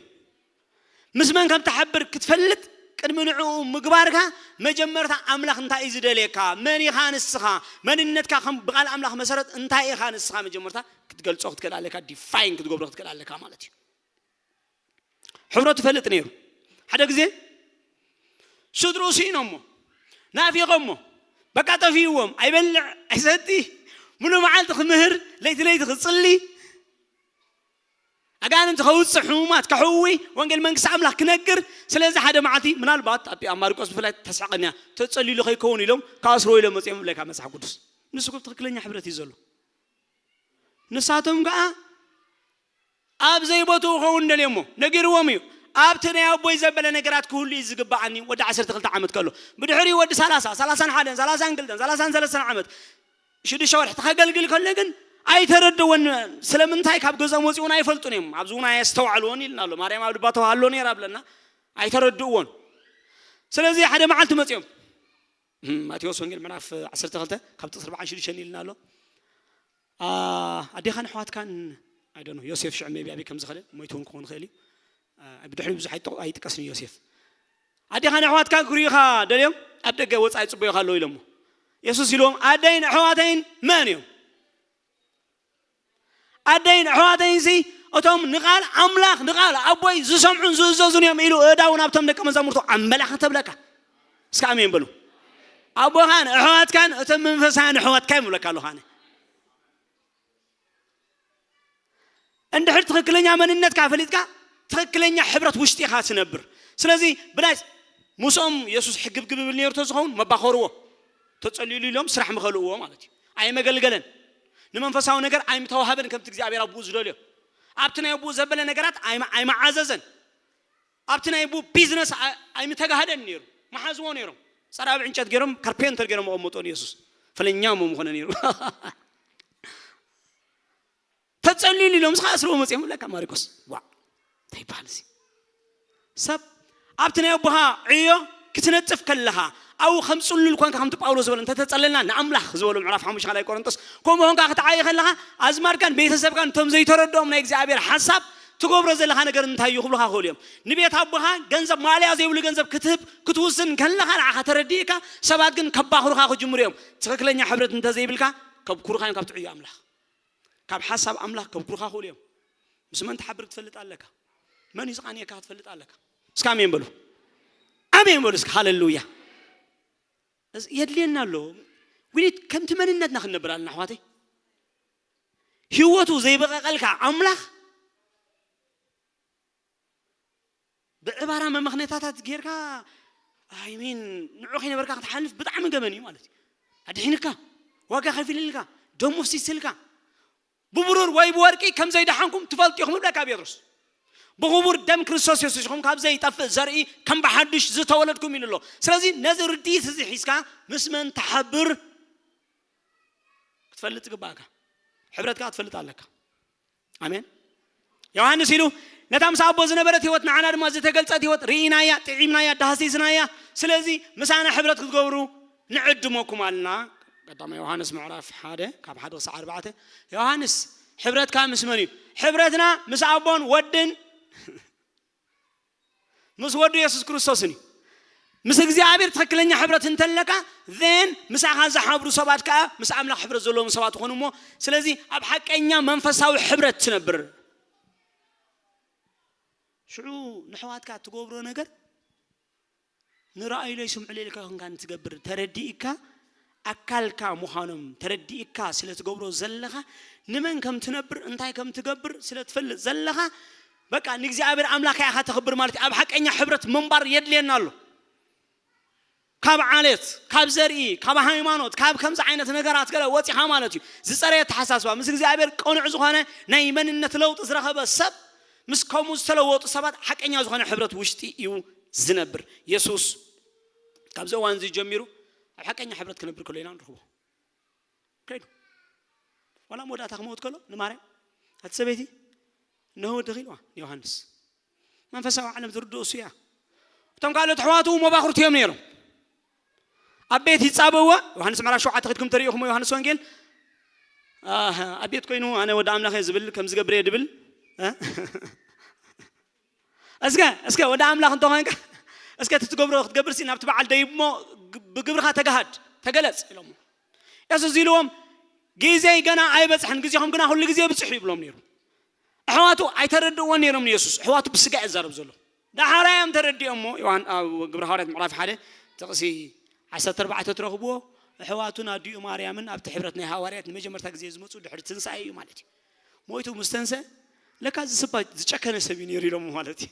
ምስ መን ከም ትሓብር ክትፈልጥ ቅድሚ ንዕኡ ምግባርካ መጀመርታ ኣምላኽ እንታይ እዩ ዝደልየካ? መን ኢኻ ንስኻ? መንነትካ ከም ብቓል ኣምላኽ መሰረት እንታይ ኢኻ ንስኻ? መጀመርታ ክትገልጾ ክትክእል ኣለካ፣ ዲፋይን ክትገብሮ ክትክእል ኣለካ ማለት እዩ። ሕብረቱ ይፈልጥ ነይሩ። ሓደ ግዜ ስድርኡ ስኢኖሞ ናፊቖሞ በቃ ጠፊእዎም። ኣይበልዕ ኣይሰቲ፣ ሙሉ መዓልቲ ክምህር፣ ለይቲ ለይቲ ክጽሊ፣ ኣጋንንቲ ከውፅእ፣ ሕሙማት ከሕዊ፣ ወንጌል መንግስቲ ኣምላኽ ክነግር። ስለዚ ሓደ መዓልቲ ምናልባት ኣብ ኣብ ማርቆስ ብፍላይ ተስሕቐንያ ተጸሊሉ ከይከውን ኢሎም ክኣስርዎ ኢሎም መጺኦም ይብለካ መጽሓፍ ቅዱስ። ንሱ እኮ ትኽክለኛ ሕብረት እዩ ዘሎ። ንሳቶም ከዓ ኣብ ዘይቦትኡ ክኸውን ደልዮሞ ነጊርዎም እዩ። ኣብቲ ናይ ኣቦይ ዘበለ ነገራት ክህሉ እዩ ዝግባኣኒ። ወዲ ዓሰርተ ክልተ ዓመት ከሎ፣ ብድሕሪ ወዲ ሰላሳ፣ ሰላሳን ሓደን፣ ሰላሳን ክልተን፣ ሰላሳን ሰለስተን ዓመት ሽዱሽተ ወርሒ ተኸገልግል ከሎ ግን ኣይተረድዎን። ስለምንታይ ካብ ገዛኦም ወፂኡ እውን ኣይፈልጡን እዮም። ኣብዚ እውን ኣየስተዋዕልዎን ኢልና ኣሎ። ማርያም ኣብ ልባ ተዋህሎ ነይራ ብለና ኣይተረድእዎን። ስለዚ ሓደ መዓልቲ መፂኦም እም፣ ማቴዎስ ወንጌል ምዕራፍ ዓሰርተ ክልተ ካብ ጥቕሲ ኣርባዓን ሽዱሽተን ኢልና ኣሎ። ኣ፣ ኣዴኻን ኣሕዋትካን፣ I don't know፣ ዮሴፍ ሽዑ maybe ኣበይ ከም ዝኸደ ሞይቱ እውን ክኸውን ይኽእል እዩ። ኣ፣ ብድሕሪኡ ብዙሕ ኣይጠቕ-፣ ኣይጥቀስን እዩ ዮሴፍ። ኣዴኻን ኣሕዋትካን ክርእዩኻ ደልዮም ኣብ ደገ ወጻኢ ይጽበዩኻ ኣለዉ ኢሎሞ። የሱስ ኢልዎም፣ ኣደይን ኣሕዋተይን መን እዮም? ኣደይን ኣሕዋተይንሲ እቶም ንቓል ኣምላኽ ንቓል ኣቦይ ዝሰምዑን ዝእዘዙን እዮም ኢሉ እዳውን ኣብቶም ደቀ መዛሙርቱ ኣመላኸተ ብለካ። እስከ ኣሜን በሉ። ኣቦኻን ኣሕዋትካን እቶም መንፈሳውያን ኣሕዋትካ እዮም ብለካ ኣለኹ ኣነ። እንድሕር ትኽክለኛ መንነትካ ፈሊጥካ ትኽክለኛ ሕብረት ውሽጢኻ ትነብር። ስለዚ ብናይ ምስኦም የሱስ ሕግብግብ ይብል ነይሩ ተዝኸውን መባኸርዎ። ተጸልዩሉ ኢሎም ስራሕ ምኸልእዎ ማለት እዩ። ኣይመገልገለን። ንመንፈሳዊ ነገር ኣይምተዋህበን ከምቲ እግዚኣብሔር ኣቦኡ ዝደልዮ። ኣብቲ ናይ ኣቦኡ ዘበለ ነገራት ኣይመ- ኣይመዓዘዘን። ኣብቲ ናይ ኣቦኡ ቢዝነስ ኣ- ኣይምተጋህደን ነይሩ። መሓዝዎ ነይሮም። ጸራቢ ዕንጨት ገይሮም ካርፔንተር ገይሮም መቐመጦ ንየሱስ። ፈለኛ እሞ ምኾነ ነይሩ። ተጸልዩሉ ኢሎም ስኻ ኣስርዎ መጺኦም ለካ ማሪቆስ ዋ እንታይ ይበሃል እዚ ሰብ ኣብቲ ናይ ኣቦኻ ዕዮ ክትነጥፍ ከለኻ ኣብኡ ከም ጽሉል ኮንካ ከምቲ ጳውሎስ ዝበሎ እንተተጸለልና ንኣምላኽ ዝበሎ ምዕራፍ ሓሙሽተ ካልኣይ ቆሮንቶስ ከምኡ ኮንካ ክትዓይ ከለኻ ኣዝማድካን ቤተሰብካን እቶም ዘይተረድኦም ናይ እግዚኣብሔር ሓሳብ ትገብሮ ዘለኻ ነገር እንታይ እዩ ክብሉኻ ክኽእሉ እዮም ንቤት ኣቦኻ ገንዘብ ማልያ ዘይብሉ ገንዘብ ክትህብ ክትውስን ከለኻ ንዓኻ ተረዲእካ ሰባት ግን ከባኽሩኻ ክጅምሩ እዮም ትኽክለኛ ሕብረት እንተዘይብልካ ከብኩሩኻ እዮም ካብቲ ዕዮ ኣምላኽ ካብ ሓሳብ ኣምላኽ ከብኩሩኻ ክእሉ እዮም ምስ መን ትሓብር ክትፈልጥ ኣለካ መን እዩ ዝቃንየካ ክትፈልጥ ኣለካ እስካ ኣሜን በሉ ኣሜን በሉ እስካ ሃሌሉያ የድልየና ኣሎ ዊኒት ከምቲ መንነትና ክንነብር ኣለና ኣሕዋተይ ህይወቱ ዘይበቀቀልካ ኣምላኽ ብዕባራ መመኽነታታት ጌርካ ኣይሚን ንዑ ከይነበርካ ክትሓልፍ ብጣዕሚ ገበን እዩ ማለት እዩ ኣድሒንካ ዋጋ ከፊልልካ ደሙ ፍሲስልካ ብብሩር ወይ ብወርቂ ከም ዘይደሓንኩም ትፈልጡ ኢኹም ይብለካ ጴጥሮስ ብኽቡር ደም ክርስቶስ የሱስ ኢኹም ካብ ዘይጠፍእ ዘርኢ ከም ብሓዱሽ ዝተወለድኩም ኢሉ ኣሎ ስለዚ ነዚ ርድኢት እዚ ሒዝካ ምስ መን ትሓብር ክትፈልጥ ይግባእካ ሕብረት ከዓ ትፈልጥ ኣለካ ኣሜን ዮሃንስ ኢሉ ነታ ምስ ኣቦ ዝነበረት ህይወት ንዓና ድማ ዝተገልጸት ህይወት ርኢናያ ጥዒምናያ ዳህሲስናያ ስለዚ ምሳና ሕብረት ክትገብሩ ንዕድመኩም ኣልና ቀዳማ ዮሃንስ ምዕራፍ ሓደ ካብ ሓደ ክሳዕ ኣርባዕተ ዮሃንስ ሕብረትካ ምስ መን እዩ ሕብረትና ምስ ኣቦን ወድን ምስ ወዱ የሱስ ክርስቶስን እዩ ምስ እግዚኣብሔር ትኽክለኛ ሕብረት እንተለካ ን ምሳኻ ዝሓብሩ ሰባት ከዓ ምስ ኣምላኽ ሕብረት ዘለዎም ሰባት ይኾኑ እሞ ስለዚ ኣብ ሓቀኛ መንፈሳዊ ሕብረት ትነብር ሽዑ ንሕዋትካ ትገብሮ ነገር ንረኣዩለይ ስምዑለይ ኢልካ ኮንካ እንትገብር ተረዲእካ ኣካልካ ምዃኖም ተረዲእካ ስለ ትገብሮ ዘለኻ ንመን ከም ትነብር እንታይ ከም ትገብር ስለ ትፈልጥ ዘለኻ በቃ ንእግዚኣብሔር ኣምላኽ ኢኻ ተኽብር ማለት እዩ ኣብ ሓቀኛ ሕብረት ምንባር የድልየና ኣሎ ካብ ዓሌት ካብ ዘርኢ ካብ ሃይማኖት ካብ ከምዚ ዓይነት ነገራት ገለ ወፂኻ ማለት እዩ ዝፀረየ ተሓሳስባ ምስ እግዚኣብሔር ቅኑዕ ዝኾነ ናይ መንነት ለውጢ ዝረኸበ ሰብ ምስ ከምኡ ዝተለወጡ ሰባት ሓቀኛ ዝኾነ ሕብረት ውሽጢ እዩ ዝነብር የሱስ ካብዚ እዋን እዚ ጀሚሩ ኣብ ሓቀኛ ሕብረት ክነብር ከሎ ኢና ንረኽቦ ከይዱ ዋላ መወዳእታ ክመውት ከሎ ንማርያም ኣቲ ሰበይቲ እነሆ ወድኺ ኢልዋ ንዮሃንስ መንፈሳዊ ዓለም ዝርድኡ እሱ እያ እቶም ካልኦት ኣሕዋቱ መባኽርቱ እዮም ነይሮም ኣብ ቤት ይጻበዋ ዮሃንስ ምዕራፍ ሸውዓተ ክትኩም ተሪኢኹም ዮሃንስ ወንጌል ኣብ ቤት ኮይኑ ኣነ ወዲ ኣምላኽ ዝብል ከም ዝገብር እየ ድብል እስከ እስከ ወዲ ኣምላኽ እንተኾንካ እስከ እቲ ትገብሮ ክትገብር ሲ ናብቲ በዓል ደይብሞ ብግብርኻ ተጋሃድ ተገለጽ ኢሎሞ የሱስ ኢልዎም ግዜይ ገና ኣይበጽሐን ግዜኹም ግና ኩሉ ግዜ ብጽሑ ይብሎም ነይሩ ኣሕዋቱ ኣይተረድእዎን ነይሮም ንየሱስ ኣሕዋቱ ብስጋ እዛረብ ዘሎ ዳሓራይ እዮም ተረዲኦሞ ዮሃን ኣብ ግብረ ሃዋርያት ምዕራፍ ሓደ ጥቕሲ ዓሰርተ ኣርባዕተ ትረኽብዎ ኣሕዋቱን ኣዲኡ ማርያምን ኣብቲ ሕብረት ናይ ሃዋርያት ንመጀመርታ ግዜ ዝመፁ ድሕሪ ትንሳኤ እዩ ማለት እዩ ሞይቱ ምስ ተንሰ ለካ ዝስባ ዝጨከነ ሰብ እዩ ነይሩ ኢሎሞ ማለት እዩ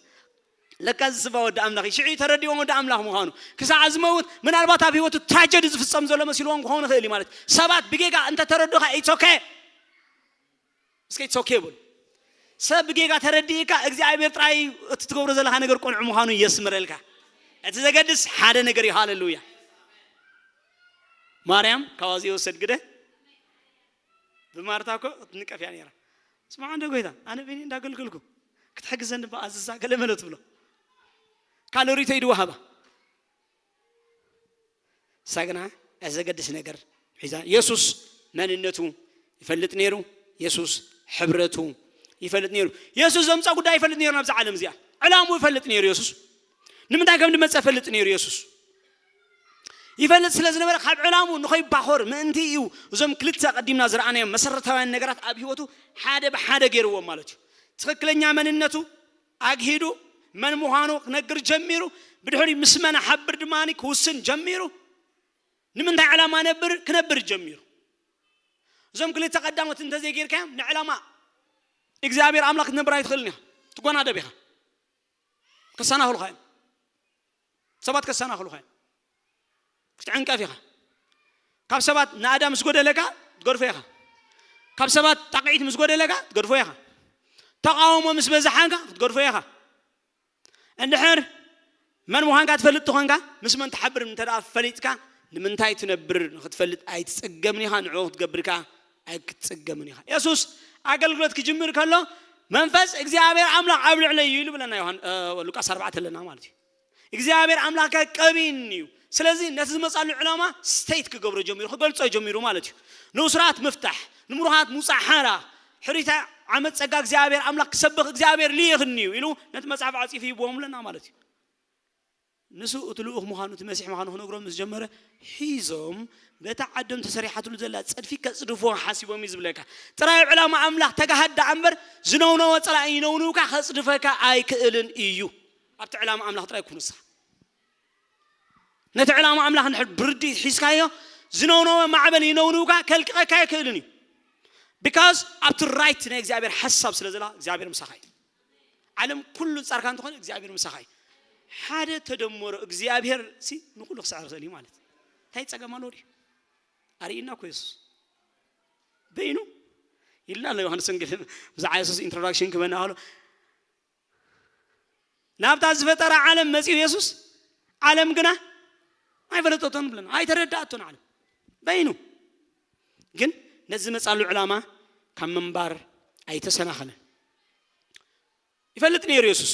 ለካ ዝስባ ወዲ ኣምላኽ እዩ ሽዑ ተረዲኦም ወዲ ኣምላኽ ምዃኑ ክሳዕ ዝመውት ምናልባት ኣብ ህይወቱ ትራጀዲ ዝፍፀም ዘሎ መሲልዎም ክኸውን ይኽእል እዩ ማለት ሰባት ብጌጋ እንተተረዱኻ ኢትስ ኦኬ እስከ ኢትስ ኦኬ በሉ ሰብ ብጌጋ ተረዲእካ እግዚኣብሔር ጥራይ እቲ ትገብሮ ዘለካ ነገር ቆንዑ ምዃኑ የስምረልካ እቲ ዘገድስ ሓደ ነገር እዩ ሃለሉያ ማርያም ካባዚ የወሰድ ግደ ብማርታ እኮ ክትንቀፍ እያ ነራ ስማዕ እንደ ጎይታ ኣነ በይኒ እንዳገልገልኩ ክትሕግዘኒ በኣዝዛ ገለ መለ ትብሎ ካሎሪቶ ይድዋ ሃባ ሳግና ዘገድስ ነገር ሒዛ የሱስ መንነቱ ይፈልጥ ነይሩ የሱስ ሕብረቱ ይፈልጥ ነይሩ የሱስ ዘምፃ ጉዳይ ይፈልጥ ነይሩ ናብዛ ዓለም እዚኣ ዕላሙ ይፈልጥ ነይሩ የሱስ ንምንታይ ከም ድመፀ ይፈልጥ ነይሩ የሱስ ይፈልጥ ስለ ዝነበረ ካብ ዕላሙ ንኸይባኾር ምእንቲ እዩ እዞም ክልተ ቀዲምና ዝረኣናዮም መሰረታውያን ነገራት ኣብ ህይወቱ ሓደ ብሓደ ገይርዎም ማለት እዩ ትኽክለኛ መንነቱ ኣግሂዱ መን ምዃኑ ክነግር ጀሚሩ ብድሕሪ ምስ መን ሓብር ድማ ክውስን ጀሚሩ ንምንታይ ዕላማ ነብር ክነብር ጀሚሩ እዞም ክልተ ቀዳሞት እንተዘይጌርካዮም ንዕላማ እግዚኣብሔር ኣምላኽ ክትነብር ኣይትኽእልን ኢኻ ትጓናደብ ኢኻ ከሰናኽሉኻ እዮም ሰባት ከሰናኽሉኻ እዮም። ክትዕንቀፍ ኢኻ። ካብ ሰባት ናእዳ ምስ ጎደለካ ትገድፎ ኢኻ። ካብ ሰባት ጣቕዒት ምስ ጎደለካ ትገድፎ ኢኻ። ተቓውሞ ምስ በዝሓንካ ክትገድፎ ኢኻ። እንድሕር መን ምዃንካ ትፈልጥ ተኾንካ፣ ምስ መን ትሓብር እንተ ደኣ ፈሊጥካ፣ ንምንታይ ትነብር ንኽትፈልጥ ኣይትጸገምን ኢኻ፣ ንዕኡ ክትገብር ከኣ ኣይክትጸገምን ኢኻ። የሱስ ኣገልግሎት ክጅምር ከሎ፣ "መንፈስ እግዚኣብሔር ኣምላኽ ኣብ ልዕለይ እዩ" ኢሉ ብለና ዮሃን-፣ እ፣ ሉቃስ ኣርባዕተ ኣለና ማለት እዩ። እግዚኣብሔር ኣምላኽ ከቀብይኒ እዩ። ስለዚ ነቲ ዝመጻሉ ዕላማ ስቴት ክገብሮ ጀሚሩ፣ ክገልጾ ጀሚሩ ማለት እዩ። ንእሱራት ምፍታሕ፣ ንምሩኻት ምውጻእ ሓራ፣ ሕሪታ ዓመት ጸጋ እግዚኣብሔር ኣምላኽ ክሰብኽ እግዚኣብሔር ልኢኽኒ እዩ ኢሉ ነቲ መጽሓፍ ዓጺፉ ይብዎም ኣለና ማለት እዩ። ንሱ እቲ ልኡኽ ምዃኑ፣ እቲ መሲሕ ምዃኑ ክነግሮም ምስ ጀመረ፣ ሒዞም በታ ዓዶም ተሰሪሓትሉ ዘላ ጸድፊ ከጽድፍዎ ሓሲቦም እዩ ዝብለካ። ጥራይ ዕላማ ኣምላኽ ተጋሃድ ደኣ እምበር፣ ዝነውነወ ጸላኢ ይነውንውካ ከጽድፈካ ኣይክእልን እዩ። ኣብቲ ዕላማ ኣምላኽ ጥራይ ኩን ንስኻ። ነቲ ዕላማ ኣምላኽ እንድሕር ብርድኢት ሒዝካዮ፣ ዝነውነወ ማዕበል ይነውንውካ ከልቅቐካ ኣይክእልን እዩ። ቢካዝ ኣብቲ ራይት ናይ እግዚኣብሔር ሓሳብ ስለ ዘላ እግዚኣብሔር ምሳኻ እዩ። ዓለም ኩሉ ጻርካ እንተኾነ እግዚኣብሔር ምሳኻ እዩ። ሓደ ተደመሮ እግዚኣብሔር ሲ ንኹሉ ክስዕር ይኽእል እዩ ማለት። እንታይ ጸገም ኣለዎ ድዩ? ኣርእይና እኮ የሱስ። በይኑ ኢልና ኣሎ ዮሃንስ ወንጌል ብዛዕባ የሱስ ኢንትሮዳክሽን ክበና ከሎ፣ ናብታ ዝፈጠራ ዓለም መጺኡ የሱስ፣ ዓለም ግና ኣይፈለጠቶን ብለና፣ ኣይተረዳእቶን ዓለም። በይኑ ግን ነዚ መጻሉ ዕላማ ካብ ምንባር ኣይተሰናኸለን። ይፈልጥ ነይሩ የሱስ።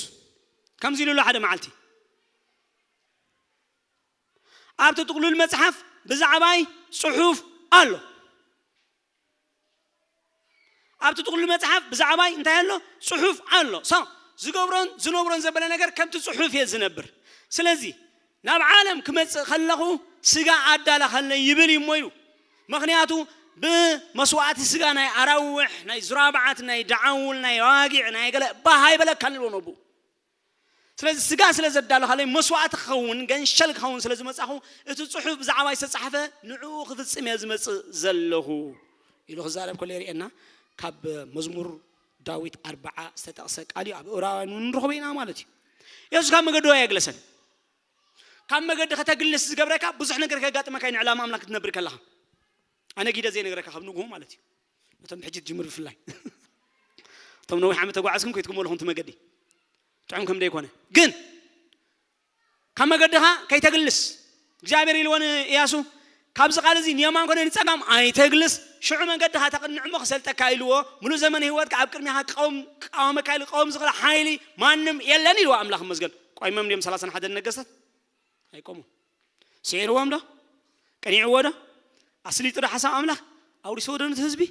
ከምዚ ኢሉ ኣሎ ሓደ መዓልቲ፣ "ኣብቲ ጥቕሉል መጽሓፍ ብዛዕባይ ጽሑፍ ኣሎ። ኣብቲ ጥቕሉል መጽሓፍ ብዛዕባይ እንታይ ኣሎ? ጽሑፍ ኣሎ። ሶ ዝገብሮን ዝነብሮን ዘበለ ነገር ከምቲ ጽሑፍ እየ ዝነብር። ስለዚ ናብ ዓለም ክመጽእ ከለኹ ስጋ ኣዳለኸለይ ይብል እዩ እሞ" ኢሉ። ምኽንያቱ ብመስዋእቲ ስጋ ናይ ኣራውሕ፣ ናይ ዙራብዓት፣ ናይ ደዓውል፣ ናይ ዋጊዕ፣ ናይ ገለ ባህ ኣይበለካን ኢልዎ ነብኡ። ስለዚ ስጋ ስለ ዘዳለኻለይ መስዋእቲ ክኸውን፣ ገንሸል ክኸውን ስለ ዝመጻኹ፣ እቲ ጽሑፍ ብዛዕባይ ዝተጻሕፈ ንዕኡ ክፍጽም እየ ዝመጽእ ዘለኹ ኢሉ ክዛረብ ከሎ የርእየና። ካብ መዝሙር ዳዊት ኣርብዓ ዝተጠቕሰ ቃል እዩ። ኣብ ዕብራውያን እውን ንረኽቦ ኢና ማለት እዩ። የሱስ ካብ መገዱ ኣየግለሰን። ካብ መገዲ ከተግልስ ዝገብረካ ብዙሕ ነገር ከጋጥመካ እዩ፣ ንዕላማ ኣምላኽ ክትነብር ከለኻ። ኣነ ጊደ ዘይነግረካ ካብ ንግሆ ማለት እዩ። እቶም ብሕጂ ትጅምር ብፍላይ። እቶም ነዊሕ ዓመት ተጓዓዝኩም ከይትግመሉኹም እቲ መገዲ። ጥዑም ከም ደይኮነ። ግን ካብ መገድኻ ከይተግልስ። እግዚኣብሔር ኢልዎ ንእያሱ፣ "ካብዚ ቃል እዚ ንየማን ኮነ ንጸጋም ኣይተግልስ፣ ሽዑ መንገድኻ ተቕንዕ እሞ ክሰልጠካ" ኢልዎ። "ሙሉእ ዘመን ህይወትካ ኣብ ቅድሚኻ ክቃወም፣ ክቃወመካ ኢሉ ክቃወም ዝኽእል ሓይሊ ማንም የለን" ኢልዎ ኣምላኽ ይመስገን። ቆይሞም ድዮም ሰላሳን ሓደን ነገስታት? ኣይቆሙን። ስዒርዎም ዶ? ቀኒዕዎ ዶ? ኣስሊጡ ዶ ሓሳብ ኣምላኽ? ኣውሪስዎ ዶ ነቲ ህዝቢ?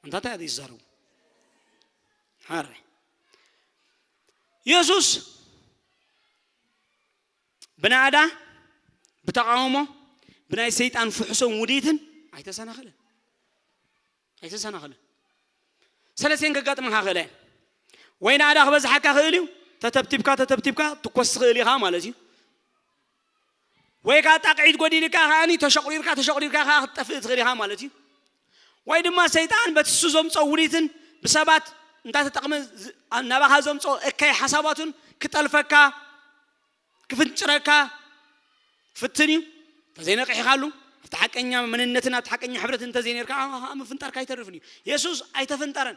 እንታይ እንታይ እዩ ዝዛረቡ? ሓራይ። የሱስ ብናእዳ፣ ብተቓውሞ፣ ብናይ ሰይጣን ፍሕሶን ውዲትን ኣይተሰናኸለን። ኣይተሰናኸለን። ሰለስቴን ከጋጥመካ ክእል እየን። ወይ ናእዳ ክበዝሓካ ክእል እዩ፣ ተተብቲብካ፣ ተተብቲብካ ትኮስ ትኽእል ኢኻ ማለት እዩ። ወይ ከዓ ጣቕዒት ጎዲልካ ከኣኒ ተሸቑሪርካ፣ ተሸቑሪርካ ከዓ ክትጠፍእ ትኽእል ኢኻ ማለት እዩ። ወይ ድማ ሰይጣን በቲ እሱ ዘምጾ ውዲትን ብሰባት እንዳተጠቕመ ዝ-፣ ናባኻ ዘምጾ እከይ ሓሳባቱን ክጠልፈካ፣ ክፍንጭረካ ፍትን እዩ። እንተዘይነቂሕካሉ፣ ኣብቲ ሓቀኛ መንነትን ኣብቲ ሓቀኛ ሕብረት እንተዘይነርካ፣ ኣብ፣ ኣብ ምፍንጣርካ ኣይተርፍን እዩ። የሱስ ኣይተፈንጠረን።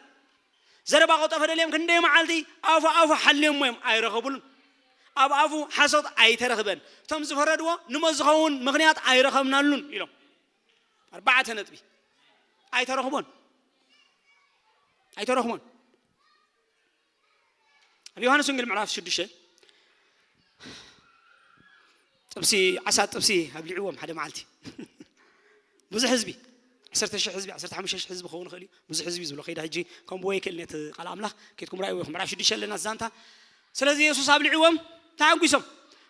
ዘረባ ቆጠፈ ደልዮም ክንደይ መዓልቲ ኣፉ፣ ኣፉ ሓልዮሞ እዮም፣ ኣይረኸቡሉን። ኣብ ኣፉ ሓሶት ኣይተረኽበን። እቶም ዝፈረድዎ ንሞ ዝኸውን ምኽንያት ኣይረኸብናሉን ኢሎም። ኣርባዕተ ነጥቢ። ኣይተረኽቦን። ኣይተረኽቦን። ኣብ ዮሃንስ ወንጌል ምዕራፍ ሽዱሽተ ጥብሲ፣ ዓሳ ጥብሲ ኣብሊዕዎም ሓደ መዓልቲ። ብዙሕ ህዝቢ፣ ዓሰርተ ሽሕ ህዝቢ፣ ዓሰርተ ሓሙሽተ ሽሕ ህዝቢ ክኸውን ይኽእል እዩ። ብዙሕ ህዝቢ ዝብሎ ከይዳ ሕጂ ከምኡ ወይ ክእል ነቲ ቃል ኣምላኽ ከይድኩም ራእይዎ ኢኹም። ምዕራፍ ሽዱሽተ ኣለና ዛንታ። ስለዚ የሱስ ኣብሊዕዎም ተሓጒሶም።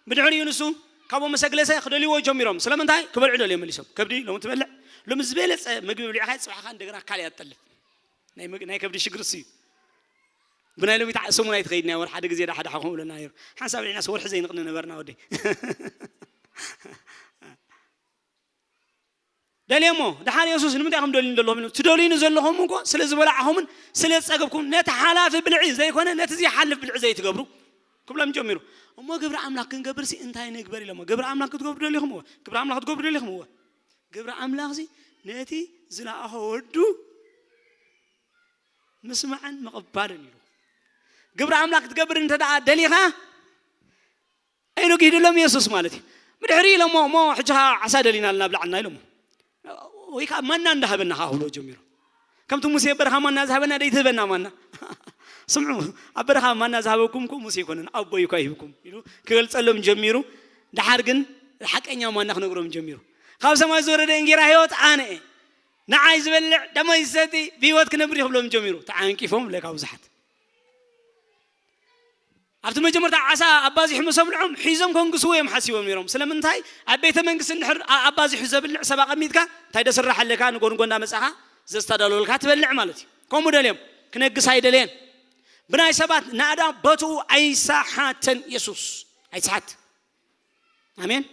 ብድሕሪኡ ንሱ ካብኦም ምስ ኣግለሰ ክደልይዎ ጀሚሮም። ስለምንታይ? ክበልዑ ደልዮም መሊሶም። ከብዲ ሎሚ ትበልዕ፣ ሎሚ ዝበለጸ ምግቢ ብሊዕኻ ጽባሕኻ እንደገና ካልእ እያ ትጠልብ። ናይ መግ-፣ ናይ ከብዲ ሽግር እሱ እዩ። ብናይ ሎሚት ሰሙን ኣይትኸይድን እያ፣ ወርሒ ሓደ ግዜ ዳሓ ዳሓ ከምኡ ብለና ነይሩ። ሓንሳብ ርኢናስ ወርሒ ዘይንቕኒ ነበርና ወደይ። ደልየሞ፣ ደሓር የሱስ ንምንታይ ኢኹም ደልዩኒ ዘለኹም ኢሉ፣ ትደልዩኒ ዘለኹም እኮ ስለ ዝበላዕኹምን ስለ ዝጸገብኩም፣ ነቲ ሓላፊ ብልዒ ዘይኮነ ነቲ ዘይሓልፍ ብልዒ ዘይትገብሩ። ክብሎም ጀሚሩ። እሞ ግብሪ ኣምላኽ ክንገብርሲ እንታይ ንግበር ኢሎሞ። ግብሪ ኣምላኽ ክትገብሩ ደሊኹም እወ። ግብሪ ኣምላኽ ክትገብሩ ደሊኹም እወ። ግብሪ ኣምላኽሲ ነቲ ዝለኣኾ ወዱ ምስማዕን ምቕባልን ኢሉ። ግብሪ ኣምላኽ ክትገብር እንተ ደኣ ደሊኻ ኢሉ ጊድሎም የሱስ ማለት እዩ። ብድሕሪ ኢሎሞ እሞ ሕጂ ኸዓ ዓሳ ደሊና ኣለና ብላዕልና ኢሎሞ። ወይ ከዓ ማና እንዳሃበና ከዓ ክብሎ ጀሚሩ። ከምቲ ሙሴ ኣብ በረኻ ማና ዝሃበና ደይትህበና ማና። ስምዑ፣ ኣብ በረኻ ማና ዝሃበኩም እኮ ሙሴ ኣይኮነን ኣቦይ እኳ ይህብኩም ኢሉ ክገልጸሎም ጀሚሩ። ደሓር ግን ሓቀኛ ማና ክነግሮም ጀሚሩ። ካብ ሰማይ ዝወረደ እንጌራ ህይወት ኣነ እየ። ንዓይ ዝበልዕ ደመይ ዝሰቲ ብህይወት ክነብር እዩ ክብሎም ጀሚሩ። ተዓንቂፎም ለካ ብዙሓት ኣብቲ መጀመርታ ዓሳ ኣባዚሑ ምስ ኣብልዖም ሒዞም ከንግስዎ እዮም ሓሲቦም ነይሮም። ስለምንታይ ኣብ ቤተ መንግስቲ እንድሕር ኣባዚሑ ዘብልዕ ሰብ ኣቐሚጥካ እንታይ ደስራሕ ኣለካ ንጎንጎ እንዳመጻኻ ዘስተዳለወልካ ትበልዕ ማለት እዩ። ከምኡ ደልዮም ክነግስ ኣይደለየን። ብናይ ሰባት ናእዳ ቦትኡ ኣይሰሓተን። የሱስ ኣይትስሓት። ኣሜን።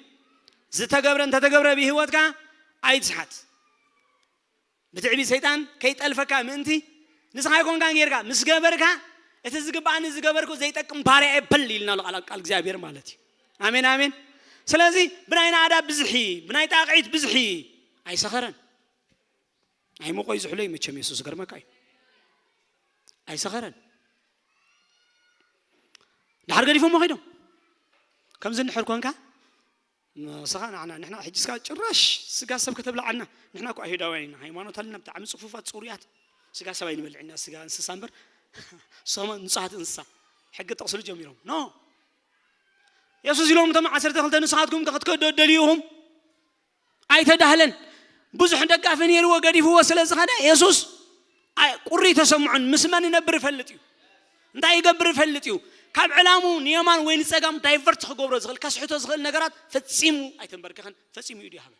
ዝተገብረ እንተተገብረ ብህይወትካ ኣይትስሓት። ብትዕቢት ሰይጣን ከይጠልፈካ ምእንቲ ንስኻ ኣይኮንካን ጌርካ ምስ ገበርካ እቲ ዝግባኣኒ ዝገበርኩ ዘይጠቅም ባርያ እየ በል ኢልና ኣሎ ቃል ቃል እግዚኣብሔር ማለት እዩ። ኣሜን ኣሜን። ስለዚ ብናይ ናእዳ ብዝሒ ብናይ ጣቕዒት ብዝሒ ኣይሰኸረን። ኣይሞቆይ ዝሕሎ እዩ መቸም የሱስ ዝገርመካ እዩ። ኣይሰኸረን። ድሓር ገዲፎሞ ከይዶም ከምዚ እንድሕር ኮንካ ንስኻ ንዓና ንሕና ሕጂ ስጋ ጭራሽ ስጋ ሰብ ከተብልዓና ንሕና እኮ ኣይሁዳውያን ኢና ሃይማኖት ኣለና ብጣዕሚ ፅፉፋት ፅሩያት ስጋ ሰብ ኣይንበልዕና ስጋ እንስሳ እምበር ንስኻ ንፁሃት እንስሳ ሕጊ ጠቕስሉ ጀሚሮም ኖ የሱስ ኢሎም እቶም ዓሰርተ ክልተ ንስኻትኩም ከ ክትከዶ ደልዩኹም ኣይተዳህለን ብዙሕ ደጋፊ ነይርዎ ገዲፍዎ ስለ ዝኸደ የሱስ ቁሪ ተሰምዖን ምስ መን ይነብር ይፈልጥ እዩ እንታይ ይገብር ይፈልጥ እዩ ካብ ዕላሙ ንየማን ወይ ንፀጋም ዳይቨርት ክገብሮ ዝኽእል ከስሕቶ ዝኽእል ነገራት ፈፂሙ ኣይተንበርከኸን ፈፂሙ እዩ ድሃበ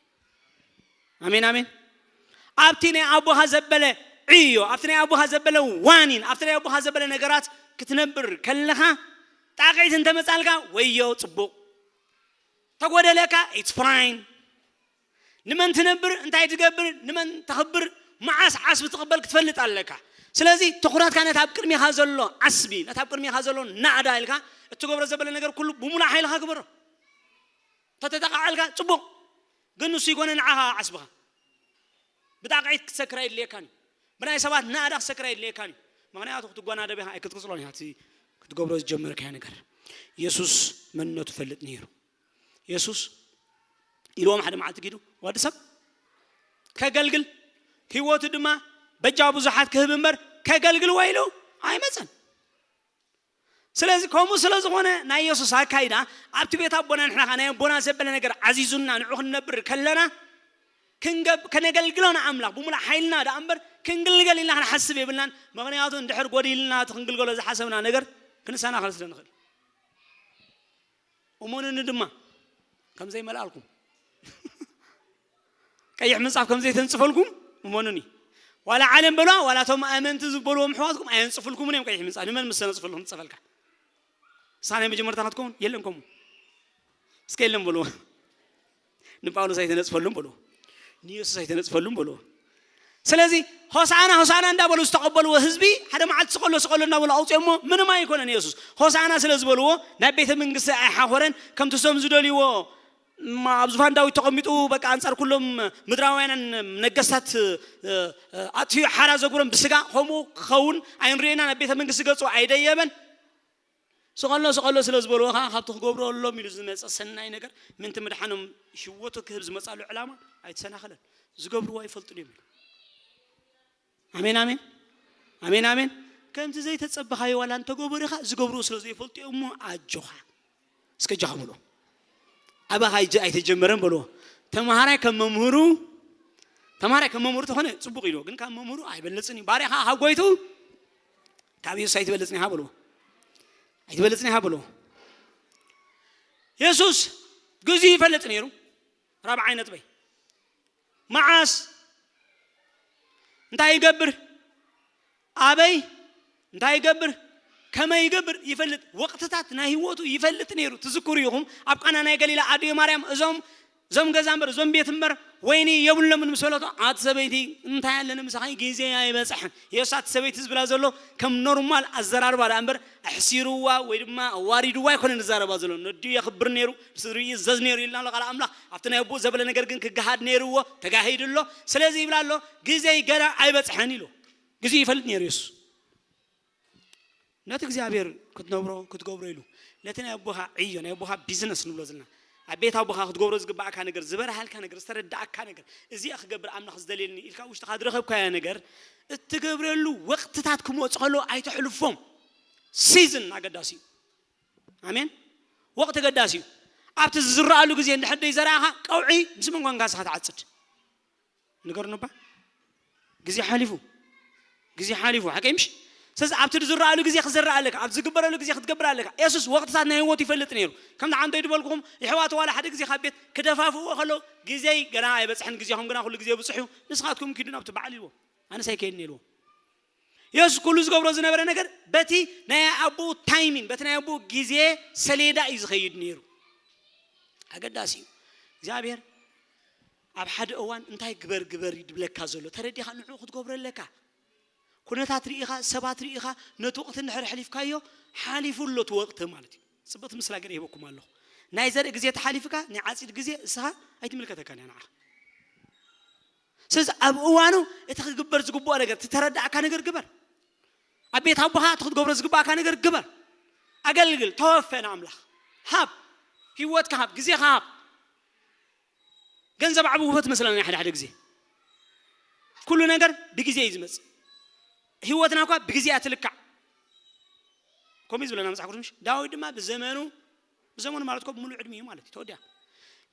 ኣሜን ኣሜን ኣብቲ ናይ ኣቦኻ ዘበለ ዕዮ ኣብቲ ናይ ኣቦኻ ዘበለ ዋኒን ኣብቲ ናይ ኣቦኻ ዘበለ ነገራት ክትነብር ከለኻ ጣቕዒት እንተመፃልካ ወዮ ፅቡቕ ተጎደለካ it's fine ንመን ትነብር እንታይ ትገብር ንመን ተኽብር መዓስ ዓስቢ ትቕበል ክትፈልጥ ኣለካ ስለዚ ትኹረትካ ነታ ኣብ ቅድሚኻ ዘሎ ዓስቢ ነታ ኣብ ቅድሚኻ ዘሎ ናእዳ ኢልካ እትገብሮ ዘበለ ነገር ኩሉ ብሙሉእ ሓይልኻ ግበሮ ተተጠቃዓልካ ፅቡቕ ግን ንሱ ይኮነ ንዓኻ ዓስብኻ ብጣቕዒት ክትሰክር ኣይድልየካን እዩ ብናይ ሰባት ናእዳ ክትሰክር ኣይድልየካን እዩ ምክንያቱ ክትጓናደብ ኢኻ ኣይክትቅፅሎን ኢኻ ክትገብሮ ዝጀመርካዮ ነገር የሱስ መንነቱ ፈልጥ ነይሩ የሱስ ኢልዎም ሓደ መዓልቲ ጊዱ ወዲ ሰብ ከገልግል ህይወቱ ድማ በጃ ብዙሓት ክህብ እምበር ከገልግል ወይሉ ኣይመፀን ስለዚ ከምኡ ስለ ዝኾነ ናይ የሱስ ኣካይዳ ኣብቲ ቤት ኣቦና ንሕና ናይ ኣቦና ዘበለ ነገር ዓዚዙና ንዑ ክንነብር ከለና ከነገልግሎ ንኣምላኽ ብሙሉእ ሓይልና ደኣ እምበር ክንግልገል ኢልና ክንሓስብ የብልናን ምኽንያቱ እንድሕር ጎዲልና እቲ ክንግልገሎ ዝሓሰብና ነገር ክንሰናኸል ስለ ንኽእል እመኑኒ ድማ ከም ዘይመልኣልኩም ቀይሕ ምንፃፍ ከም ዘይተንፅፈልኩም እመኑኒ ዋላ ዓለም በሏ ዋላ እቶም ኣመንቲ ዝበልዎም ኣሕዋትኩም ኣየንፅፍልኩምን እዮም ቀይሕ ምንፃፍ ንመን ምስ ተነፅፈሉ ክንፅፈልካ ንስኻ ናይ መጀመርታ ክትከውን የለን ከምኡ እስከ የለን በልዎ ንጳውሎስ ኣይተነፅፈሉም በልዎ ንየሱስ ኣይተነፅፈሉም በልዎ ስለዚ ሆሳና ሆሳና እንዳበሉ ዝተቐበልዎ ህዝቢ ሓደ መዓልቲ ስቐሎ ስቐሎ እንዳበሉ ኣውፅኦሞ ምንም ኣይኮነን የሱስ ሆሳና ስለ ዝበልዎ ናብ ቤተ መንግስቲ ኣይሓኾረን ከምቲ እሶም ዝደልይዎ ኣብ ዙፋን ዳዊት ተቐሚጡ በቃ ኣንጻር ኩሎም ምድራውያንን ነገስታት ኣጥፊኡ ሓራ ዘጉሮም ብስጋ ከምኡ ክኸውን ኣይንርእየና ናብ ቤተ መንግስቲ ገጹ ኣይደየበን ስቐሎ ስቐሎ ስለ ዝበልዎ ከዓ ካብቲ ክገብሮ ኣሎም ኢሉ ዝመፀ ሰናይ ነገር ምንቲ ምድሓኖም ሽወቱ ክህብ ዝመፃሉ ዕላማ ኣይተሰናኸለን ዝገብርዎ ኣይፈልጡን እዮም ኢሉ ኣሜን ኣሜን ኣሜን ኣሜን ከምቲ ዘይተፀበኻዮ ዋላ እንተገበሩኻ ዝገብርዎ ስለ ዘይፈልጡ እዮም እሞ ኣጆኻ እስከ ጃኻ በሎ ኣባኻ ኣይተጀመረን በሎ ተምሃራይ ከም መምህሩ ተምሃራይ ከም መምህሩ ተኾነ ፅቡቅ ኢልዎ ግን ካብ መምህሩ ኣይበልፅን እዩ ባርያኻ ካብ ጎይቱ ካብ የሱስ ኣይትበልፅን ኢኻ በልዎ ኣይትበልፅን ኢኻ በልዎ የሱስ ግዜ ይፈልጥ ነይሩ ራብዓይ ነጥበይ መዓስ እንታይ ይገብር ኣበይ እንታይ ይገብር ከመይ ይገብር ይፈልጥ ወቅትታት ናይ ህይወቱ ይፈልጥ ነይሩ ትዝክሩ ኢኹም ኣብ ቃና ናይ ገሊላ ኣድዮ ማርያም እዞም እዞም ገዛ እምበር እዞም ቤት እምበር ወይኒ የብሎምን ምስ በለቶ፣ ኣቲ ሰበይቲ እንታይ ኣለኒ ምሳኻ፣ ግዜ ኣይበፅሐን። የሱስ ኣቲ ሰበይቲ ዝብላ ዘሎ ከም ኖርማል ኣዘራርባ ደኣ እምበር ኣሕሲርዋ ወይ ድማ ኣዋሪድዋ ኣይኮነን ዝዛረባ ዘሎ። ነዲኡ የኽብር ነይሩ፣ ንስድርኡ ይእዘዝ ነይሩ ኢልና ኣሎ ቃል ኣምላኽ። ኣብቲ ናይ ኣቦኡ ዘበለ ነገር ግን ክገሃድ ነይርዎ፣ ተጋሂዱ ኣሎ። ስለዚ ይብላ ኣሎ፣ ግዜይ ገና ኣይበፅሐን ኢሉ። ግዜኡ ይፈልጥ ነይሩ የሱስ። ነቲ እግዚኣብሔር ክትነብሮ ክትገብሮ ኢሉ ነቲ ናይ ኣቦኻ ዕዮ ናይ ኣቦኻ ቢዝነስ ንብሎ ዘለና ኣብ ቤት ኣቦኻ ክትገብሮ ዝግባእካ ነገር ዝበርሃልካ ነገር ዝተረዳእካ ነገር እዚኣ ክገብር ኣምላኽ ዝደልየልኒ ኢልካ ውሽጥኻ ዝረኸብካዮ ነገር እትገብረሉ ወቕትታት ክመፁ ከለዉ ኣይተሕልፎም። ሲዝን ኣገዳሲ እዩ። ኣሜን። ወቕቲ ኣገዳሲ እዩ። ኣብቲ ዝዝረኣሉ ግዜ እንድሕር ደይ ዘረኣኻ ቀውዒ ምስ መን ኳንካ ንስኻ ትዓፅድ ንገርኑ እባ። ግዜ ሓሊፉ፣ ግዜ ሓሊፉ። ሓቀይ ምሽ? ስለዚ ኣብቲ ዝረኣሉ ግዜ ክዘርእ ኣለካ፣ ኣብ ዝግበረሉ ግዜ ክትገብር ኣለካ። የሱስ ወቕትታት ናይ ህይወቱ ይፈልጥ ነይሩ። ከምቲ ዓንተይ ዝበልኩኹም፣ የሕዋቱ ዋላ ሓደ ግዜ ካብ ቤት ክደፋፍእዎ ከለዉ፣ ግዜይ ገና ኣይበጽሐን፣ ግዜኹም ግና ኩሉ ግዜ ብጹሕ እዩ፣ ንስኻትኩም ኪዱ ናብቲ በዓል ኢልዎም። ኣነስ ኣይከይድን ኢልዎም። የሱስ ኩሉ ዝገብሮ ዝነበረ ነገር በቲ ናይ ኣቦኡ ታይሚን፣ በቲ ናይ ኣቦኡ ግዜ ሰሌዳ እዩ ዝኸይድ ነይሩ። ኣገዳሲ እዩ። እግዚኣብሔር ኣብ ሓደ እዋን እንታይ ግበር ግበር እዩ ድብለካ ዘሎ፣ ተረዲኻ ንዕኡ ክትገብሮ ኣለካ። ኩነታት ርኢኻ፣ ሰባት ርኢኻ፣ ነቲ ወቕቲ እንድሕር ኣሕሊፍካዮ፣ ሓሊፉ ኣሎ እቲ ወቕቲ ማለት እዩ። ጽብቕቲ ምስላ ገለ ይህበኩም ኣለኹ። ናይ ዘርኢ ግዜ ተሓሊፍካ፣ ናይ ዓጺድ ግዜ እስኻ ኣይትምልከተካን እያ ንዓኻ። ስለዚ ኣብ እዋኑ እቲ ክግበር ዝግብኦ ነገር፣ እቲ ተረዳእካ ነገር ግበር። ኣብ ቤት ኣቦኻ እቲ ክትገብሮ ዝግባእካ ነገር ግበር። ኣገልግል፣ ተወፈ ንኣምላኽ። ሃብ፣ ህይወትካ ሃብ፣ ግዜኻ ሃብ። ገንዘብ ዓቢ ውህበት መስለና ሓደ ሓደ ግዜ። ኩሉ ነገር ብግዜ እዩ ዝመጽእ። ህይወትና እኳ ብግዜ እያ ትልካዕ። ከምኡ እዩ ዝብለና መጽሓፍ ቅዱስ፣ ምሽ? ዳዊት ድማ ብዘመኑ፣ ብዘመኑ ማለት እኮ ብምሉእ ዕድሚኡ ማለት እዩ፣ ተወዲኣ።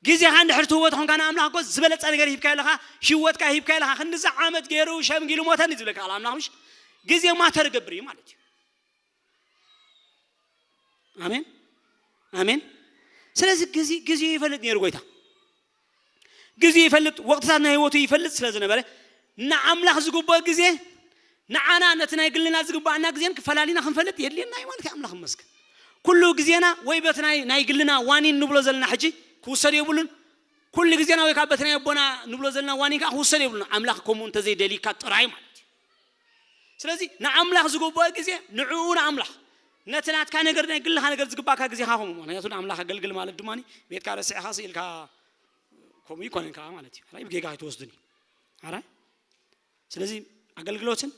ግዜኻ እንድሕር ትህቦ ተኾንካ ንኣምላኽ እኮ ዝበለጸ ነገር ሂብካዮ ኣለኻ፣ ህይወትካ ሂብካዮ ኣለኻ። ክንድዚ ዓመት ገይሩ ሸምጊሉ ሞተኒ ዝብለካ ቃል ኣምላኽ፣ ምሽ? ግዜ ማተር ይገብር እዩ ማለት እዩ። ኣሜን፣ ኣሜን። ስለዚ ግዜ፣ ግዜ ይፈልጥ ነይሩ ጎይታ። ግዜ ይፈልጥ፣ ወቕትታት ናይ ህይወቱ ይፈልጥ ስለ ዝነበረ፣ ንኣምላኽ ዝግብኦ ግዜ፣ ንዓና ነቲ ናይ ግልና ዝግባኣና ግዜን ክፈላሊና ክንፈልጥ የድልየና እዩ ማለት እዩ። ኣምላኽ ይመስገን። ኩሉ ግዜና ወይ በቲ ናይ፣ ናይ ግልና ዋኒን ንብሎ ዘለና ሕጂ ክውሰድ የብሉን። ኩሉ ግዜና ወይ ካብ በቲ ናይ ኣቦና ንብሎ ዘለና ዋኒን ከዓ ክውሰድ የብሉን። ኣምላኽ ከምኡ እንተዘይደልይካ ጥራይ ማለት እዩ። ስለዚ ንኣምላኽ ዝግብኦ ግዜ ንዕኡ ንኣምላኽ፣ ነቲ ናትካ ነገር ናይ ግልኻ ነገር ዝግባእካ ግዜኻ ከምኡ። ምኽንያቱ ንኣምላኽ ኣገልግል ማለት ድማ ቤትካ ረሲዕኻ ስኢልካ ከምኡ ይኮነን ከዓ ማለት እዩ። ሕራይ ብጌጋ ኣይትወስዱኒ። ሕራይ ስለዚ ኣገልግሎትን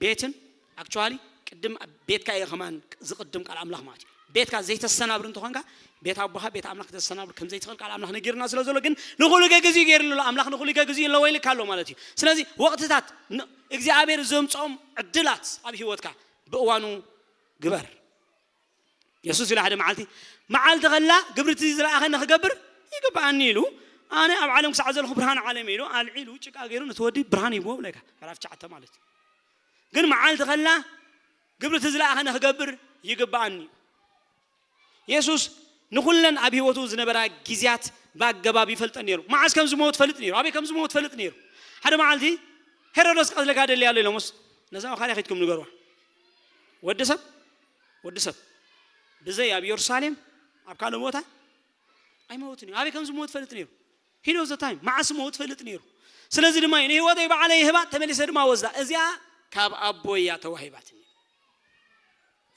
ቤትን ኣክቹዋሊ ቅድም ቤትካ እየ ከማን ዝቅድም ቃል ኣምላኽ ማለት እዩ። ቤትካ ዘይተሰናብር እንተኾንካ ቤት ኣቦኻ ቤት ኣምላኽ ክተሰናብር ከም ዘይትኽእል ቃል ኣምላኽ ነጊርና ስለ ዘሎ ግን ንኹሉ ገግዚ ገይርሉ ኣሎ ኣምላኽ ንኹሉ ገግዚ ኣለዎ ኢልካ ኣሎ ማለት እዩ። ስለዚ ወቕትታት ን- እግዚኣብሔር ዘምፅኦም ዕድላት ኣብ ህይወትካ ብእዋኑ ግበር። የሱስ ኢሉ ሓደ መዓልቲ መዓልቲ ከላ ግብርቲ ዝለኣኸ ንክገብር ይግብኣኒ ኢሉ ኣነ ኣብ ዓለም ክሳዕ ዘለኹ ብርሃን ዓለም ኢሉ ኣልዒሉ ጭቃ ገይሩ ነቲ ወዲ ብርሃን ይብዎ ብለካ ምዕራፍ ትሽዓተ ማለት እዩ። ግን መዓልቲ ከላ ግብርቲ ዝለኣኸ ንክገብር ይግብኣኒ። የሱስ ንኹለን ኣብ ህይወቱ ዝነበራ ግዜያት ብኣገባብ ይፈልጠን ነይሩ። መዓስ ከም ዝመውት ፈልጥ ነይሩ፣ ኣበይ ከም ዝመውት ፈልጥ ነይሩ። ሓደ መዓልቲ ሄሮዶስ ቀትለካ ደልያ ኣሎ ኢሎምስ ነዛ ወኻርያ ኸይድኩም ንገርዋ። ወዲ ሰብ ወዲ ሰብ ብዘይ ኣብ ኢየሩሳሌም ኣብ ካልእ ቦታ ኣይመውትን እዩ። ኣበይ ከም ዝመውት ፈልጥ ነይሩ። ሂዶ ዘታይም መዓስ መውት ፈልጥ ነይሩ። ስለዚ ድማ እዩ ንህይወተይ ባዕለይ ይህባ ተመሊሰ ድማ ወስዳ። እዚኣ ካብ ኣቦያ ተዋሂባትኒ።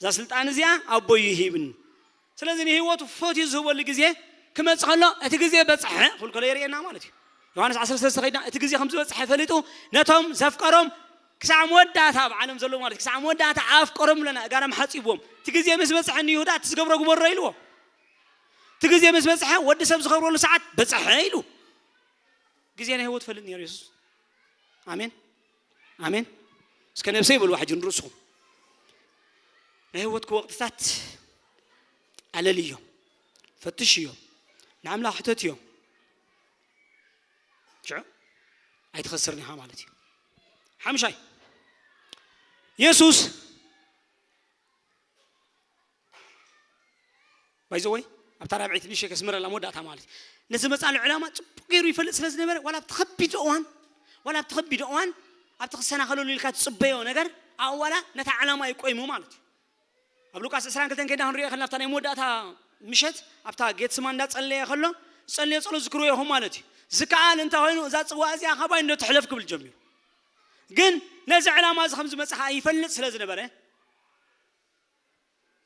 እዛ ስልጣን እዚኣ ኣቦይ ይሂብኒ። ስለዚ ንህይወቱ ፈትዩ ዝህበሉ ግዜ ክመጽእ ከሎ እቲ ግዜ በጽሐ ክብል ከሎ የርእየና ማለት እዩ። ዮሃንስ ዓሰርተ ሰለስተ ከይድና እቲ ግዜ ከም ዝበጽሐ ፈሊጡ ነቶም ዘፍቀሮም ክሳዕ መወዳእታ ኣብ ዓለም ዘለዉ ማለት እዩ፣ ክሳዕ መወዳእታ ኣፍቀሮም ብለና እጋሮም ሓጺብዎም። እቲ ግዜ ምስ በጽሐ ንይሁዳ እቲ ዝገብሮ ግበሮ ኢልዎ። እቲ ግዜ ምስ በጽሐ ወዲ ሰብ ዝኸብረሉ ሰዓት በጽሐ ኢሉ። ግዜ ናይ ህይወት ፈልጥ ነይሩ የሱስ። ኣሜን ኣሜን። እስከ ነብሰይ በልዋ ሕጂ ንርእስኹም ናይ ህይወትኩ ወቕትታት ኣለልዮ፣ ፈትሽዮ፣ ንኣምላኽ ሕተትዮ። ሽዑ ኣይትኸስርን ኢኻ ማለት እዩ። ሓምሻይ የሱስ ባይዘወይ ኣብታ ራብዒት ንሸ ከስምረላ መወዳእታ ማለት እዩ። ነዚ መፃሉ ዕላማ ፅቡቅ ገይሩ ይፈልጥ ስለ ዝነበረ ዋላ ኣብቲ ከቢድ እዋን ዋላ ኣብቲ ከቢድ እዋን ኣብቲ ክሰናኸለሉ ኢልካ ትፅበዮ ነገር ኣብኡ ዋላ ነታ ዕላማ እዩ ቆይሙ ማለት እዩ። ኣብ ሉቃስ ዕስራን ክልተን ከይዳ ክንሪኦ ከለና ኣብታ ናይ መወዳእታ ምሸት ኣብታ ጌትስማ እንዳፀለየ ከሎ ዝጸልዮ ጸሎት ዝክርዎ ኢኹም ማለት እዩ። ዝከኣል እንታይ ኮይኑ፣ እዛ ጽዋ እዚኣ ካባይ እንዶ ትሕለፍ ክብል ጀሚሩ። ግን ነዚ ዕላማ እዚ ከም ዝመጽእ ይፈልጥ ስለ ዝነበረ፣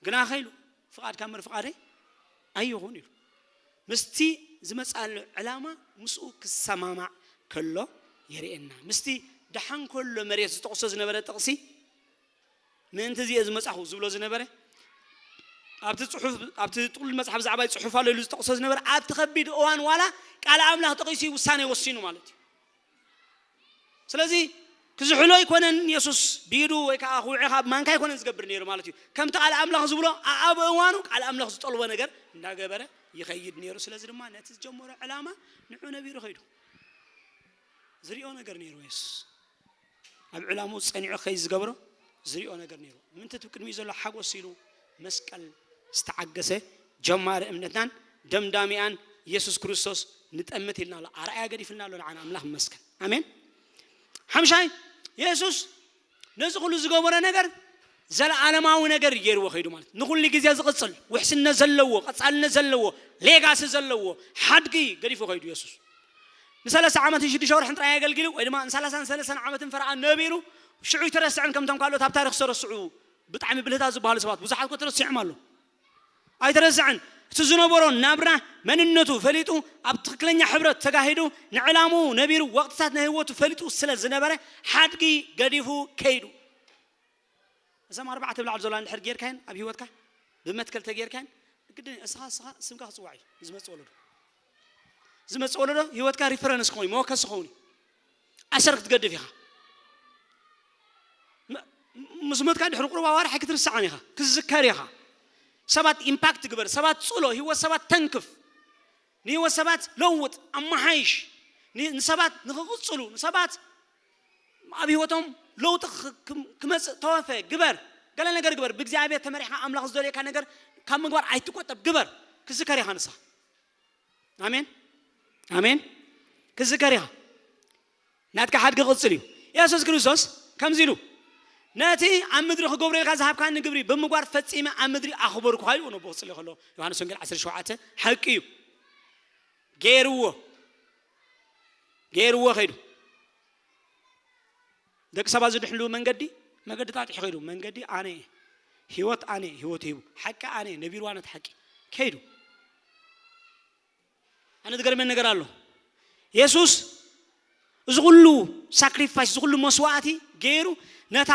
ግና ኸይሉ፣ ፍቓድካ እምበር ፍቓደይ ኣይኹን ኢሉ። ምስቲ ዝመጽኣሉ ዕላማ ምስኡ ክሰማማዕ ከሎ የርእየና። ምስቲ ደሓን ከሎ መሬት ዝጠቕሶ ዝነበረ ጥቕሲ፣ ምእንቲ እዚኦ ዝመጻኹ ዝብሎ ዝነበረ፣ ኣብቲ ጽሑፍ፣ ኣብቲ ጥቕሉል መጽሓፍ ዛዕባ ጽሑፍ ኣሎ ኢሉ ዝጠቕሶ ዝነበረ፣ ኣብቲ ከቢድ እዋን ዋላ ቃል ኣምላኽ ጠቒሱ ውሳኔ ወሲኑ ማለት እዩ። ስለዚ ክዝሕሎ ኣይኮነን የሱስ ብኢዱ ወይ ከዓ ክውዒ ካብ ማንካ ኣይኮነን ዝገብር ነይሩ ማለት እዩ። ከምቲ ቃል ኣምላኽ ዝብሎ ኣብ እዋኑ ቃል ኣምላኽ ዝጠልቦ ነገር እንዳገበረ ይኸይድ ነይሩ። ስለዚ ድማ ነቲ ዝጀመሮ ዕላማ ንዑ ነቢሩ ኸይዱ። ዝሪኦ ነገር ነይሩ የሱስ። ኣብ ዕላምኡ ጸኒዑ ኸይ ዝገብሮ ዝሪኦ ነገር ነይሩ። ምንተ እቲ ቅድሚኡ ዘሎ ሓጎስ ኢሉ መስቀል ዝተዓገሰ ጀማሪ እምነትናን ደምዳሚኣን የሱስ ክርስቶስ ንጠምት ኢልና ኣሎ። ኣርኣያ ገዲፍልና ኣሎ ንዓና። ኣምላኽ ይመስገን። ኣሜን። ሓምሻይ፣ የሱስ ነዚ ኩሉ ዝገበረ ነገር ዘለዓለማዊ ነገር ገይርዎ ከይዱ ማለት፣ ንኹሉ ግዜ ዝቕጽል ውሕስነት ዘለዎ፣ ቀጻልነት ዘለዎ፣ ሌጋሲ ዘለዎ ሓድጊ ገዲፉ ከይዱ የሱስ። ንሰለስተ ዓመትን ሽዱሽተ ወርሕን ጥራይ ኣገልጊሉ ወይ ድማ ንሰላሳን ሰለስተን ዓመትን ፈርዓ ነቢሩ ሽዑ ኣይተረስዐን። ከምቶም ካልኦት ኣብ ታሪኽ ዝተረስዑ ብጣዕሚ ብልህታት ዝበሃሉ ሰባት ብዙሓት እኮ ተረሲዖም ኣሎ። ኣይተረስዐን። እቲ ዝነበሮ ናብራ መንነቱ ፈሊጡ ኣብ ትኽክለኛ ሕብረት ተጋሂዱ ንዕላምኡ ነቢሩ ወቕትታት ናይ ህይወቱ ፈሊጡ ስለ ዝነበረ ሓድጊ ገዲፉ ከይዱ። እዞም ኣርባዕተ ብላዕሊ ዘሎ እንድሕር ጌርካየን ኣብ ህይወትካ ብመትከል ተጌርካየን ግድን እስኻ እስኻ ስምካ ክፅዋዕ እዩ። ዝመፅእ ወለዶ ዝመፅእ ወለዶ ህይወትካ ሪፈረንስ ክኸውን እዩ፣ መወከሲ ክኸውን እዩ። ኣሰር ክትገድፍ ኢኻ። ም- ምስ ሞትካ ድሕሪ ቁሩብ ኣዋርሕ ኣይክትርስዓን ኢኻ፣ ክትዝከር ኢኻ። ሰባት ኢምፓክት ግበር፣ ሰባት ፅሎ፣ ህይወት ሰባት ተንክፍ፣ ንህይወት ሰባት ለውጥ፣ ኣመሓይሽ፣ ን- ንሰባት ንክቕፅሉ፣ ንሰባት ኣብ ህይወቶም ለውጢ ክ- ክም- ክመፅእ ተወፈ ግበር፣ ገለ ነገር ግበር። ብእግዚኣብሔር ተመሪሕካ ኣምላኽ ዝደልየካ ነገር ካብ ምግባር ኣይትቆጠብ፣ ግበር። ክዝከር ኢኻ ንስኻ። ኣሜን ኣሜን። ክዝከር ኢኻ። ናትካ ሓድጊ ክቕጽል እዩ። የሱስ ክርስቶስ ከምዚ ኢሉ፣ ነቲ ኣብ ምድሪ ክገብሮ ኢልካ ዝሃብካኒ ግብሪ ብምግባር ፈጺመ ኣብ ምድሪ ኣኽበርኩኻ ኢሉ ነቦ ክጽሊ ከሎ፣ ዮሃንስ ወንጌል ዓሰርተ ሸውዓተ ሓቂ እዩ። ገይርዎ ገይርዎ ከይዱ። ደቂ ሰባት ዝድሕንሉ መንገዲ፣ መገዲ ጣጢሑ ከይዱ። መንገዲ ኣነ እየ፣ ህይወት ኣነ እየ፣ ህይወት ሂቡ፣ ሓቂ ኣነ እየ፣ ነቢርዋ ነቲ ሓቂ ከይዱ። ኣነ ዝገርመን ነገር ኣሎ። የሱስ እዚ ኩሉ ሳክሪፋይስ፣ እዚ ኩሉ መስዋእቲ ገይሩ፣ ነታ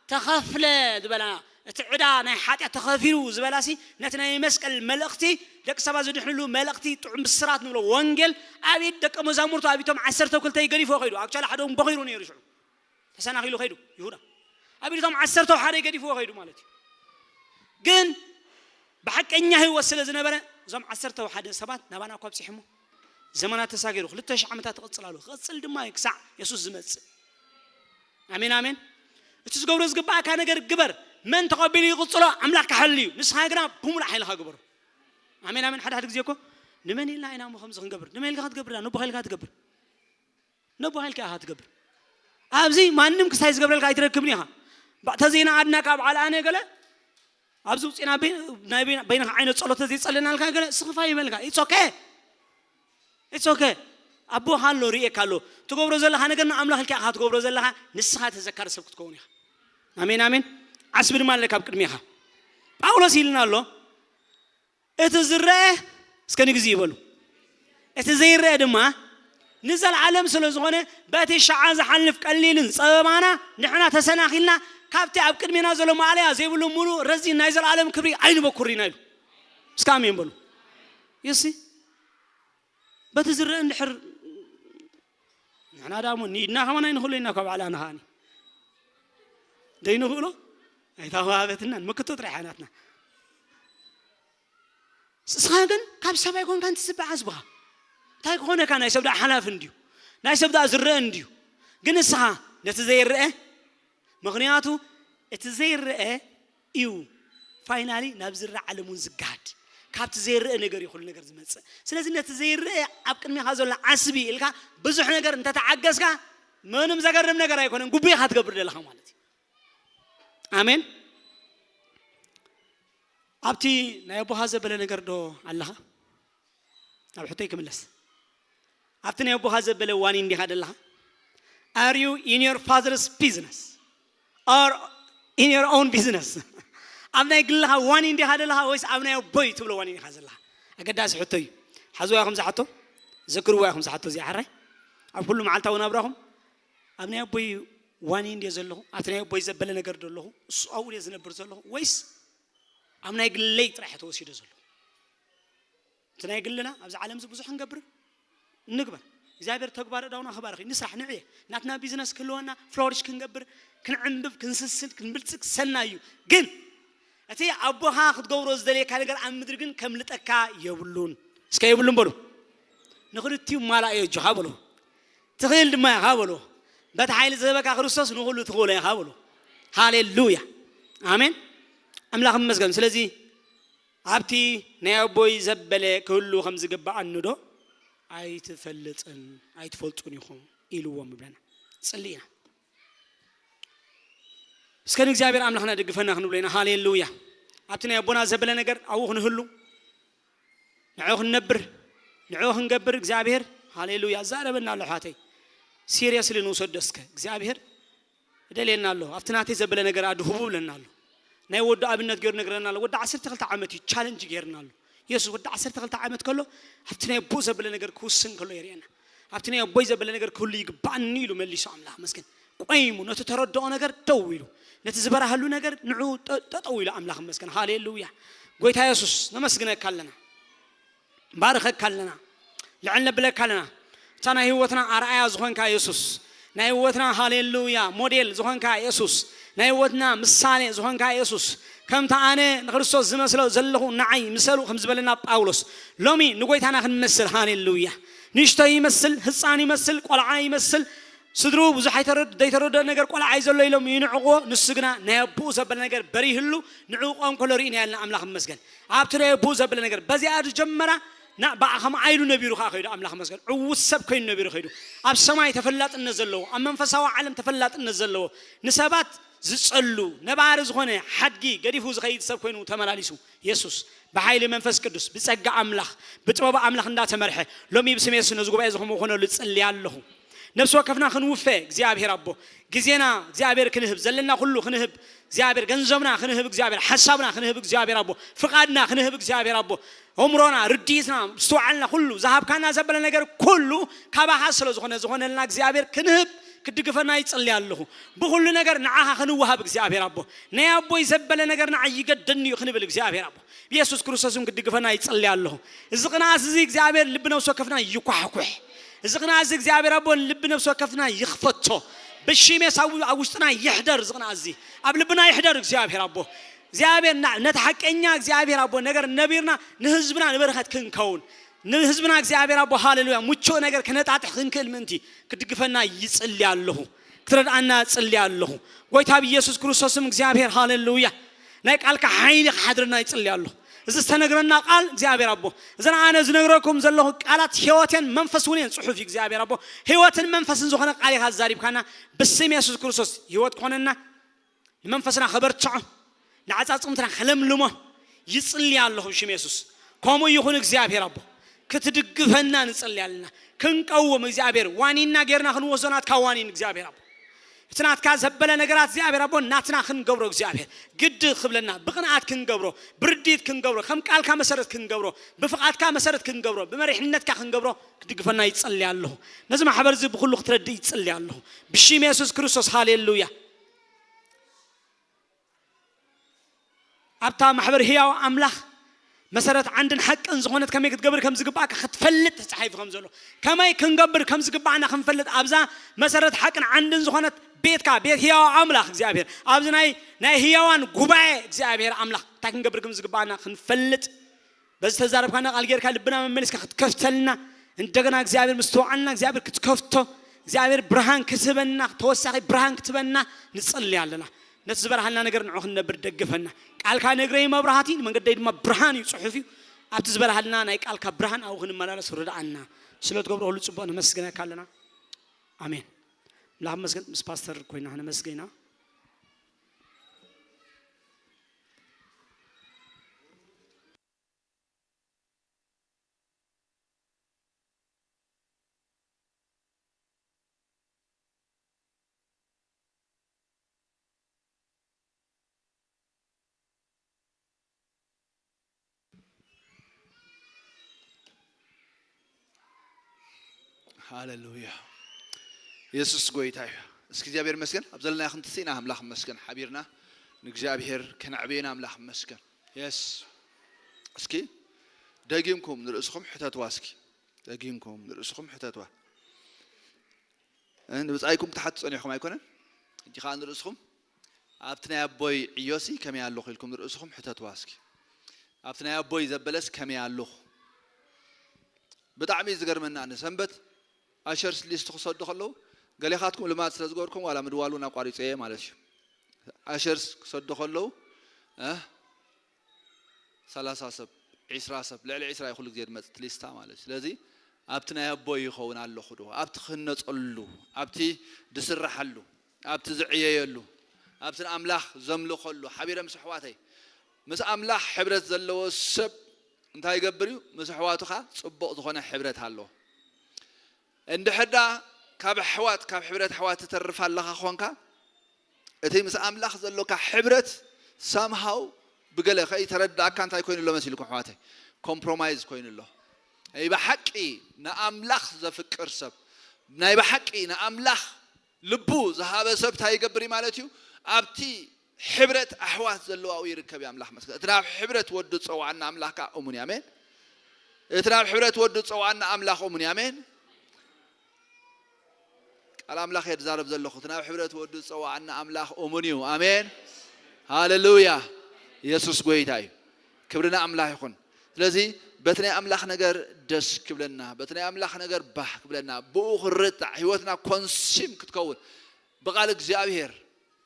ተኸፍለ ዝበላ፣ እቲ ዕዳ ናይ ሓጢኣት ተኸፊሉ ዝበላሲ፣ ነቲ ናይ መስቀል መልእኽቲ፣ ደቂ ሰባት ዝድሕንሉ መልእኽቲ፣ ጥዑም ብስራት ንብሎ ወንጌል ኣብ ኢድ ደቀ መዛሙርቱ፣ ኣብ ኢቶም ዓሰርተ ክልተ ገዲፎ ከይዱ። ኣክቹዋሊ ሓደ እውን ቦኺሩ ነይሩ ሽዑ። ተሰናኺሉ ከይዱ ይሁዳ። ኣብ ኢድ እቶም ዓሰርተ ሓደ ገዲፍዎ ከይዱ ማለት እዩ። ግን ብሓቀኛ ህይወት ስለ ዝነበረ እዞም ዓሰርተ ሓደ ሰባት ናባና እኳ ኣብፂሖሞ። ዘመናት ተሳጊሩ ክልተ ሽሕ ዓመታት ትቕፅል ኣሎ። ክቕፅል ድማ እዩ ክሳዕ የሱስ ዝመፅእ። ኣሜን ኣሜን። እቲ ዝገብሮ ዝግባእካ ነገር ግበር። መን ተቐቢሉ ይቕፅሎ? ኣምላኽ ክሓሊ እዩ። ንስኻ ግና ብሙሉእ ሓይልኻ ግበሮ። ኣሜን ኣሜን። ሓደ ሓደ ግዜ እኮ ንመን ኢልና ኢና እሞ ከምዚ ክንገብር? ንመን ኢልካ ክትገብር? ነቦኻ ኢልካ ትገብር? ነቦኻ ኢልካ ኢኻ ትገብር። ኣብዚ ማንም ክሳይ ዝገብረልካ ኣይትረክብን ኢኻ። ባ- ተዘይነኣድና ካብ ዓልኣነ ገለ ኣብዚ ውፅና በይ- ናይ በይና- በይንኻ ዓይነት ጸሎት ተዘይጸለናልካ ገለ ስኽፋ ይበልካ። ኢትስ ኦኬ። ኢትስ ኦኬ። ኣቦኻ ኣሎ፣ ርእየካ ኣሎ። ትገብሮ ዘለኻ ነገር ንኣምላኽ ኢልካ ኢኻ ትገብሮ ዘለኻ። ንስኻ ተዘካሪ ሰብ ክትከውን ኢኻ። ኣሜን ኣሜን። ዓስቢ ድማ ኣለካ ኣብ ቅድሜኻ። ጳውሎስ ኢልና ኣሎ፣ እቲ ዝረአ እስከ ንግዚ ይበሉ። እቲ ዘይረአ ድማ ንዘለዓለም ስለ ዝኾነ በቲ ሸዓ ዝሓልፍ ቀሊልን ጸበባና ንሕና ተሰናኺልና ካብቲ ኣብ ቅድሜና ዘሎ ማእለያ ዘይብሉ ሙሉ ረዚን ናይ ዘለዓለም ክብሪ ኣይንበኩር ኢና ኢሉ። እስከ ኣሜን በሉ። ይሲ በቲ ዝረአ እንድሕር ንሕና ዳሞ ንኢድና ከማን ኣይንኽእሎ ኢና ካብ ዕላና ከኣኒ ደይንኽእሎ ኣይታዋበትናን መክቶ ጥራሕ ናትና። እስኻ ግን ካብ ሰብ ኣይኮንካን ትስበ ዓስብኻ። እንታይ ክኾነካ? ናይ ሰብ ደኣ ሓላፊ እንድዩ፣ ናይ ሰብ ደኣ ዝረአ እንድዩ። ግን እስኻ ነቲ ዘይረአ፣ ምኽንያቱ እቲ ዘይረአ እዩ ፋይናሊ ናብ ዝረአ ዓለም እውን ዝገሃድ። ካብቲ ዘይረአ ነገር እዩ ኩሉ ነገር ዝመጽእ። ስለዚ ነቲ ዘይረአ ኣብ ቅድሚኻ ዘሎ ዓስቢ ኢልካ ብዙሕ ነገር እንተተዓገስካ ምንም ዘገርም ነገር ኣይኮነን፣ ግቡእ ኢኻ ትገብር ዘለኻ ማለት እዩ። ኣሜን። ኣብቲ ናይ ኣቦኻ ዘበለ ነገር ዶ ኣለኻ? ኣብ ሕቶይ ክምለስ። ኣብቲ ናይ ኣቦኻ ዘበለ ዋኒ እንዲኻ ደለኻ? Are you in your father's business or in your own business? ኣብ ናይ ግልኻ ዋኒ እንዲኻ ደለኻ ወይስ ኣብ ናይ ኣቦይ ትብሎ ዋኒ እንዲኻ ዘለኻ? ኣገዳሲ ሕቶ እዩ። ሓዝዋ ኢኹም ዝሓቶ፣ ዘክርዋ ኢኹም ዝሓቶ እዚኣ ሕራይ። ኣብ ኩሉ መዓልታዊ ናብራኹም ኣብ ናይ ኣቦይ ዋኒ እንድየ ዘለኹ፣ ኣብቲ ናይ ኣቦይ ዘበለ ነገር ዶ ኣለኹ፣ እሱ ኣብኡ ድየ ዝነብር ዘለኹ ወይስ ኣብ ናይ ግለይ ጥራሕ ተወሲደ ዘለኹ? እቲ ናይ ግልና ኣብዚ ዓለም እዚ ብዙሕ ክንገብር ንግበር። እግዚኣብሔር ተግባር እዳውና ክባርኽ እዩ። ንስራሕ ንዕየ። ናትና ቢዝነስ ክህልወና፣ ፍሎሪሽ ክንገብር፣ ክንዕንብብ፣ ክንስስን፣ ክንብልጽግ ሰናይ እዩ። ግን እቲ ኣቦኻ ክትገብሮ ዝደልየካ ነገር ኣብ ምድሪ ግን ከምልጠካ የብሉን። እስከ የብሉን በሉ። ንኽልቲኡ ማላእ እዮ እጆኻ በሉ። ትኽእል ድማ ኢኻ በሉ። በቲ ሓይሊ ዝህበካ ክርስቶስ ንኹሉ ትኽእሎ ኢኻ በሉ። ሃሌሉያ። ኣሜን። ኣምላኽ ይመስገን። ስለዚ ኣብቲ ናይ ኣቦይ ዘበለ ክህሉ ከም ዝግብኣኒ ዶ ኣይትፈልጥን ኣይትፈልጡን ኢኹም ኢልዎም ይብለና። ጽሊ ኢና። እስከ ንእግዚኣብሔር ኣምላኽና ደግፈና ክንብሎ ኢና። ሃሌሉያ። ኣብቲ ናይ ኣቦና ዘበለ ነገር ኣብኡ ክንህሉ፣ ንዕኡ ክንነብር፣ ንዕኡ ክንገብር እግዚኣብሔር፣ ሃሌሉያ፣ ዛረበና ኣሎ። ኣሕዋተይ፣ ሲሪየስሊ ንውሰዶ እስከ። እግዚኣብሔር እደልየና ኣሎ። ኣብቲ ናተይ ዘበለ ነገር ኣድህቡ ብለና ኣሎ። ናይ ወዱ ኣብነት ገይሩ ነግረና ኣሎ። ወዲ ዓሰርተ ክልተ ዓመት እዩ ቻለንጅ ገይርና ኣሎ። የሱስ ወዲ ዓሰርተ ክልተ ዓመት ከሎ ኣብቲ ናይ ኣቦ ዘበለ ነገር ክውስን ከሎ የርእየና። ኣብቲ ናይ ኣቦይ ዘበለ ነገር ክህሉ ይግባኣኒ ኢሉ መሊሱ ኣምላኽ መስገን። ቆይሙ ነቲ ተረድኦ ነገር ደው ኢሉ፣ ነቲ ዝበራህሉ ነገር ንዕኡ ጠ-፣ ጠጠው ኢሉ ኣምላኽ መስገን። ሃሌሉያ። ጎይታ የሱስ ነመስግነካ ኣለና። ባርኸካ ኣለና። ልዕል ነብለካ ኣለና። እታ ናይ ህይወትና ኣርኣያ ዝኾንካ የሱስ፣ ናይ ህይወትና ሃሌሉያ ሞዴል ዝኾንካ የሱስ፣ ናይ ህይወትና ምሳሌ ዝኾንካ የሱስ፣ ከምቲ ኣነ ንክርስቶስ ዝመስሎ ዘለኹ ንዓይ ምሰሉ ከም ዝበለና ጳውሎስ፣ ሎሚ ንጎይታና ክንመስል፣ ሃሌሉያ። ንእሽቶ ይመስል፣ ህፃን ይመስል፣ ቆልዓ ይመስል፣ ስድርኡ ብዙሕ ኣይተረድ-፣ ዘይተረድኦ ነገር ቆልዓ እዩ ዘሎ ኢሎም ይንዕቕዎ። ንሱ ግና ናይ ኣቦኡ ዘበለ ነገር በሪህሉ፣ ንዕኡ ቆም ከሎ ርኢና ያልና ኣምላኽ ይመስገን። ኣብቲ ናይ ኣቦኡ ዘበለ ነገር በዚኣ ዝጀመራ ና-፣ ብኣ ከም ዓይሉ ነቢሩ ከዓ ከይዱ ኣምላኽ ይመስገን። ዕዉት ሰብ ኮይኑ ነቢሩ ከይዱ። ኣብ ሰማይ ተፈላጥነት ዘለዎ፣ ኣብ መንፈሳዊ ዓለም ተፈላጥነት ዘለዎ፣ ንሰባት ዝጸሉ፣ ነባሪ ዝኾነ ሓድጊ ገዲፉ ዝኸይድ ሰብ ኮይኑ ተመላሊሱ። የሱስ ብሓይሊ መንፈስ ቅዱስ፣ ብጸጋ ኣምላኽ፣ ብጥበብ ኣምላኽ እንዳተመርሐ፣ ሎሚ ብስም የሱስ ነዚ ጉባኤ እዚ ከምኡ ክኾነሉ እጽሊ ኣለኹ። ነፍሲ ወከፍና ክንውፈ እግዚኣብሔር ኣቦ፣ ግዜና እግዚኣብሔር ክንህብ፣ ዘለና ኩሉ ክንህብ እግዚኣብሔር፣ ገንዘብና ክንህብ እግዚኣብሔር፣ ሓሳብና ክንህብ እግዚኣብሔር ኣቦ፣ ፍቓድና ክንህብ እግዚኣብሔር ኣቦ፣ ኣእምሮና፣ ርድኢትና፣ ምስትውዓልና፣ ኩሉ ዝሃብካና ዘበለ ነገር ኩሉ ካባኻ ስለ ዝኾነ፣ ዝኾነልና እግዚኣብሔር ክንህብ ክድግፈና ይጽሊ ኣለኹ። ብኹሉ ነገር ንዓኻ ክንወሃብ እግዚኣብሔር ኣቦ፣ ናይ ኣቦይ ዘበለ ነገር ንዓይ ይገደኒ እዩ ክንብል እግዚኣብሔር ኣቦ፣ ብየሱስ ክርስቶስም ክድግፈና ይጽሊ ኣለኹ። እዚ ቅንኣት እዚ እግዚኣብሔር ልቢ ነፍሲ ወከፍና ይኳሕኩሕ። እዚ ቅንኣት እዚ እግዚኣብሔር ኣቦ ልቢ ነፍሲ ወከፍና ይኽፈቶ። ብሽም የሱስ ኣብ፣ ኣብ ውሽጥና ይሕደር። እዚ ቅንኣት እዚ ኣብ ልብና ይሕደር እግዚኣብሔር ኣቦ። እግዚኣብሔር ና-፣ ነቲ ሓቀኛ እግዚኣብሔር ኣቦ ነገር ነቢርና ንህዝብና ንበረኸት ክንከውን፣ ንህዝብና እግዚኣብሔር ኣቦ ሃሌሉያ ምቹእ ነገር ክነጣጥሕ ክንክእል ምእንቲ ክድግፈና ይጽሊ ኣለኹ። ክትረድኣና እጽሊ ኣለኹ። ጎይታ ብየሱስ ክርስቶስም እግዚኣብሔር ሃሌሉያ ናይ ቃልካ ሓይሊ ክሓድረና ይጽሊ ኣለኹ። እዚ ዝተነግረና ቃል እግዚኣብሔር ኣቦ፣ እዚ ኣነ ዝነግረኩም ዘለኹ ቃላት ህይወትን መንፈስ እውን እየን። ጽሑፍ እዩ እግዚኣብሔር ኣቦ፣ ህይወትን መንፈስን ዝኾነ ቃል ኢኻ ዛሪብካና። ብስም የሱስ ክርስቶስ ህይወት ክኾነና፣ ንመንፈስና ከበርትዖ፣ ንዓጻጽምትና ከለምልሞ ይጽሊ ኣለኹ ብሽም የሱስ። ከምኡ ይኹን እግዚኣብሔር ኣቦ፣ ክትድግፈና ንጽሊ ኣለና። ክንቀውም እግዚኣብሔር ዋኒና ጌርና ክንወስዶ ናትካ ዋኒን እግዚኣብሔር ኣቦ፣ እቲ ናትካ ዘበለ ነገራት እግዚኣብሔር ኣቦ ናትና ክንገብሮ እግዚኣብሔር ግዲ ክብለና፣ ብቕንኣት ክንገብሮ፣ ብርድኢት ክንገብሮ፣ ከም ቃልካ መሰረት ክንገብሮ፣ ብፍቓድካ መሰረት ክንገብሮ፣ ብመሪሕነትካ ክንገብሮ ክትድግፈና ይጸሊ ኣለኹ። ነዚ ማሕበር እዚ ብኹሉ ክትረድእ ይጸሊ ኣለኹ ብሽም የሱስ ክርስቶስ። ሃሌሉያ። ኣብታ ማሕበር ህያው ኣምላኽ መሰረት ዓንድን ሓቅን ዝኾነት ከመይ ክትገብር ከም ዝግባእካ ክትፈልጥ ተጻሒፉ ከም ዘሎ፣ ከመይ ክንገብር ከም ዝግባእና ክንፈልጥ ኣብዛ መሰረት ሓቅን ዓንድን ዝኾነት ቤትካ፣ ቤት ህያው ኣምላኽ እግዚኣብሔር፣ ኣብዚ ናይ፣ ናይ ህያዋን ጉባኤ እግዚኣብሔር ኣምላኽ እንታይ ክንገብር ከም ዝግባእና ክንፈልጥ፣ በዚ ተዛረብካና ቃል ጌርካ ልብና መመሊስካ ክትከፍተልና፣ እንደገና እግዚኣብሔር ምስትውዓልና እግዚኣብሔር ክትከፍቶ፣ እግዚኣብሔር ብርሃን ክትህበና፣ ተወሳኺ ብርሃን ክትህበና ንጸሊ ኣለና። ነቲ ዝበርሃልና ነገር ንዑ ክንነብር ደግፈና። ቃልካ ንእግረይ መብራህቲ ንመንገደይ ድማ ብርሃን እዩ፣ ጽሑፍ እዩ። ኣብቲ ዝበርሃልና ናይ ቃልካ ብርሃን ኣብኡ ክንመላለስ ርድኣና። ስለ ትገብሮ ሁሉ ጽቡቕ ነመስግነካ ኣለና። ኣሜን። ምላኽ መስገን ምስ ፓስተር ኮይና ነመስገና። ሃሌሉያ። የሱስ ጎይታ እዩ። እስኪ እግዚኣብሔር ይመስገን። ኣብ ዘለና ክንትስኢና ኣምላኽ ይመስገን። ሓቢርና ንእግዚኣብሔር ከነዕብየና ኣምላኽ ይመስገን። የስ። እስኪ ደጊምኩም ንርእስኹም ሕተትዋ። እስኪ ደጊምኩም ንርእስኹም ሕተትዋ። እ፣ ንብጻይኩም ክትሓቱ ጸኒሕኩም ኣይኮነን? ሕጂ ከኣ ንርእስኹም ኣብቲ ናይ ኣቦይ ዕዮሲ ከመይ ኣለኹ ኢልኩም ንርእስኹም ሕተትዋ እስኪ። ኣብቲ ናይ ኣቦይ ዘበለስ ከመይ ኣለኹ? ብጣዕሚ እዩ ዝገርመና። ንሰንበት ኣሸርስ ሊስት ክሰዱ ከለዉ፣ ገሌኻትኩም ልማድ ስለ ዝገበርኩም ዋላ ምድዋል እውን ኣቋሪጸ እየ ማለት እዩ። ኣሸርስ ክሰዱ ከለዉ፣ እ፣ ሰላሳ ሰብ፣ ዒስራ ሰብ፣ ልዕሊ ዒስራ እዩ ኩሉ ግዜ ዝመጽእ እቲ ሊስታ ማለት እዩ። ስለዚ ኣብቲ ናይ ኣቦይ ይኸውን ኣለኹ ዶ? ኣብቲ ክህነጸሉ፣ ኣብቲ ዝስራሓሉ፣ ኣብቲ ዝዕየየሉ፣ ኣብቲ ንኣምላኽ ዘምልኸሉ፣ ሓቢረ ምስ ኣሕዋተይ፣ ምስ ኣምላኽ ሕብረት ዘለዎ ሰብ እንታይ ይገብር እዩ? ምስ ኣሕዋቱ ኸኣ ጽቡቕ ዝኾነ ሕብረት ኣለዎ። እንድሕር ደኣ ካብ ኣሕዋት፣ ካብ ሕብረት ኣሕዋት ትተርፍ ኣለኻ ኾንካ፣ እቲ ምስ ኣምላኽ ዘሎካ ሕብረት ሳምሃው ብገለ ከይተረዳእካ እንታይ ኮይኑ ኣሎ መሲልኩም ኣሕዋተይ? ኮምፕሮማይዝ ኮይኑ ኣሎ። ናይ ብሓቂ ንኣምላኽ ዘፍቅር ሰብ፣ ናይ ብሓቂ ንኣምላኽ ልቡ ዝሃበ ሰብ እንታይ ይገብር እዩ ማለት እዩ? ኣብቲ ሕብረት ኣሕዋት ዘለዋኡ ይርከብ እዩ። ኣምላኽ መስገን። እቲ ናብ ሕብረት ወዱ ዝጸዋዓና ኣምላኽ ከኣ እሙን እዩ። ኣሜን። እቲ ናብ ሕብረት ወዱ ዝጸዋዓና ኣምላኽ እሙን እዩ። ኣሜን። ቃል ኣምላኽ እየ ዝዛረብ ዘለኹ። እቲ ናብ ሕብረት ወዱ ዝጸዋዓና ኣምላኽ እሙን እዩ። ኣሜን። ሃሌሉያ። የሱስ ጎይታ እዩ። ክብሪ ንኣምላኽ ይኹን። ስለዚ በቲ ናይ ኣምላኽ ነገር ደስ ክብለና፣ በቲ ናይ ኣምላኽ ነገር ባህ ክብለና፣ ብኡ ክርታዕ፣ ህይወትና ኮንሲም ክትከውን፣ ብቓል እግዚኣብሔር፣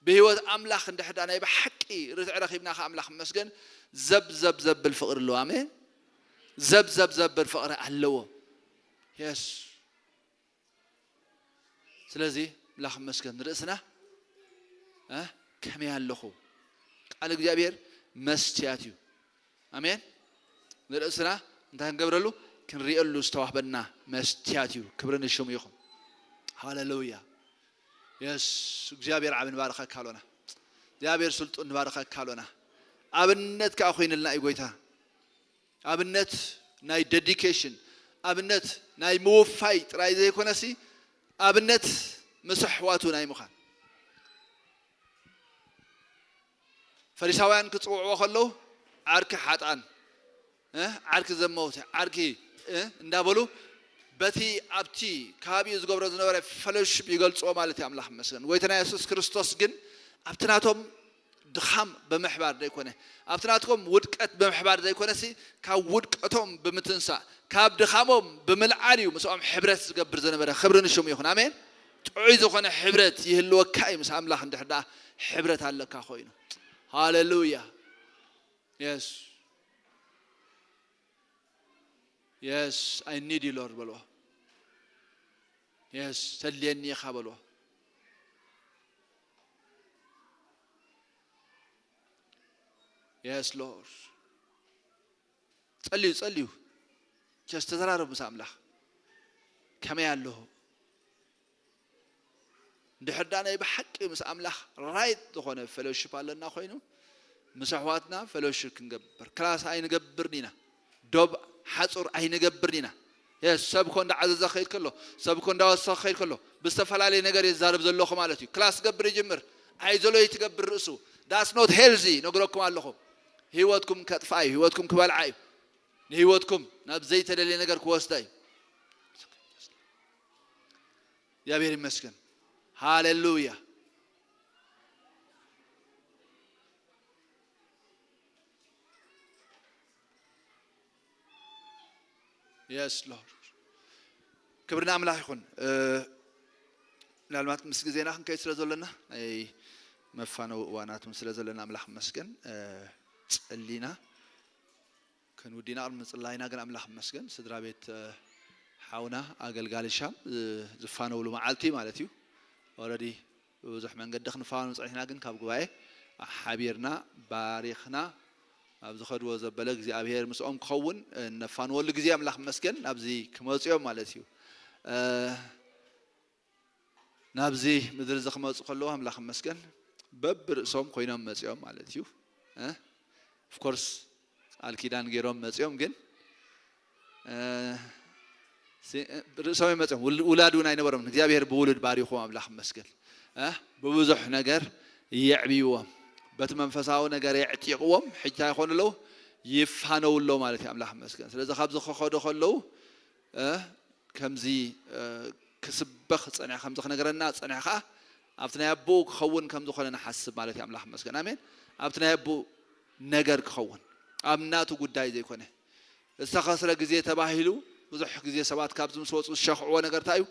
ብህይወት ኣምላኽ እንድሕር ደኣ ናይ ብሓቂ ርትዒ ረኺብና፣ ከኣ ኣምላኽ ይመስገን፣ ዘብ ዘብ ዘብል ፍቕሪ ኣለዎ። ኣሜን። ዘብ ዘብ ዘብል ፍቕሪ ኣለዎ። የስ። ስለዚ ኣምላኽ ይመስገን፣ ንርእስና፣ እ፣ ከመይ ኣለኹ? ቃል እግዚኣብሔር መስትያት እዩ። ኣሜን። ንርእስና እንታይ ክንገብረሉ? ክንርእየሉ ዝተዋህበና መስትያት እዩ። ክብሪ ንሽሙ ይኹን። ሃሌሉያ። የስ፣ እግዚኣብሔር ዓብ ንባርኸካ ኣሎና። እግዚኣብሔር ስልጡን ንባርኸካ ኣሎና። ኣብነት ከኣ ኮይንልና እዩ ጎይታ። ኣብነት ናይ ደዲኬሽን፣ ኣብነት ናይ ምውፋይ ጥራይ ዘይኮነሲ፣ ኣብነት ምስ ኣሕዋቱ ናይ ምዃን። ፈሪሳውያን ክጽውዕዎ ከለዉ፣ ዓርኪ ሓጥኣን፣ እ፣ ዓርኪ ዘመውቲ፣ ዓርኪ፣ እ፣ እንዳበሉ በቲ ኣብቲ ከባቢኡ ዝገብሮ ዝነበረ ፈሎሺፕ ይገልጽዎ ማለት እዩ። ኣምላኽ ይመስገን። ጎይታና የሱስ ክርስቶስ ግን ኣብቲ ናቶም ድኻም ብምሕባር ዘይኮነ፣ ኣብቲ ናትኩም ውድቀት ብምሕባር ዘይኮነሲ፣ ካብ ውድቀቶም ብምትንሳእ፣ ካብ ድኻሞም ብምልዓል እዩ ምስኦም ሕብረት ዝገብር ዝነበረ። ክብሪ ንሽሙ ይኹን። ኣሜን። ጥዑይ ዝኾነ ሕብረት ይህልወካ እዩ ምስ ኣምላኽ እንድሕር ደኣ ሕብረት ኣለካ ኮይኑ። ሃሌሉያ። የስ። የስ፣ I need you Lord በልዎ። የስ፣ ተድልየኒ ኢኻ በልዎ። የስ ሎርድ። ጸልዩ፣ ጸልዩ። ጀስት ተዘራረብ ምስ ኣምላኽ። ከመይ ኣለኹ? እንድሕር ደኣ ናይ ብሓቂ ምስ ኣምላኽ ራይት ዝኾነ ፈሎሺፕ ኣለና ኮይኑ፣ ምስ ኣሕዋትና ፈሎሺፕ ክንገብር። ክላስ ኣይንገብርን ኢና። ዶብ ሓጹር ኣይንገብርን ኢና። የስ፣ ሰብ እኮ እንዳዓዘዘ ክኸይድ ከሎ፣ ሰብ እኮ እንዳወሰኸ ክኸይድ ከሎ፣ ብዝተፈላለየ ነገር ይዛረብ ዘለኹ ማለት እዩ። ክላስ ገብር ይጅምር። ኣይዘሎይ ትገብር ርእሱ። That's not healthy ነግረኩም ኣለኹ። ህይወትኩም ከጥፍኣ እዩ። ህይወትኩም ክበልዓ እዩ። ንህይወትኩም ናብ ዘይተደልየ ነገር ክወስዳ እዩ። እግዚኣብሔር ይመስገን። ሃሌሉያ። የስ ሎርድ። ክብሪ ንኣምላኽ ይኹን። እ፣ ምናልባት ምስ ግዜና ክንከይድ ስለ ዘለና ናይ መፋነዊ እዋናት እውን ስለ ዘለና ኣምላኽ ይመስገን። እ፣ ጸሊና ክንውዲና ቅድሚ ምጽላይና ግን ኣምላኽ ይመስገን። ስድራ ቤት፣ እ፣ ሓውና ኣገልጋሊ ሻም፣ እ፣ ዝፋነውሉ መዓልቲ ማለት እዩ። ኦረዲ ብብዙሕ መንገዲ ክንፋነው ጸኒሕና፣ ግን ካብ ጉባኤ ሓቢርና ባሪኽና ኣብ ዝኸድዎ ዘበለ እግዚኣብሔር ምስኦም ክኸውን እነፋንወሉ ግዜ ኣምላኽ ይመስገን። ናብዚ ክመጹ እዮም ማለት እዩ። እ፣ ናብዚ ምድሪ እዚ ክመጹ ከለዉ ኣምላኽ ይመስገን በብርእሶም ኮይኖም መጺኦም ማለት እዩ። እ፣ ኦፍ ኮርስ ቃል ኪዳን ገይሮም መጺኦም፣ ግን፣ እ፣ ሲ-፣ ርእሶም እዮም መጺኦም። ውል-፣ ውላድ እውን ኣይነበሮም። እግዚኣብሔር ብውሉድ ባሪኹዎም፣ ኣምላኽ ይመስገን። እ? ብብዙሕ ነገር የዕብይዎም። በቲ መንፈሳዊ ነገር የዕጢቕዎም። ሕጂ እንታይ ይኾኑ ኣለዉ? ይፋነዉ ኣለዉ ማለት እዩ። ኣምላኽ ይመስገን። ስለዚ ካብዚ ክኸዱ ከለዉ፣ እ፣ ከምዚ፣ እ፣ ክስበኽ ጸኒሐ፣ ከምዚ ክነግረና ጸኒሐ ከኣ ኣብቲ ናይ ኣቦኡ ክኸውን ከም ዝኾነ ንሓስብ ማለት እዩ። ኣምላኽ ይመስገን። ኣሜን። ኣብቲ ናይ ኣቦኡ ነገር ክኸውን፣ ኣብ ናቱ ጉዳይ ዘይኮነ። ዝተኸስረ ግዜ ተባሂሉ ብዙሕ ግዜ ሰባት ካብዚ ምስ ወጹ ዝሸኽዕዎ ነገር እንታይ እዩ?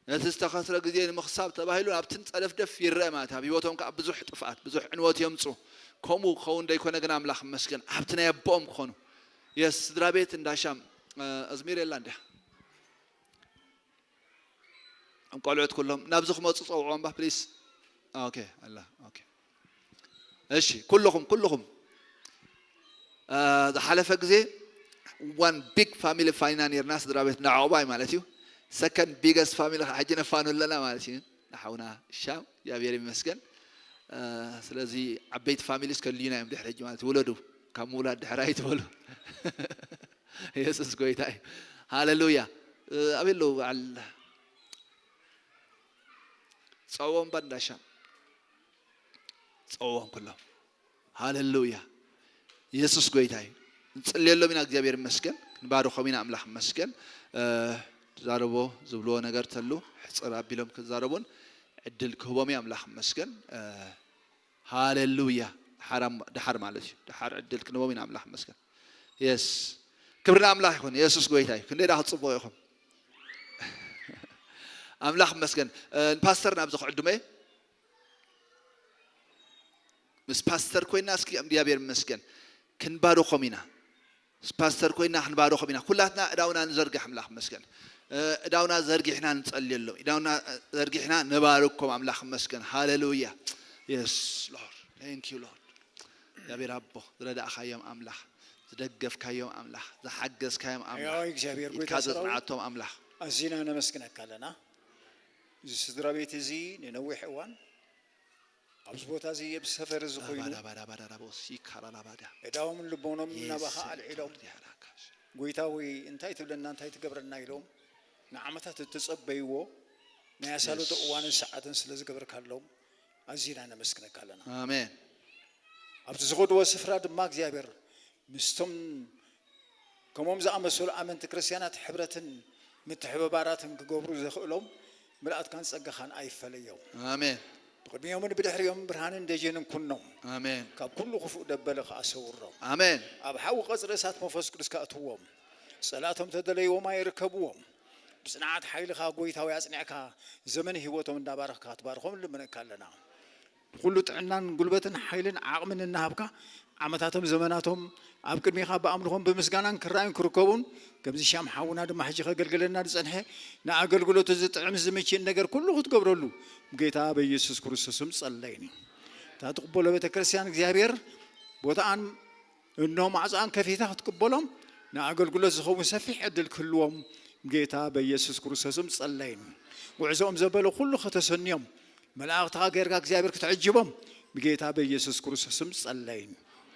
ነቲ ዝተኸስረ ግዜ ንምኽሳብ ተባሂሉ ኣብቲ ጸደፍደፍ ይረአ ማለት እዩ። ኣብ ህይወቶም ከኣ ብዙሕ ጥፍኣት፣ ብዙሕ ዕንወት የምጹ። ከምኡ ክኸውን ደይኮነ ግን ኣምላኽ ይመስገን ኣብቲ ናይ ኣቦኦም ክኾኑ። የስ፣ ስድራ ቤት እንዳሻም፣ እ፣ ኣዝሚር የላ እንዲያ። ቆልዑት ኩሎም ናብዚ ክመጹ ጸውዕዎም ባ ፕሊስ። ኦኬ፣ ኣላ። ኦኬ። እሺ፣ ኩልኹም፣ ኩልኹም። እ፣ ዝሓለፈ ግዜ one big family ፋይና ኔርና፣ ስድራ ቤት ናዕቑባይ ማለት እዩ። ሰከንድ ቢገስት ፋሚሊ ከዓ ሕጂ ነፋኑ ኣለና ማለት እዩ። ንሓውና ሻም፣ እግዚኣብሔር ይመስገን። እ፣ ስለዚ ዓበይቲ ፋሚሊስ ከልዩና እዮም ድሕሪ ሕጂ ማለት እዩ። ውለዱ፣ ካብ ምውላድ ድሕሪ ኣይትበሉ። የሱስ ጎይታ እዩ። ሃሌሉያ። እ፣ ኣበይ ኣለዉ በዓል ጸዎም ባንዳሻ? ጸዎም ኩሎም። ሃሌሉያ። የሱስ ጎይታ እዩ። ንጽልየሎም ኢና፣ እግዚኣብሔር ይመስገን። ክንባርኾም ኢና፣ ኣምላኽ ይመስገን። እ፣ ዝዛረቦ ዝብልዎ ነገር ተሉ ሕጽር ኣቢሎም ክዛረቡን ዕድል ክህቦም እዩ፣ ኣምላኽ ይመስገን። እ፣ ሃሌሉያ። ደሓር ኣም-፣ ደሓር ማለት እዩ። ደሓር ዕድል ክንህቦም ኢና፣ ኣምላኽ ይመስገን። የስ። ክብሪ ንኣምላኽ ይኹን። የሱስ ጎይታ እዩ። ክንደይ ደኣ ክትጽብቑ ኢኹም? ኣምላኽ ይመስገን። እ፣ ንፓስተር ናብዚ ክዕድሞ እየ። ምስ ፓስተር ኮይና እስኪ እግዚኣብሔር ይመስገን ክንባርኾም ኢና። ምስ ፓስተር ኮይና ክንባርኾም ኢና። ኩላትና እዳውና ንዘርግሕ፣ ኣምላኽ ይመስገን። እ፣ እዳውና ዘርጊሕና ንጸልየሎም። እዳውና ዘርጊሕና ንባርኮም፣ ኣምላኽ ይመስገን። ሃሌሉያ። የስ ሎርድ። Thank you Lord። እግዚኣብሔር ኣቦ፣ ዝረዳእካዮም ኣምላኽ፣ ዝደገፍካዮም ኣምላኽ፣ ዝሓገዝካዮም ኣምላኽ፣ ሕያው እግዚኣብሔር ኢድካ ጎይታ ሰራዊት፣ ዘጽንዓቶም ኣምላኽ። ኣዚና ነመስግነካ ኣለና። እዚ ስድራ ቤት እዚ ንነዊሕ እዋን ኣብዚ ቦታ እዚ፣ ኣብዚ ሰፈር እዚ ኮይኑ፣ ባዳ፣ ባዳ፣ ባዳ፣ ባዳ፣ ቦሲ፣ ካላላ፣ ባዳ። እዳዎም ልቦኖም ናባኻ የሰ፣ ኣልዒሎም፣ ቶርዲ፣ ሃላካሽ። ጎይታ ወይ እንታይ ትብለና፣ እንታይ ትገብረና ኢሎም ንዓመታት እተጸበይዎ ናይ ኣሳልጦ የስ። እዋንን ሰዓትን ስለ ዝገበርካሎም ኣዚና ነመስግነካ ኣለና። ኣሜን። ኣብቲ ዝኸድዎ ስፍራ ድማ እግዚኣብሔር ምስቶም ከምኦም ዝኣመሰሉ ኣመንቲ ክርስትያናት ሕብረትን ምትሕብባራትን ክገብሩ ዘኽእሎም ምልኣትካን ጸጋኻን ኣይፈለዮም። ኣሜን። ብቕድሚኦምን ብድሕሪኦምን ብርሃንን ደጀንን ኩኖም። ኣሜን። ካብ ኩሉ ክፉእ ደበለ ከኣ ሰውሮም። ኣሜን። ኣብ ሓዊ ቀጽሪ እሳት መንፈስ ቅዱስ ከእትዎም። ጸላእቶም ተደለይዎም ኣይርከብዎም። ብጽንዓት ሓይልኻ ጎይታዊ ኣጽኒዕካ ዘመን ህይወቶም እንዳባረኽካ ክትባርኾም ንልምነካ ኣለና። ኩሉ ጥዕናን ጉልበትን ሓይልን ዓቕምን እናሃብካ ዓመታቶም ዘመናቶም ኣብ ቅድሚኻ ብኣምልኾን ብምስጋናን ክረኣዩን ክርከቡን ከምዚ ሻም ሓውና ድማ ሕጂ ከገልግለና ዝጸንሐ ንኣገልግሎቱ ዝጥዕም ዝምችእን ነገር ኩሉ ክትገብረሉ ብጌታ በኢየሱስ ክርስቶስም ጸለይኒ። እታ ትቕበሎ ቤተ ክርስቲያን እግዚኣብሔር ቦታኣን እነሆ ማዕጾኣን ከፊታ ክትቅበሎም ንኣገልግሎት ዝኸውን ሰፊሕ ዕድል ክህልዎም ጌታ በኢየሱስ ክርስቶስም ጸለይን። ጉዕዞኦም ዘበለ ኩሉ ከተሰንዮም መላእኽትኻ ጌርካ እግዚኣብሔር ክትዕጅቦም ብጌታ በኢየሱስ ክርስቶስም ጸለይን።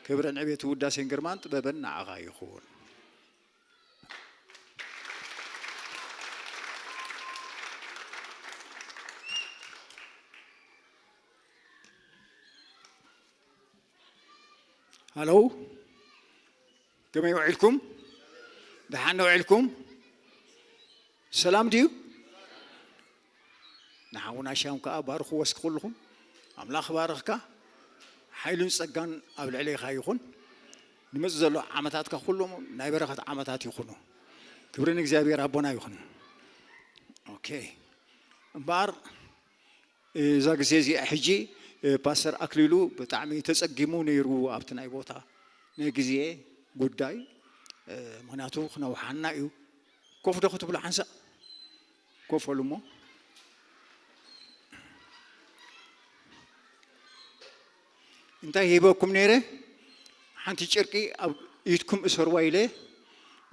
ክብርን ዕቤት ውዳሴን ግርማን ጥበብን ንዓኻ ይኹን። ሃሎ፣ ከመይ ውዒልኩም? ደሓን ዶ ውዒልኩም? ሰላም ድዩ? ንሓውና ሻም ከኣ ባርኽዎ እስኪ ኩልኹም። ኣምላኽ ባርኽካ። ሓይሉን ጸጋን ኣብ ልዕሌኻ ይኹን። ንመጽእ ዘሎ ዓመታትካ ኩሎም ናይ በረኸት ዓመታት ይኹኑ። ክብሪ ንእግዚኣብሔር ኣቦና ይኹን። ኦኬ። እምበኣር እዛ ግዜ እዚኣ ሕጂ፣ እ፣ ፓስተር ኣክሊሉ ብጣዕሚ ተጸጊሙ ነይሩ ኣብቲ ናይ ቦታ ናይ ግዜ ጉዳይ፣ እ፣ ምኽንያቱ ክነውሓና እዩ። ኮፍ ዶ ክትብሉ ሓንሳእ? ኮፍ በሉ እሞ። እንታይ ሂበኩም ነይረ? ሓንቲ ጨርቂ ኣብ ኢድኩም እሰርዋ ኢለ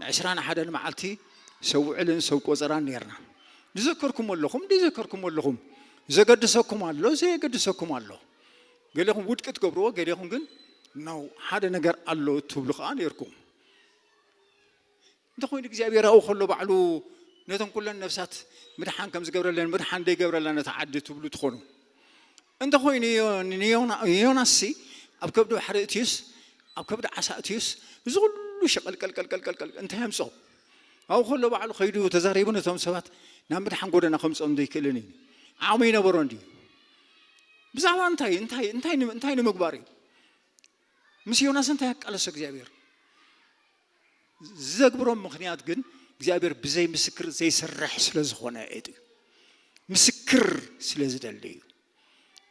ንዕስራን ሓደን መዓልቲ ሰብ ውዕልን ሰብ ቆጸራን ነይርና። ዝዘከርኩም ኣለኹም፣ ዘይዘከርኩም ኣለኹም። ዘገድሰኩም ኣሎ፣ ዘየገድሰኩም ኣሎ። ገሌኹም ውድቂ ትገብርዎ፣ ገሌኹም ግን ነው ሓደ ነገር ኣሎ ትብሉ ከኣ ነይርኩም። እንተኾይኑ እግዚኣብሔር ኣብኡ ከሎ ባዕሉ ነተን ኩለን ነፍሳት ምድሓን ከም ዝገብረለን ምድሓን ዘይገብረለን ነታ ዓዲ ትብሉ ትኾኑ። እንተኾይኑ ዮ- ንዮና- ዮናስሲ ኣብ ከብዲ ባሕሪ እትዩስ ኣብ ከብዲ ዓሳ እትዩስ እዚ ኩሉ ሸቐልቀልቀልቀልቀል እንታይ ኣምፅኦ? ኣብኡ ከሎ ባዕሉ ከይዱ ተዛሪቡ ነቶም ሰባት ናብ ምድሓን ጎደና ከምፅኦም ዘይክእልን እዩ። ዓቕሚ ይነበሮ እንድዩ። ብዛዕባ እንታይ እንታይ እንታይ ን- እንታይ ንምግባር እዩ? ምስ ዮናስ እንታይ ኣቃለሶ እግዚኣብሔር? ዘግብሮም ምክንያት ግን እግዚኣብሔር ብዘይ ምስክር ዘይሰርሕ ስለ ዝኾነ እዩ። ምስክር ስለ ዝደሊ እዩ።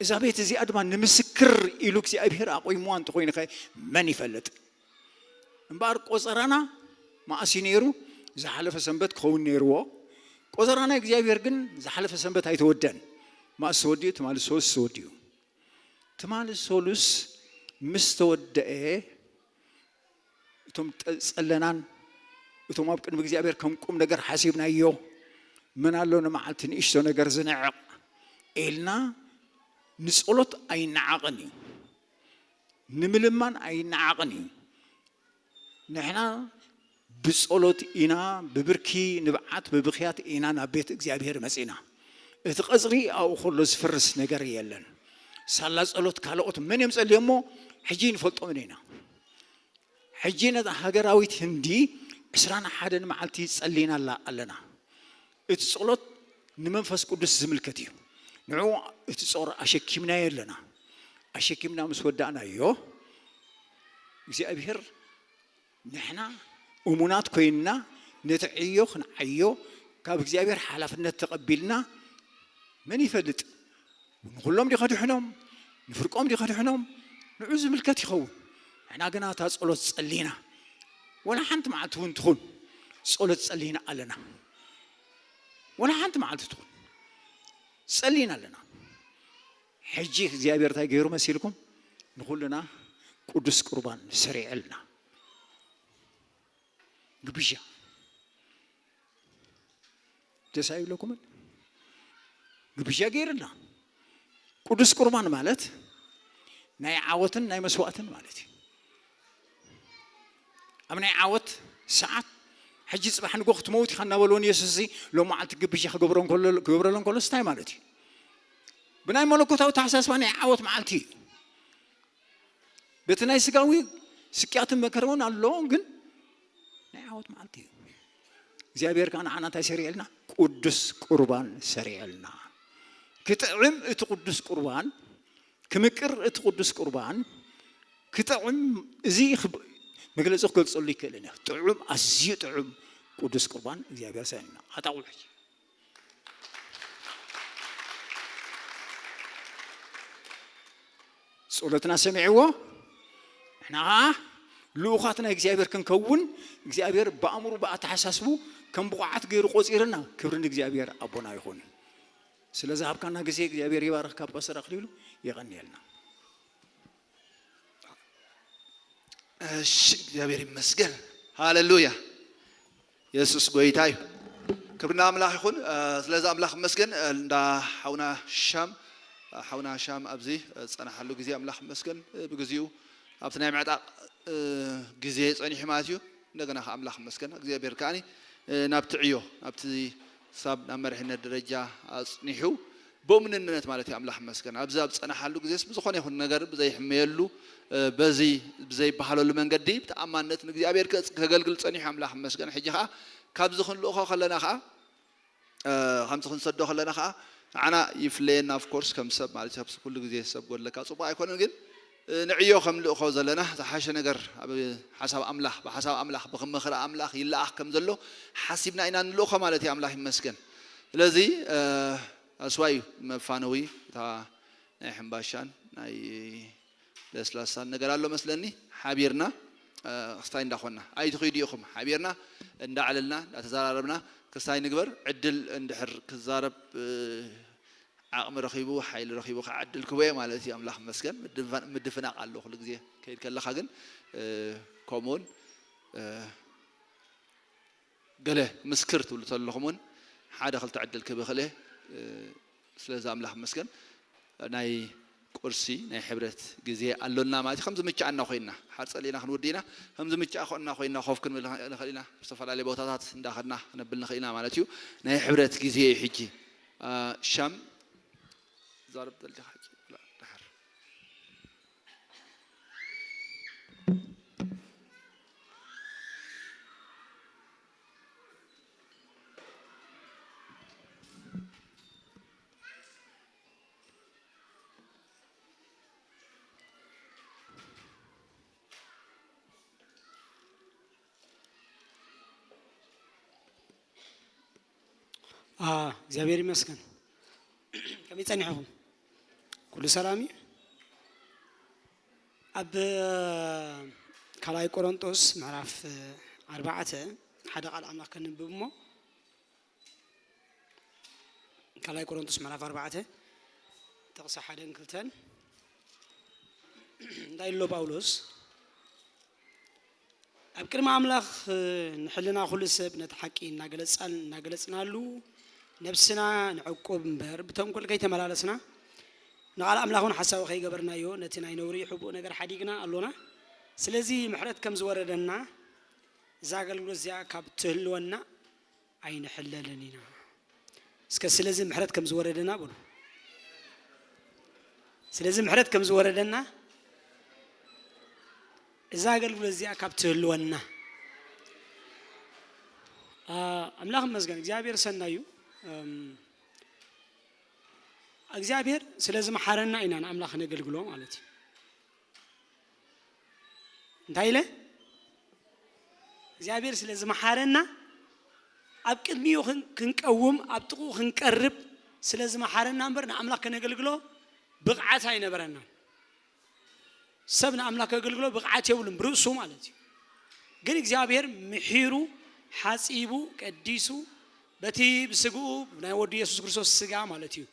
እዛ ቤት እዚኣ ድማ ንምስክር ኢሉ እግዚኣብሔር ኣቑምዋ እንተኾይኑ ኸ መን ይፈልጥ? እምበኣር ቆፀራና መኣስ እዩ ነይሩ? ዝሓለፈ ሰንበት ክኸውን ነይርዎ። ቆፀራና እግዚኣብሔር ግን ዝሓለፈ ሰንበት ኣይተወደን። መኣስ ተወዲኡ? ትማሊ ሶስት ተወዲኡ። ትማሊ ሶሉስ ምስ ተወደአ እቶም ጠ- ጸለናን እቶም ኣብ ቅድሚ እግዚኣብሔር ከም ቁም ነገር ሓሲብናዮ መን ኣሎ ንመዓልቲ ንእሽቶ ነገር ዝንዕቕ ኢልና ንጸሎት ኣይነዓቕን እዩ። ንምልማን ኣይነዓቕን እዩ። ንሕና ብጸሎት ኢና፣ ብብርኪ ንብዓት ብብኽያት ኢና ናብ ቤት እግዚኣብሔር መጺና። እቲ ቐጽሪ ኣብኡ ከሎ ዝፍርስ ነገር የለን። ሳላ ጸሎት ካልኦት መን እዮም ጸልዮሞ? ሕጂ ንፈልጦምን ኢና። ሕጂ ነታ ሃገራዊት ህንዲ ዕስራን ሓደን መዓልቲ ጸሊናላ ኣለና። እቲ ጸሎት ንመንፈስ ቅዱስ ዝምልከት እዩ። ንዑ እቲ ጾር ኣሸኪምናዮ ኣለና። ኣሸኪምና ምስ ወዳእናዮ እግዚኣብሔር ንሕና እሙናት ኮይንና ነቲ ዕዮ ክንዓዮ ካብ እግዚኣብሔር ሓላፍነት ተቐቢልና መን ይፈልጥ? ንኹሎም ዲ ከድሕኖም ንፍርቆም ዲ ከድሕኖም ንዑ ዝምልከት ይኸውን። ንሕና ግና እታ ጸሎት ጸሊና ወላ ሓንቲ መዓልቲ እውን ትኹን ጸሎት ጸሊና ኣለና። ወላ ሓንቲ መዓልቲ ትኹን ጸሊና ኣለና። ሕጂ እግዚኣብሔር እንታይ ገይሩ መሲልኩም? ንኹልና ቅዱስ ቁርባን ሰሪዐልና። ግብዣ ደስ ኣይብለኩምን? ግብዣ ገይርና ቅዱስ ቁርባን ማለት ናይ ዓወትን ናይ መስዋእትን ማለት እዩ። ኣብ ናይ ዓወት ሰዓት ሕጂ ፅባሕ ንጎ ክትመውት ኢኻ እናበልዎ ንየሱስ እዚ ሎም መዓልቲ ግብዣ ክገብረሎም ከሎ እንታይ ማለት እዩ? ብናይ መለኮታዊ ተሓሳስባ ናይ ዓወት መዓልቲ እዩ። በቲ ናይ ስጋዊ ስቅያትን መከረውን ኣሎ፣ ግን ናይ ዓወት መዓልቲ እዩ። እግዚኣብሔር ከዓ ንዓና እንታይ ሰሪዐልና? ቅዱስ ቁርባን ሰሪዐልና። ክጥዕም እቲ ቅዱስ ቁርባን፣ ክምቅር እቲ ቅዱስ ቁርባን፣ ክጥዕም፣ እዚ መግለፂ ክገልፀሉ ይክእልን እየ። ጥዑም፣ ኣዝዩ ጥዑም ቅዱስ ቁርባን እግዚኣብሔር ሰሪዕና። ኣጣቑሉ ሕጂ ጸሎትና ሰሚዕዎ። ንሕና ኸዓ ልኡኻት ናይ እግዚኣብሔር ክንከውን እግዚኣብሔር ብኣእምሩ ብኣተሓሳስቡ ከም ብቑዓት ገይሩ ቆጺርና። ክብሪ ንእግዚኣብሔር ኣቦና ይኹን። ስለ ዝሃብካና ግዜ እግዚኣብሔር ይባርኽ። ካብ ፓስተር ኣኽሊሉ የቐንየልና። እሺ እግዚኣብሔር ይመስገን። ሃሌሉያ። የሱስ ጎይታ እዩ። ክብሪ ንኣምላኽ ይኹን። ስለዚ ኣምላኽ ይመስገን። እንዳ ሓውና ሻም ሓውና ሻም ኣብዚ ዝጸናሓሉ ግዜ ኣምላኽ ይመስገን። ብግዚኡ ኣብቲ ናይ ምዕጣቕ ግዜ ጸኒሑ ማለት እዩ። እንደገና ከኣ ኣምላኽ ይመስገን እግዚኣብሔር ከኣ ናብቲ ዕዮ ናብቲ ሳብ ናብ መሪሕነት ደረጃ ኣጽኒሑ ብእምንነት ማለት እዩ ኣምላኽ ይመስገን። ኣብዚ ኣብ ዝጸናሓሉ ግዜስ ብዝኾነ ይኹን ነገር ብዘይሕመየሉ በዚ ብዘይበሃለሉ መንገዲ ብተኣማንነት ንእግዚኣብሔር ከገልግል ጸኒሑ ኣምላኽ ይመስገን። ሕጂ ከኣ ካብዚ ክንልእኾ ከለና ከኣ ከምዚ ክንሰዶ ከለና ከኣ ንዓና ይፍለየና of course ከም ሰብ ማለት እዩ። ኩሉ ግዜ ሰብ ጎድለካ ጽቡቕ ኣይኮነን፣ ግን ንዕዮ ከም ልእኾ ዘለና ዝሓሸ ነገር ኣብ ሓሳብ ኣምላኽ ብሓሳብ ኣምላኽ ብክምኽሪ ኣምላኽ ይለኣኽ ከም ዘሎ ሓሲብና ኢና ንልእኾ ማለት እዩ። ኣምላኽ ይመስገን። ስለዚ ኣስዋይ መፋነዊ እታ ናይ ሕምባሻን ናይ ለስላሳን ነገር ኣሎ መስለኒ ሓቢርና ክስታይ እንዳኾንና ኣይትኺዱ ኢኹም ሓቢርና እንዳዕለልና እንዳተዘራረብና ክስታይ ንግበር ዕድል እንድሕር ክዛረብ ዓቕሚ ረኺቡ ሓይሊ ረኺቡ ከዓ ዕድል ክህቦ እየ ማለት እዩ ኣምላኽ መስገን ምድፍናቕ ኣሎ ኩሉ ግዜ ከይድ ከለኻ ግን ከምኡውን ገለ ምስክር ትብሉ ተለኹም እውን ሓደ ክልተ ዕድል ክህብ እኽእል እየ ስለዚ ኣምላኽ መስገን ናይ ቁርሲ ናይ ሕብረት ግዜ ኣሎና ማለት እዩ። ከም ዝምችኣና ኮይንና ሓር ጸሊእና ክንውዲ ኢና። ከም ዝምችኣ ኮንና ኮይንና ኮፍ ክንብል ንኽእል ኢና። ዝተፈላለዩ ቦታታት እንዳኸድና ክነብል ንኽእል ኢና ማለት እዩ። ናይ ሕብረት ግዜ እዩ ሕጂ። ሻም ዛረብ ደልካ ድሓር እግዚኣብሔር ይመስገን። ከመይ ጸኒሕኹም? ኩሉ ሰላም እዩ? ኣብ ካልኣይ ቆሮንጦስ ምዕራፍ ኣርባዕተ ሓደ ቃል ኣምላኽ ከንብብ እሞ ካልኣይ ቆሮንቶስ ምዕራፍ ኣርባዕተ ጥቕሲ ሓደን ክልተን እንታይ ኢሎ ጳውሎስ? ኣብ ቅድሚ ኣምላኽ ንሕልና ኩሉ ሰብ ነቲ ሓቂ እናገለጽናሉ ነብስና ንዕቁብ እምበር ብተንኮል ከይተመላለስና ንቓል ኣምላኽ እውን ሓሳዊ ከይገበርናዮ ነቲ ናይ ነውሪ ሕቡእ ነገር ሓዲግና ኣሎና። ስለዚ ምሕረት ከም ዝወረደና እዛ ኣገልግሎት እዚኣ ካብ ትህልወና ኣይንሕለልን ኢና። እስከ ስለዚ ምሕረት ከም ዝወረደና በሉ። ስለዚ ምሕረት ከም ዝወረደና እዛ ኣገልግሎት እዚኣ ካብ ትህልወና ኣምላኽ ይመስገን። እግዚኣብሔር ሰናዩ እግዚኣብሔር ስለ ዝመሓረና ኢና ንኣምላኽ ነገልግሎ ማለት እዩ። እንታይ ኢለ? እግዚኣብሔር ስለ ዝመሓረና ኣብ ቅድሚኡ ክንቀውም ኣብ ጥቕኡ ክንቀርብ ስለ ዝመሓረና እምበር ንኣምላኽ ከነገልግሎ ብቕዓት ኣይነበረናን። ሰብ ንኣምላኽ ከገልግሎ ብቕዓት የብሉን ብርእሱ ማለት እዩ። ግን እግዚኣብሔር ምሒሩ ሓጺቡ ቀዲሱ በቲ ብስግኡ ናይ ወዱ የሱስ ክርስቶስ ስጋ ማለት እዩ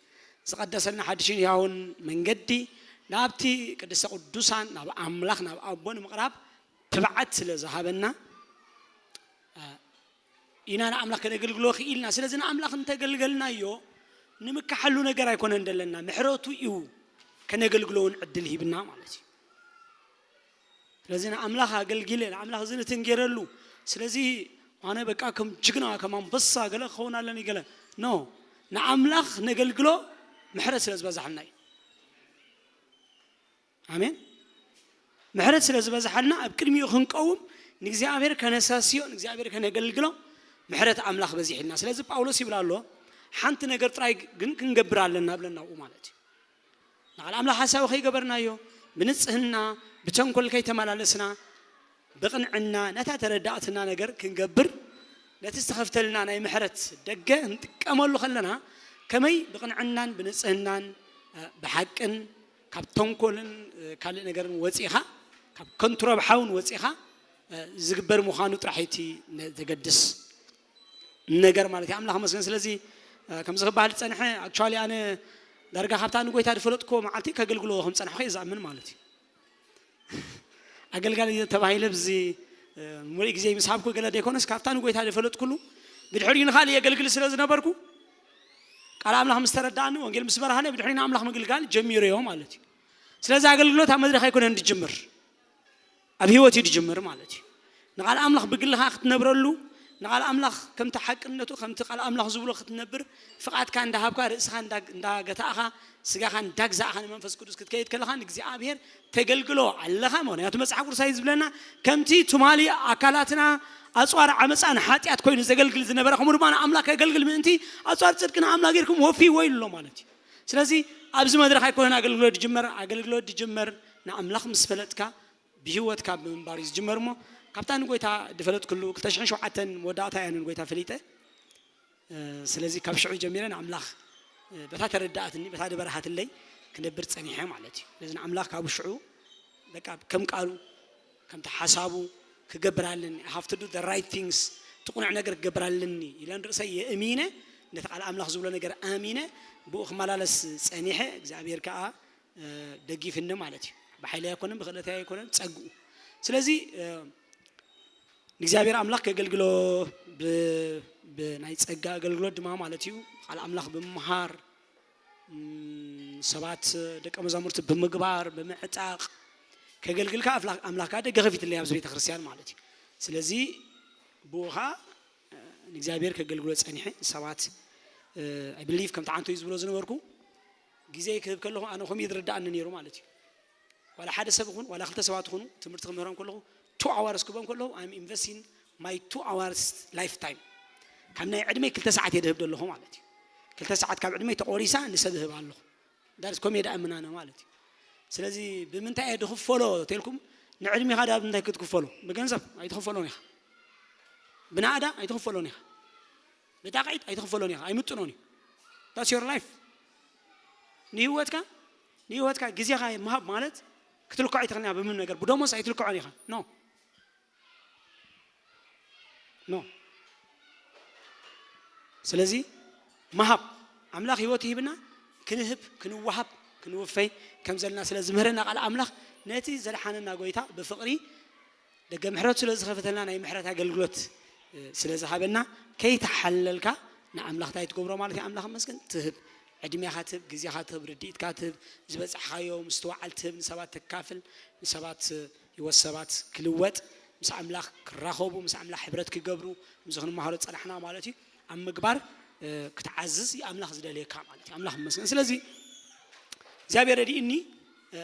ዝቐደሰልና ሓድሽን ህያውን መንገዲ ናብቲ ቅድስተ ቅዱሳን ናብ ኣምላኽ ናብ ኣቦ ንምቕራብ ትብዓት ስለ ዝሃበና ኢና ንኣምላኽ ከነገልግሎ ክኢልና። ስለዚ ንኣምላኽ እንተገልገልናዮ ንምካሓሉ ነገር ኣይኮነን ደለና፣ ምሕረቱ እዩ ከነገልግሎ እውን ዕድል ሂብና ማለት እዩ። ስለዚ ንኣምላኽ ኣገልጊለ ንኣምላኽ እዚ ንትንጌረሉ ስለዚ ኣነ በቃ ከም ጅግና ከም ኣንበሳ ገለ ክኸውን ኣለኒ ገለ ኖ ንኣምላኽ ነገልግሎ ምሕረት ስለ ዝበዛሕልና እዩ። ኣሜን። ምሕረት ስለ ዝበዝሓልና ኣብ ቅድሚኡ ክንቀውም ንእግዚኣብሔር ከነሳስዮ ንእግዚኣብሔር ከነገልግሎ ምሕረት ኣምላኽ በዚሕልና። ስለዚ ጳውሎስ ይብል ኣሎ ሓንቲ ነገር ጥራይ ግን ክንገብር ኣለና ብለና ኣብኡ ማለት እዩ። ንቓል ኣምላኽ ሓሳዊ ከይገበርናዮ ብንጽህና ብተንኮል ከይተመላለስና ብቕንዕና ነታ ተረዳእትና ነገር ክንገብር ነቲ ዝተኸፍተልና ናይ ምሕረት ደገ ክንጥቀመሉ ከለና ከመይ ብቕንዕናን ብንጽህናን ብሓቅን ካብ ተንኮልን ካልእ ነገርን ወፂኻ ካብ ከንቱ ረብሓውን ወፂኻ ዝግበር ምዃኑ ጥራሕ እቲ ዘገድስ ነገር ማለት እዩ። ኣምላኽ መስገን። ስለዚ ከምዚ ክበሃል ዝፀንሐ ኣክቹዋሊ ኣነ ዳርጋ ካብታ ንጎይታ ዝፈለጥኩዎ መዓልቲ ከገልግሎ ከም ፀናሕኩ እየ ዝኣምን ማለት እዩ። ኣገልጋሊ ተባሂለ ብዚ ሙሉእ ግዜ ምስ ሃብኩ ገለ ዘይኮነስ ካብታ ንጎይታ ዝፈለጥኩሉ ብድሕሪኡ ንኻልእ የገልግል ስለ ዝነበርኩ ቃል ኣምላኽ ምስ ተረዳእኒ ወንጌል ምስ በርሃለ ብድሕሪ ንኣምላኽ ምግልጋል ጀሚረዮ ማለት እዩ። ስለዚ ኣገልግሎት ኣብ መድረኽ ኣይኮነን ዝጅምር ኣብ ህይወት እዩ ዝጅምር ማለት እዩ። ንቓል ኣምላኽ ብግልኻ ክትነብረሉ ንቓል ኣምላኽ ከምቲ ሓቅነቱ ከምቲ ቃል ኣምላኽ ዝብሎ ክትነብር ፍቓድካ እንዳሃብካ ርእስኻ እንዳገታእኻ ስጋኻ እንዳግዛእኻ ንመንፈስ ቅዱስ ክትከይድ ከለኻ ንእግዚኣብሔር ተገልግሎ ኣለኻ። ምክንያቱ መፅሓፍ ቅዱሳይ ዝብለና ከምቲ ትማሊ ኣካላትና ኣፅዋር ዓመፃ ንሓጢኣት ኮይኑ ዘገልግል ዝነበረ ከምኡ ድማ ንኣምላኽ ከገልግል ምእንቲ ኣፅዋር ፅድቂ ንኣምላኽ ጌርኩም ወፍይዎ ኢሉ ኣሎ ማለት እዩ። ስለዚ ኣብዚ መድረኽ ኣይኮነን ኣገልግሎት ዝጅመር። ኣገልግሎት ዝጅመር ንኣምላኽ ምስ ፈለጥካ ብህይወትካ ብምንባር እዩ ዝጅመር እሞ ካብታ ንጎይታ ዝፈለጥክሉ ክልተ ሽሕን ሸውዓተን መወዳእታ እያ ንጎይታ ፈሊጠ። ስለዚ ካብ ሽዑ ጀሚረ ንኣምላኽ በታ ተረዳእትኒ በታ ዝበርሃትለይ ክነብር ፀኒሐ ማለት እዩ። ስለዚ ንኣምላኽ ካብ ሽዑ በቃ ከም ቃሉ ከምቲ ሓሳቡ ክገብር ኣለኒ I have to do the right things ጥቁንዕ ነገር ክገብር ኣለኒ ኢለን ርእሰይ የእሚነ ነቲ ቃል ኣምላኽ ዝብሎ ነገር ኣሚነ ብኡ ክመላለስ ፀኒሐ እግዚኣብሔር ከዓ ደጊፍኒ ማለት እዩ። ብሓይለይ ኣይኮነን ብክእለተይ ኣይኮነን ፀግኡ ስለዚ ንእግዚኣብሔር ኣምላኽ ከገልግሎ ብናይ ጸጋ ኣገልግሎት ድማ ማለት እዩ ቃል ኣምላኽ ብምምሃር ሰባት ደቀ መዛሙርቲ ብምግባር ብምዕጣቕ ከገልግልካ ኣፍላ- ኣምላኽካ ደገ ከፊትለይ ኣብዚ ቤተ ክርስቲያን ማለት እዩ። ስለዚ ብኡ ኸዓ ንእግዚኣብሔር ከገልግሎ ጸኒሐ። ሰባት I believe ከምቲ ዓንቶይ ዝብሎ ዝነበርኩ ግዜ ክህብ ከለኹ ኣነ ከምኡ እዩ ዝርድኣኒ ነይሩ ማለት እዩ። ዋላ ሓደ ሰብ ይኹን ዋላ ክልተ ሰባት ይኹኑ ትምህርቲ ክምህሮም ከለኹ two hours ክህቦም ከለኹ I'm investing my two hours life time ካብ ናይ ዕድመይ ክልተ ሰዓት እየ ዝህብ ዘለኹ ማለት እዩ። ክልተ ሰዓት ካብ ዕድመይ ተቖሪሳ ንሰብ እህብ ኣለኹ። ዳርስ ኮሜዳ እምናነ ማለት እዩ። ስለዚ ብምንታይ እየ ድኽፈሎ ተልኩም ንዕድሜኻ ዳ ብምንታይ ክትክፈሎ? ብገንዘብ ኣይትኽፈሎን ኢኻ። ብናእዳ ኣይትኽፈሎን ኢኻ። ብጣቕዒት ኣይትኽፈሎን ኢኻ። ኣይምጥኖን እዩ። That's your life። ንህይወትካ ንህይወትካ ግዜኻ ምሃብ ማለት ክትልክዖ ኣይትኽእልን ኢኻ። ብምንም ነገር ብደሞዝ ኣይትልክዖን ኢኻ። ኖ ኖ። ስለዚ ምሃብ ኣምላኽ ህይወት ይህብና ክንህብ ክንወሃብ ክንውፈይ ከም ዘለና ስለ ዝምህረና ቃል ኣምላኽ ነቲ ዘድሓነና ጎይታ ብፍቕሪ ደገ ምሕረቱ ስለ ዝኸፈተልና ናይ ምሕረት ኣገልግሎት ስለ ዝሃበና ከይተሓለልካ ንኣምላኽ እንታይ ትገብሮ ማለት እዩ? ኣምላኽ መስገን ትህብ ዕድሜኻ ትህብ ግዜኻ ትህብ ርድኢትካ ትህብ ዝበፃሕካዮ ምስትውዓል ትህብ ንሰባት ተካፍል ንሰባት ህይወት ሰባት ክልወጥ ምስ ኣምላኽ ክራኸቡ ምስ ኣምላኽ ሕብረት ክገብሩ ምስዚ ክንመሃሮ ዝፀናሕና ማለት እዩ ኣብ ምግባር ክትዓዝዝ እዩ ኣምላኽ ዝደልየካ ማለት እዩ ኣምላኽ መስገን ስለዚ እግዚኣብሔር ረድእኒ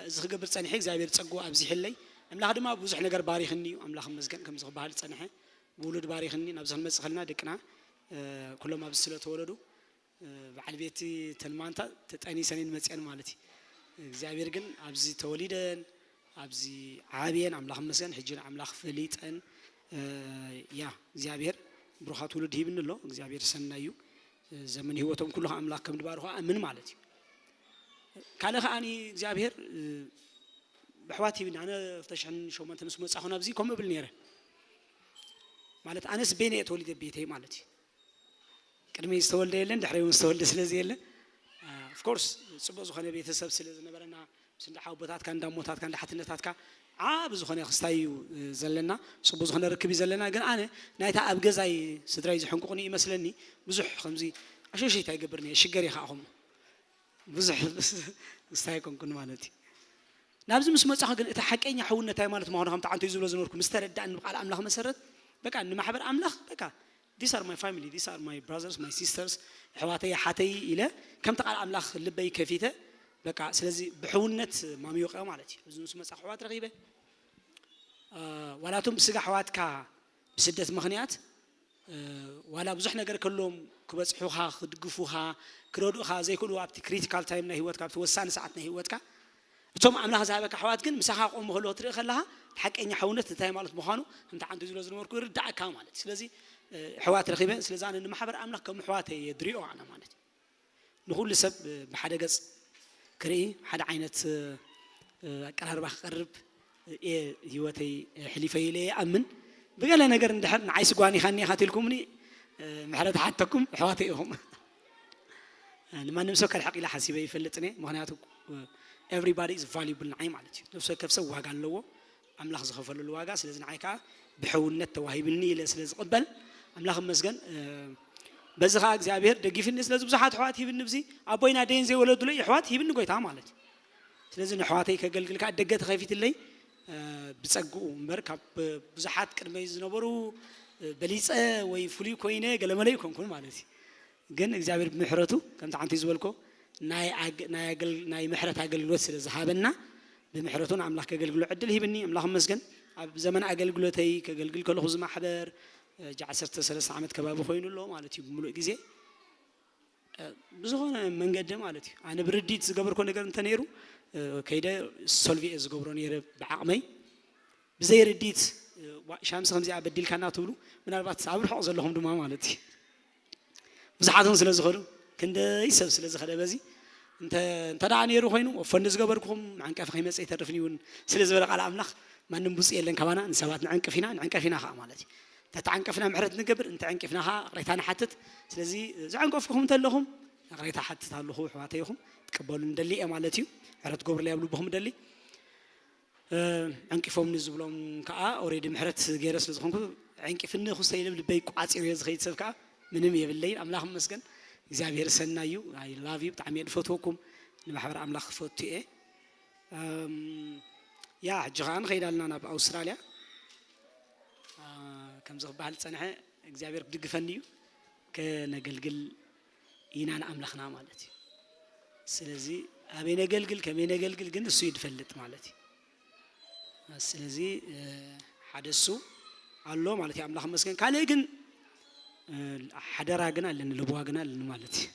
እዚ ክገብር ፀኒሐ እግዚኣብሔር ፀጉ ኣብዚሕለይ ኣምላኽ ድማ ብዙሕ ነገር ባሪኽኒ እዩ ኣምላኽ መስገን ከምዚ ክበሃል ዝፀንሐ ብውሉድ ባሪኽኒ ናብዚ ክንመፅእ ከለና ደቅና ኩሎም ኣብዚ ስለተወለዱ በዓል ቤቲ ተልማንታ ተጠኒሰን እየን መፅአን ማለት እዩ እግዚኣብሔር ግን ኣብዚ ተወሊደን ኣብዚ ዓብየን ኣምላኽ መስገን ሕጂ ንኣምላኽ ፈሊጠን ያ እግዚኣብሔር ብሩኻት ውሉድ ሂብኒ ኣሎ እግዚኣብሔር ሰናይ እዩ ዘመን ህይወቶም ኩሉ ኣምላኽ ከም ድባርኹ ኣምን ማለት እዩ ካልእ ከዓኒ እግዚኣብሔር ኣሕዋት ሂብኒ ኣነ ክልተ ሽሕን ሸሞንተን ምስ መፃኹ ናብዚ ከምኡ እብል ነይረ ማለት ኣነስ ቤነ እየ ተወሊደ ቤተይ ማለት እዩ ቅድሚ ዝተወልደ የለን ድሕሪ እውን ዝተወልደ ስለ ዘየለ ኦፍኮርስ ፅቡቅ ዝኾነ ቤተሰብ ስለ ዝነበረና ምስ እንዳ ሓወቦታትካ እንዳ ሞታትካ እንዳ ሓትነታትካ ዓብ ዝኾነ ክስታይ እዩ ዘለና ፅቡቅ ዝኾነ ርክብ እዩ ዘለና ግን ኣነ ናይታ ኣብ ገዛይ ስድራይ ዝሕንቁቕኒ ይመስለኒ ብዙሕ ከምዚ ኣሸሸይታ ይገብርኒ ሽገር ይኸዓ ከምኡ ብዙሕ ስታይ ኣይኮንኩን ማለት እዩ ናብዚ ምስ መጻኹ ግን እቲ ሓቀኛ ሕውነት እንታይ ማለት ምዃኑ ከምቲ ዓንቶይ ዝብሎ ዝነበርኩ ምስ ተረዳእኒ ብቃል ኣምላኽ መሰረት በቃ ንማሕበር ኣምላኽ በቃ these are my family these are my brothers my sisters ኣሕዋተይ ኣሓተይ ኢለ ከምቲ ቃል ኣምላኽ ልበይ ከፊተ በቃ ስለዚ ብሕውነት ማሚወቀ ማለት እዩ ኣብዚ ምስ መጻኹ ኣሕዋት ረኺበ ዋላቶም ብስጋ ኣሕዋትካ ብስደት ምኽንያት ዋላ ብዙሕ ነገር ከሎም ክበፅሑኻ ክድግፉኻ ክረድኡኻ ዘይክእሉ ኣብቲ ክሪቲካል ታይም ናይ ህይወትካ ኣብቲ ወሳኒ ሰዓት ናይ ህይወትካ እቶም ኣምላኽ ዝሃበካ ኣሕዋት ግን ምሳኻ ክቆሙ ከለዉ ትርኢ ከለኻ ሓቀኛ ሕውነት እንታይ ማለት ምዃኑ ከምቲ ዓንቱ ዝብሎ ዝነበርኩ ይርዳእካ ማለት እዩ ስለዚ ኣሕዋት ረኺበ ስለዚ ኣነ ንማሕበር ኣምላኽ ከም ኣሕዋት እየ ድሪኦ ኣነ ማለት እዩ ንኹሉ ሰብ ብሓደ ገፅ ክርኢ ሓደ ዓይነት ኣቀራርባ ክቐርብ እየ ህይወተይ ሕሊፈ ኢለ ይኣምን ብገለ ነገር እንድሕር ንዓይ ስጓኒኻኒ ኢኻ ትልኩምኒ ምሕረት ሓተኩም ኣሕዋተይ ኢኹም ንማንም ሰብ ከርሕቕ ኢለ ሓሲበ ይፈልጥን እየ ምክንያቱ everybody is valuable ንዓይ ማለት እዩ ነብሰ ከብ ሰብ ዋጋ ኣለዎ ኣምላኽ ዝኸፈለሉ ዋጋ ስለዚ ንዓይ ከዓ ብሕውነት ተዋሂብኒ ኢለ ስለ ዝቕበል ኣምላኽ መስገን በዚ ከዓ እግዚኣብሔር ደጊፍኒ ስለዚ ብዙሓት ኣሕዋት ሂብኒ ብዚ ኣቦይና ደይን ዘይወለዱለይ ኣሕዋት ሂብኒ ጎይታ ማለት እዩ ስለዚ ንኣሕዋተይ ከገልግል ከዓ ደገ ተኸፊትለይ ብፀግኡ እምበር ካብ ብዙሓት ቅድመይ ዝነበሩ በሊፀ ወይ ፍሉይ ኮይነ ገለመለ ይኮንኩን ማለት እዩ ግን እግዚኣብሔር ብምሕረቱ ከምቲ ዓንተይ ዝበልኮ ናይ ምሕረት ኣገልግሎት ስለ ዝሃበና ብምሕረቱ ንኣምላኽ ከገልግሎ ዕድል ሂብኒ ኣምላኽ መስገን ኣብ ዘመን ኣገልግሎተይ ከገልግል ከለኹ ዝማሕበር ጃ ዓሰርተ ሰለስተ ዓመት ከባቢ ኮይኑ ኣሎ ማለት እዩ ብምሉእ ግዜ ብዝኾነ መንገዲ ማለት እዩ ኣነ ብርዲት ዝገበርኮ ነገር እንተነይሩ ከይደ ሶልቪ እየ ዝገብሮ ነይረ ብዓቕመይ ብዘይ ርዲት ሻምሲ ከምዚኣ በዲልካና ትብሉ ምናልባት ኣብ ርሑቕ ዘለኹም ድማ ማለት እዩ ብዙሓት እውን ስለ ዝኸዱ ክንደይ ሰብ ስለ ዝኸደ በዚ እንተ ደኣ ነይሩ ኮይኑ ፈንዲ ዝገበርኩኹም ዓንቀፊ ከይመፀ ይተርፍን ይውን ስለ ዝበለ ቃል ኣምላኽ ማንም ብፁእ የለን ካባና ንሰባት ንዕንቅፍ ኢና ንዕንቀፍ ኢና ከዓ ማለት እዩ እንተተዓንቀፍና ምሕረት ንገብር እንተዕንቂፍና ከዓ ቅሬታ ንሓትት ስለዚ ዘዕንቀፍኩኹም እንተለኹም ቅሬታ ሓትት ኣለኹ ኣሕዋተይኹም ትቀበሉ ንደሊ እየ ማለት እዩ ምሕረት ገብርለይ ኣብ ልብኹም ደሊ ዕንቂፎምኒ ዝብሎም ከዓ ኦሬዲ ምሕረት ገይረ ስለ ዝኾንኩ ዕንቂፍኒ ክስተ ኢለ ልበይ ቋፂሩ እየ ዝኸይድ ሰብ ከዓ ምንም የብለይን ኣምላኽ መስገን እግዚኣብሔር ሰናይ እዩ ኣይ ላቭ ዩ ብጣዕሚ እየ ዝፈትወኩም ንማሕበር ኣምላኽ ክፈቱ እየ። እም፣ ያ፣ ሕጂ ኸዓ ንኸይድ ኣለና ናብ ኣውስትራልያ። አ፣ ከምዚ ክበሃል ዝጸንሐ እግዚኣብሔር ክድግፈኒ እዩ። ከነገልግል ኢና ንኣምላኽና ማለት እዩ። ስለዚ ኣበይ ነገልግል፣ ከመይ ነገልግል ግን እሱ እዩ ዝፈልጥ ማለት እዩ። ስለዚ፣ እ፣ ሓደ እሱ ኣሎ ማለት እዩ፣ ኣምላኽ ይመስገን። ካልእ ግን፣ እ፣ ሓደራ ግን ኣለኒ፣ ልብዋ ግን ኣለኒ ማለት እዩ።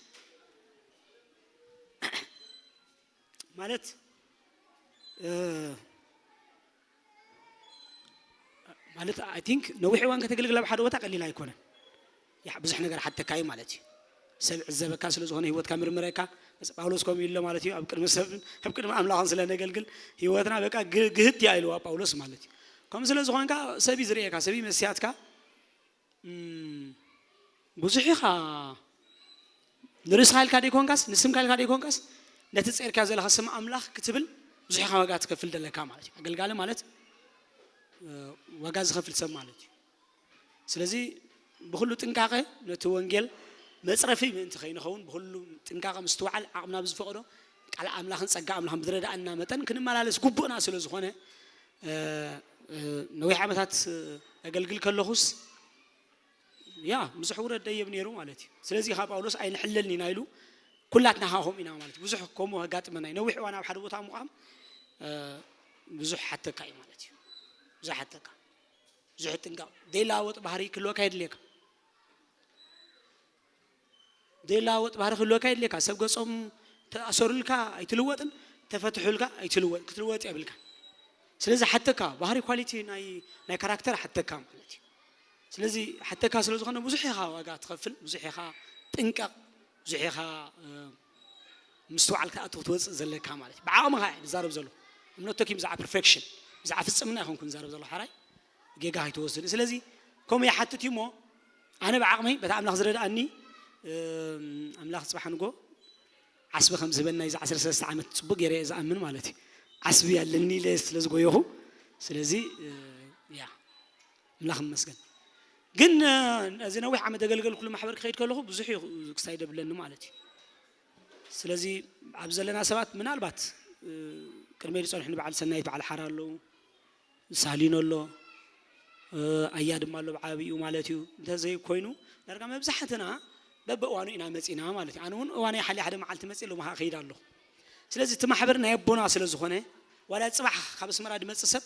ማለት፣ እ፣ ማለት፣ I think ነዊሕ እዋን ከተገልግል ኣብ ሓደ ቦታ ቀሊል ኣይኮነን። ይሕ-፣ ብዙሕ ነገር ሓተካ እዩ ማለት እዩ። ሰብ ይዕዘበካ ስለ ዝኾነ፣ ህይወትካ ምርምረካ። ጳውሎስ ከምኡ ኢሉ ኣሎ ማለት እዩ፣ ኣብ ቅድሚ ሰብን ኣብ ቅድሚ ኣምላኽን ስለ ነገልግል፣ ህይወትና በቃ ግ-፣ ግህት እያ ኢልዋ ጳውሎስ ማለት እዩ። ከምኡ ስለ ዝኾንካ፣ ሰብ እዩ ዝርእየካ፣ ሰብ እዩ መስያትካ። እም፣ ብዙሕ ኢኻ፣ ንርእስኻ ኢልካ ደይኮንካስ፣ ንስምካ ኢልካ ደይኮንካስ፣ ነቲ ጸርካ ዘለኻ ስም ኣምላኽ ክትብል ብዙሕ ኢኻ ዋጋ ትከፍል ዘለካ ማለት እዩ። ኣገልጋሊ ማለት፣ እ፣ ዋጋ ዝኸፍል ሰብ ማለት እዩ። ስለዚ ብኹሉ ጥንቃቐ ነቲ ወንጌል መጽረፊ ምእንቲ ከይንኸውን ብኹሉ ጥንቃቐ ምስትውዓል ዓቕምና ብዝፈቕዶ ቃል ኣምላኽን ጸጋ ኣምላኽን ብዝረድኣና መጠን ክንመላለስ ግቡእና ስለ ዝኾነ፣ እ፣ እ፣ ነዊሕ ዓመታት፣ እ፣ ኣገልግል ከለኹስ ያ ብዙሕ ውረድ ደየብ ነይሩ ማለት እዩ። ስለዚ ኸዓ ጳውሎስ ኣይንሕለልን ኢና ኢሉ ኩላትና ኸዓ ከምኡ ኢና ማለት እዩ። ብዙሕ ከምኡ ከጋጥመና እዩ። ነዊሕ እዋን ኣብ ሓደ ቦታ ምዃም፣ እ፣ ብዙሕ ሓተካ እዩ ማለት እዩ። ብዙሕ ሓተካ። ብዙሕ ጥንቃቕ። ዘይለዋወጥ ባህሪ ክህልወካ የድልየካ። ዘይለዋወጥ ባህሪ ክህልወካ የድልየካ። ሰብ ገጾም ተኣሰሩልካ ኣይትልወጥን፣ ተፈትሑልካ ኣይትልወጥ፣ ክትልወጥ የብልካ። ስለዚ ሓተካ ባህሪ ኳሊቲ ናይ፣ ናይ ካራክተር ሓተካ ማለት እዩ። ስለዚ ሓተካ ስለ ዝኾነ ብዙሕ ኢኻ ዋጋ ትኸፍል፣ ብዙሕ ኢኻ ጥንቀቕ፣ ብዙሕ ኢኻ፣ እ፣ ምስትውዓል ክትኣቱ ክትወጽእ ዘለካ ማለት እዩ። ብዓቕምኻ እየ ዝዛረብ ዘሎ። I'm not talking ብዛዕባ ፐርፌክሽን፣ ብዛዕባ ፍጽምና ኣይኮንኩን ዝዛረብ ዘሎ ሓራይ። ጌጋ ኣይትወስድን። ስለዚ ከምኡ ይሓትት እዩ እሞ ኣነ ብዓቕመይ በታ ኣምላኽ ዝረድኣኒ፣ እም፣ ኣምላኽ ጽባሕ ንጎ ዓስቢ ከም ዝህበና እዚ ዓሰርተ ሰለስተ ዓመት ጽቡቕ ገይረ እየ ዝኣምን ማለት እዩ። ዓስቢ ኣለኒ ኢለ ስለ ዝጎየኹ፣ ስለዚ፣ እ፣ ያ፣ ኣምላኽ ይመስገን። ግን፣ እ፣ እዚ ነዊሕ ዓመት ዘገልገልኩሉ ማሕበር ክኸይድ ከለኹ ብዙሕ እዩ ክሳይ ደብለኒ ማለት እዩ። ስለዚ ኣብ ዘለና ሰባት ምናልባት፣ እ፣ ቅድመይ ዝጸንሑኒ በዓል ሰናይት በዓል ሓራ ኣለዉ፣ ሳሊኖ ኣሎ፣ እ፣ ኣያ ድማ ኣሎ ብዓቢኡ ማለት እዩ። እንተዘይኮይኑ ዳርጋ መብዛሕትና በብእዋኑ ኢና መጺና ማለት እዩ። ኣነ እውን እዋነይ ሓልየ ሓደ መዓልቲ መጺእ ሎሚ ኸዓ እኸይድ ኣለኹ። ስለዚ እቲ ማሕበር ናይ ኣቦና ስለ ዝኾነ ዋላ ጽባሕ ካብ ኣስመራ ዝመጽእ ሰብ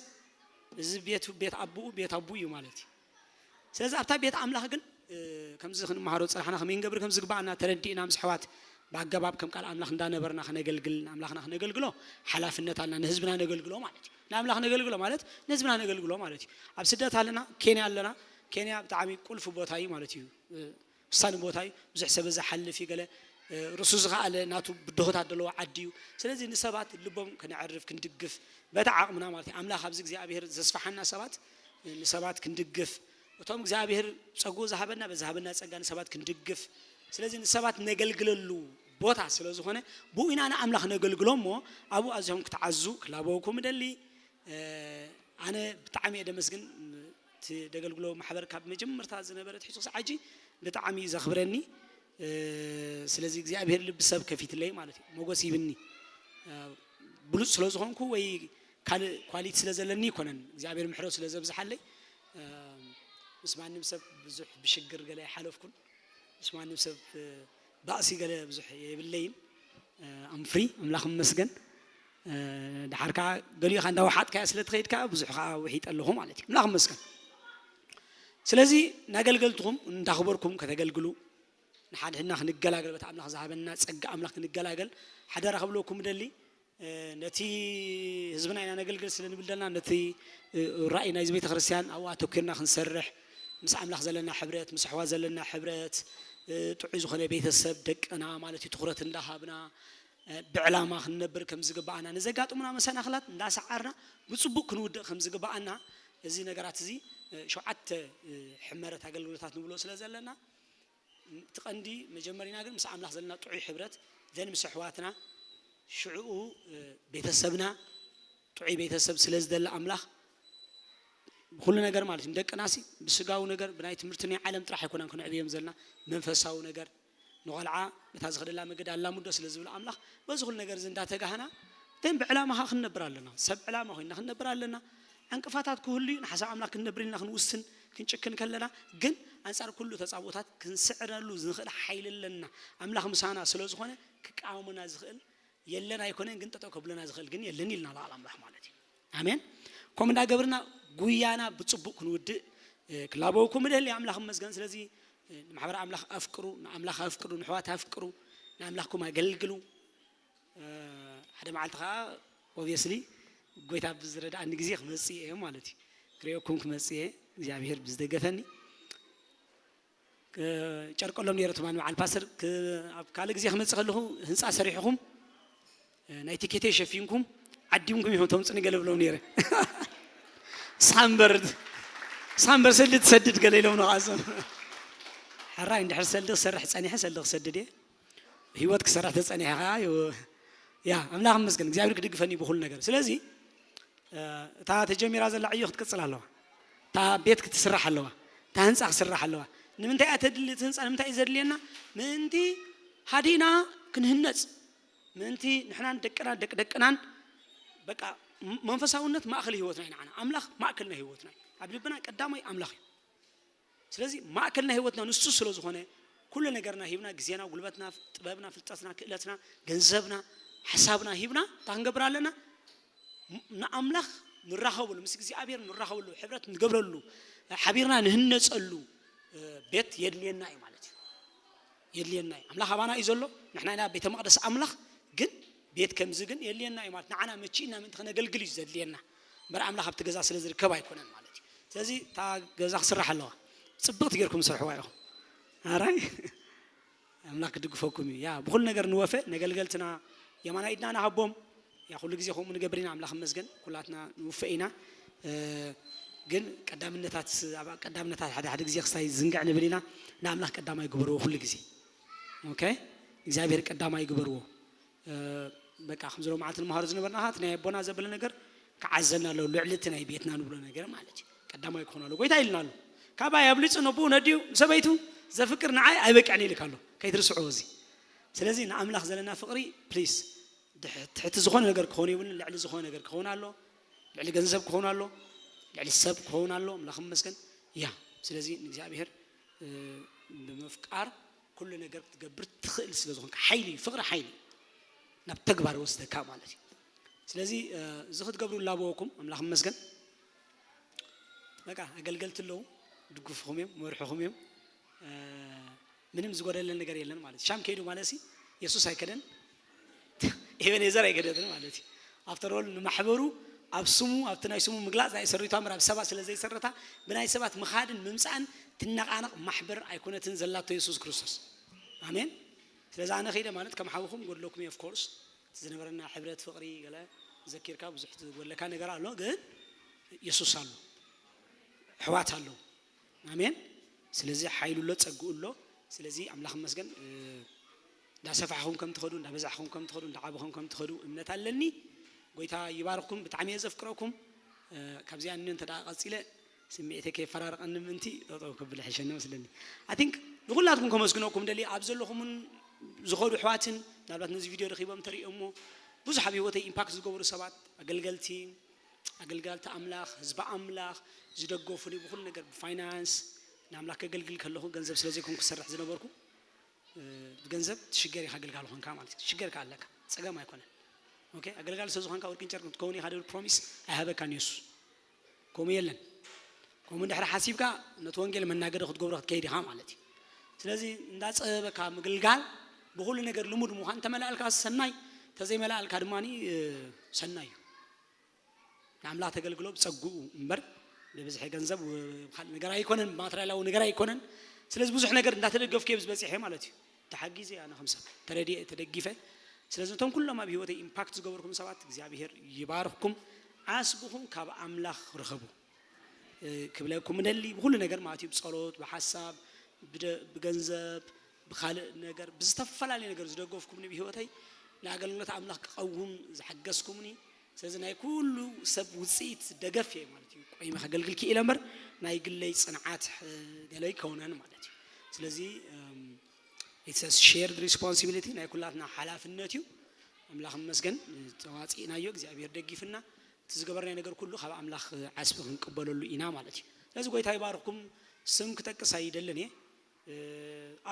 እዚ ቤት፣ ቤት ኣቦኡ፣ ቤት ኣቦኡ እዩ ማለት እዩ። ስለዚ ኣብታ ቤት ኣምላኽ ግን፣ እ፣ ከምዚ ክንመሃሮ ዝጸናሕና ከመይ ክንገብር ከም ዝግባኣና ተረዲእና ምስ ኣሕዋት ብኣገባብ ከም ቃል ኣምላኽ እንዳነበርና ከነገልግል፣ ንኣምላኽና ክነገልግሎ ሓላፍነት ኣለና። ንህዝብና ነገልግሎ ማለት እዩ። ንኣምላኽ ነገልግሎ ማለት ንህዝብና ነገልግሎ ማለት እዩ። ኣብ ስደት ኣለና፣ ኬንያ ኣለና። ኬንያ ብጣዕሚ ቁልፊ ቦታ እዩ ማለት እዩ። እ፣ ወሳኒ ቦታ እዩ። ብዙሕ ሰብ ዝሓልፍ እዩ። ገለ፣ እ፣ ርእሱ ዝኸኣለ ናቱ ብድሆታት ዘለዎ ዓዲ እዩ። ስለዚ ንሰባት ልቦም ከነዕርፍ፣ ክንድግፍ በታ ዓቕምና ማለት እዩ። ኣምላኽ ኣብዚ እግዚኣብሔር ዘስፍሓና ሰባት፣ እ፣ ንሰባት ክንድግፍ፣ እቶም እግዚኣብሔር ጸግኡ ዝሃበና፣ በዚ ዝሃበና ጸጋ ንሰባት ክንድግፍ። ስለዚ ንሰባት ነገልግለሉ ቦታ ስለ ዝኾነ ብኡ ኢና ንኣምላኽ ነገልግሎ እሞ ኣብኡ ኣዚኹም ክትዓዙ ክላበወኩም እደሊ። እ፣ ኣነ ብጣዕሚ እየ ደመስግን። እቲ ደገልግሎ ማሕበር ካብ መጀመርታ ዝነበረ ትሒዙ ክሳዕ ሕጂ ብጣዕሚ እዩ ዘኽብረኒ። እ፣ ስለዚ እግዚኣብሔር ልቢ ሰብ ከፊትለይ ማለት እዩ፣ ሞገስ ሂብኒ። እ፣ ብሉጽ ስለ ዝኾንኩ ወይ ካልእ ኳሊቲ ስለ ዘለኒ ኣይኮነን፣ እግዚኣብሔር ምሕረቱ ስለ ዘብዝሓለይ። እ፣ ምስ ማንም ሰብ ብዙሕ ብሽግር ገለ ኣይሓለፍኩን። ምስ ማንም ሰብ፣ እ፣ ባእሲ ገለ ብዙሕ የብለይን። እ፣ I'm free፣ ኣምላኽ ይመስገን። እ፣ ድሓር ከኣ ገሊኡ ከኣ እንዳወሓጥካዮ ስለ ትኸይድ ከኣ ብዙሕ ከኣ ውሒጠ ኣለኹ ማለት እዩ። ኣምላኽ ይመስገን። ስለዚ ናገልገልትኹም እንዳኽበርኩም ከተገልግሉ፣ ንሓድሕድና ክንገላገል፣ በቲ ኣምላኽ ዝሃበና ጸጋ ኣምላኽ ክንገላገል ሓደራ ክብለኩም እደሊ። እ፣ ነቲ ህዝብና ኢና ነገልግል ስለ ንብል ደልና፣ ነቲ፣ እ፣ ራእይ ናይዚ ቤተ ክርስቲያን ኣብኡ ኣተኲርና ክንሰርሕ፣ ምስ ኣምላኽ ዘለና ሕብረት፣ ምስ ኣሕዋት ዘለና ሕብረት፣ እ፣ ጥዑይ ዝኾነ ቤተሰብ ደቅና ማለት እዩ፣ ትኹረት እንዳሃብና፣ እ፣ ብዕላማ ክንነብር ከም ዝግባኣና፣ ንዘጋጥሙና መሰናኽላት እንዳሰዓርና ብጽቡቕ ክንውድእ ከም ዝግባኣና፣ እዚ ነገራት እዚ፣ እ፣ ሸውዓተ፣ እ፣ ሕመረት ኣገልግሎታት ንብሎ ስለ ዘለና፣ እቲ ቀንዲ መጀመሪና ግን ምስ ኣምላኽ ዘለና ጥዑይ ሕብረት፣ ዘን ምስ ኣሕዋትና፣ ሽዕኡ፣ እ፣ ቤተሰብና፣ ጥዑይ ቤተሰብ ስለ ዝደሊ ኣምላኽ ብኹሉ ነገር ማለት እዩ። ንደቅናሲ ብስጋዊ ነገር፣ ብናይ ትምህርቲ ናይ ዓለም ጥራሕ ኣይኮናን ክነዕብዮም ዘለና፣ መንፈሳዊ ነገር፣ ንቖልዓ ነታ ዝኸደላ መገዲ ኣላምዶ ስለ ዝብል ኣምላኽ፣ በዚ ኩሉ ነገር እዚ እንዳተጋህና ግን ብዕላማ ኸዓ ክንነብር ኣለና። ሰብ ዕላማ ኮይንና ክንነብር ኣለና። ዕንቅፋታት ክህሉ እዩ፣ ንሓሳብ ኣምላኽ ክንነብር ኢልና ክንውስን ክንጭክን ከለና፣ ግን ኣንጻር ኩሉ ተጻብኦታት ክንስዕረሉ ዝኽእል ሓይሊ ኣለና። ኣምላኽ ምሳና ስለ ዝኾነ ክቃወመና ዝኽእል የለን ኣይኮነን፣ ግን ጠጠው ከብለና ዝኽእል ግን የለን ኢልና ቃል ኣምላኽ ማለት እዩ። ኣሜን። ከምኡ እንዳገብርና ጉያና ብጽቡቕ ክንውድእ ክላበወኩም እደሊ። ኣምላኽ ይመስገን። ስለዚ ንማሕበር ኣምላኽ ኣፍቅሩ፣ ንኣምላኽ ኣፍቅሩ፣ ንሕዋት ኣፍቅሩ፣ ንኣምላኽኩም ኣገልግሉ። ሓደ መዓልቲ ከዓ ኦብየስሊ ጎይታ ብዝረድኣኒ ግዜ ክመጽእ እየ ማለት እዩ። ክሪኦኩም ክመጽእ እየ እግዚኣብሔር ብዝደገፈኒ። ጨርቀሎም ነይረ ትማን በዓል ፓስተር፣ ኣብ ካልእ ግዜ ክመጽእ ከለኹ ህንፃ ሰሪሕኹም ናይ ቲኬተይ ሸፊንኩም ዓዲምኩም ኢኹም ተምፅኒ ገለ ብሎም ነይረ። ሳምበር ሳምበር ሰልዲ ትሰድድ ገለ ኢሎም ንቃሶም። ሕራይ እንድሕር ሰልዲ ክሰርሕ ፀኒሐ ሰልዲ ክሰድድ እየ። ህይወት ክሰርሕ ተጸኒሐ ኸዓ ያ ኣምላኽ ይመስገን እግዚኣብሔር ክድግፈኒ ብኹሉ ነገር። ስለዚ እታ ተጀሚራ ዘላ ዕዮ ክትቅጽል ኣለዋ። እታ ቤት ክትስራሕ ኣለዋ። እታ ህንፃ ክስራሕ ኣለዋ። ንምንታይ እያ ተድሊ እቲ ህንፃ? ንምንታይ እዩ ዘድልየና? ምእንቲ ሃዲእና ክንህነጽ፣ ምእንቲ ንሕናን ደቅና ደቂ ደቅናን በቃ መንፈሳውነት ማእከል ህይወትና እዩ። ንዓና ኣምላኽ ማእከል ናይ ህይወትና እዩ። ኣብ ልብና ቀዳማይ ኣምላኽ እዩ። ስለዚ ማእከል ናይ ህይወትና ንሱ ስለ ዝኾነ ኩሉ ነገርና ሂብና፣ ግዜና፣ ጉልበትና፣ ጥበብና፣ ፍልጠትና፣ ክእለትና፣ ገንዘብና፣ ሓሳብና ሂብና እንታይ ክንገብር ኣለና? ንኣምላኽ ንራኸበሉ፣ ምስ እግዚኣብሔር ንራኸበሉ፣ ሕብረት ንገብረሉ፣ ሓቢርና ንህነጸሉ ቤት የድልየና እዩ ማለት እዩ። የድልየና እዩ። ኣምላኽ ኣባና እዩ ዘሎ፣ ንሕና ኢና ቤተ መቕደስ ኣምላኽ። ግን ቤት ከምዚ ግን የድልየና እዩ ማለት ንዓና መቺእና ምእንቲ ከነገልግል እዩ ዘድልየና እምበር ኣምላኽ ኣብቲ ገዛ ስለ ዝርከብ ኣይኮነን ማለት እዩ። ስለዚ እታ ገዛ ክስራሕ ኣለዋ። ጽብቕቲ ጌርኩም ስርሕዋ ኢኹም። ኣራይ ኣምላኽ ክድግፈኩም እዩ። ያ ብኹሉ ነገር ንወፈ ነገልገልትና የማና ኢድና ንሃቦም። ያ ኩሉ ግዜ ከምኡ ንገብር ኢና። ኣምላኽ ይመስገን ኩላትና ንውፈ ኢና። ግን ቀዳምነታት ኣብ ቀዳምነታት ሓደ ሓደ ግዜ ክስታይ ዝንግዕ ንብል ኢና። ንኣምላኽ ቀዳማይ ግበርዎ ኩሉ ግዜ። ኦኬ እግዚኣብሔር ቀዳማይ ግበርዎ። በቃ ከምዚ ሎማዓንቲ ንመሃሮ ዝነበርና ኸዓ እቲ ናይ ኣቦና ዘበለ ነገር ክዓዘና ኣለዎ። ልዕሊ እቲ ናይ ቤትና ንብሎ ነገር ማለት እዩ። ቀዳማይ ክኾን ኣለዎ። ጎይታ ኢልና ኣሎ። ካባይ ኣብሊጹ ነቦኡ ነዲኡ ንሰበይቱ ዘፍቅር ንዓይ ኣይበቅዕን ኢልካ ኣሎ። ከይትርስዕዎ እዚ። ስለዚ ንኣምላኽ ዘለና ፍቕሪ ፕሊስ ትሕቲ ዝኾነ ነገር ክኸውን የብሉን። ልዕሊ ዝኾነ ነገር ክኸውን ኣሎ። ልዕሊ ገንዘብ ክኸውን ኣሎ። ልዕሊ ሰብ ክኸውን ኣሎ። ኣምላኽ ይመስገን። ያ ስለዚ ንእግዚኣብሔር ብምፍቃር ኩሉ ነገር ክትገብር ትኽእል ስለ ዝኾንካ ሓይሊ እዩ። ፍቕሪ ሓይሊ እዩ። ናብ ተግባር ይወስደካ ማለት እዩ። ስለዚ እዚ ክትገብሩ ላበወኩም ኣምላኽ ይመስገን። በቃ ኣገልገልቲ ኣለዉ ድግፍኹም እዮም መርሕኹም እዮም። ምንም ዝጎደለ ነገር የለን ማለት ሻም ከይዱ ማለት ሲ የሱስ ኣይከደን ኤቤኔዘር ኣይከደትን ማለት እዩ። ኣፍተር ኦል ንማሕበሩ ኣብ ስሙ ኣብቲ ናይ ስሙ ምግላፅ ናይ ሰሪቷ ምር ኣብ ሰባት ስለ ዘይሰረታ ብናይ ሰባት ምኻድን ምምፃእን ትነቓነቕ ማሕበር ኣይኮነትን ዘላቶ የሱስ ክርስቶስ። ኣሜን። ስለዚ ኣነ ከይደ ማለት ከም ሓውኹም ጎድለኩም እዩ። ኦፍኮርስ ዝነበረና ሕብረት ፍቕሪ ገለ ዘኪርካ ብዙሕ ዝጎድለካ ነገር ኣሎ፣ ግን የሱስ ኣሎ፣ ኣሕዋት ኣለዉ። ኣሜን። ስለዚ ሓይሉ ኣሎ፣ ጸግኡ ኣሎ። ስለዚ ኣምላኽ ይመስገን። እንዳሰፋሕኹም ከም ትኸዱ፣ እንዳበዛሕኹም ከም ትኸዱ፣ እንዳዓበኹም ከም ትኸዱ እምነት ኣለኒ። ጎይታ ይባርኽኩም። ብጣዕሚ እየ ዘፍቅረኩም። ካብዚኣ እኒ እንተ ደኣ ቀጺለ ስምዒተይ ከየፈራርቐኒ ምእንቲ ጠጠው ከብል ሕሸኒ መስለኒ። ኣይ ቲንክ ንኹላትኩም ከመስግነኩም ደሊ ኣብ ዘለኹምን ዝኸዱ ኣሕዋትን ምናልባት ነዚ ቪድዮ ረኺቦም ተሪኦሞ ብዙሕ ኣብ ህይወተይ ኢምፓክት ዝገበሩ ሰባት ኣገልገልቲ ኣገልጋልቲ ኣምላኽ ህዝቢ ኣምላኽ ዝደገፉኒ ብኹሉ ነገር ብፋይናንስ ንኣምላኽ ከገልግል ከለኹ ገንዘብ ስለ ዘይኮንኩ ክሰርሕ ዝነበርኩ ብገንዘብ ትሽገር ኢኻ ኣገልጋሊ ኾንካ ማለት እዩ። ትሽገር ከ ኣለካ ጸገም ኣይኮነን። ኦኬ ኣገልጋሊ ስለ ዝኾንካ ወርቅን ጨርቅን ትከውን ኢኻ ድብል ፕሮሚስ ኣይሃበካን የሱስ። ከምኡ የለን። ከምኡ እንድሕር ሓሲብካ ነቲ ወንጌል መናገዲ ክትገብሮ ክትከይድ ኢኻ ማለት እዩ። ስለዚ እንዳጸበበካ ምግልጋል ብኹሉ ነገር ልሙድ ምዃን እንተመላእልካ ሰናይ፣ እንተዘይመላእልካ ድማ ሰናይ እዩ። ንኣምላኽ ተገልግሎ ብጸግኡ እምበር ብብዝሒ ገንዘብ ካልእ ነገር ኣይኮነን፣ ብማትርያላዊ ነገር ኣይኮነን። ስለዚ ብዙሕ ነገር እንዳተደገፍኩ እየ ዝበጺሐ ማለት እዩ። ተሓጊዘ ኣነ ከም ሰብ ተረዲኤ ተደጊፈ። ስለዚ ነቶም ኩሎም ኣብ ህይወተይ ኢምፓክት ዝገበርኩም ሰባት እግዚኣብሔር ይባርኽኩም። ዓስብኹም ካብ ኣምላኽ ርኸቡ ክብለኩም እደሊ። ብኹሉ ነገር ማለት እዩ፣ ብጸሎት፣ ብሓሳብ፣ ብገንዘብ፣ ብኻልእ ነገር ብዝተፈላለየ ነገር ዝደገፍኩምኒ ብህይወተይ ንኣገልግሎት ኣምላኽ ክቐውም ዝሓገዝኩምኒ። ስለዚ ናይ ኩሉ ሰብ ውፅኢት ደገፍ እየ ማለት እዩ። ቆይመ ከገልግል ክኢለ እምበር ናይ ግለይ ፅንዓት ገለ ይከውነን ማለት እዩ። ስለዚ It's a shared responsibility፣ ናይ ኩላትና ሓላፍነት እዩ። ኣምላኽ ይመስገን፣ ተዋፂእናዮ፣ እግዚኣብሔር ደጊፍና፣ እቲ ዝገበርናዮ ነገር ኩሉ ካብ ኣምላኽ ዓስቢ ክንቅበለሉ ኢና ማለት እዩ። ስለዚ ጎይታ ይባርኽኩም። ስም ክጠቅስ ኣይደልን እየ።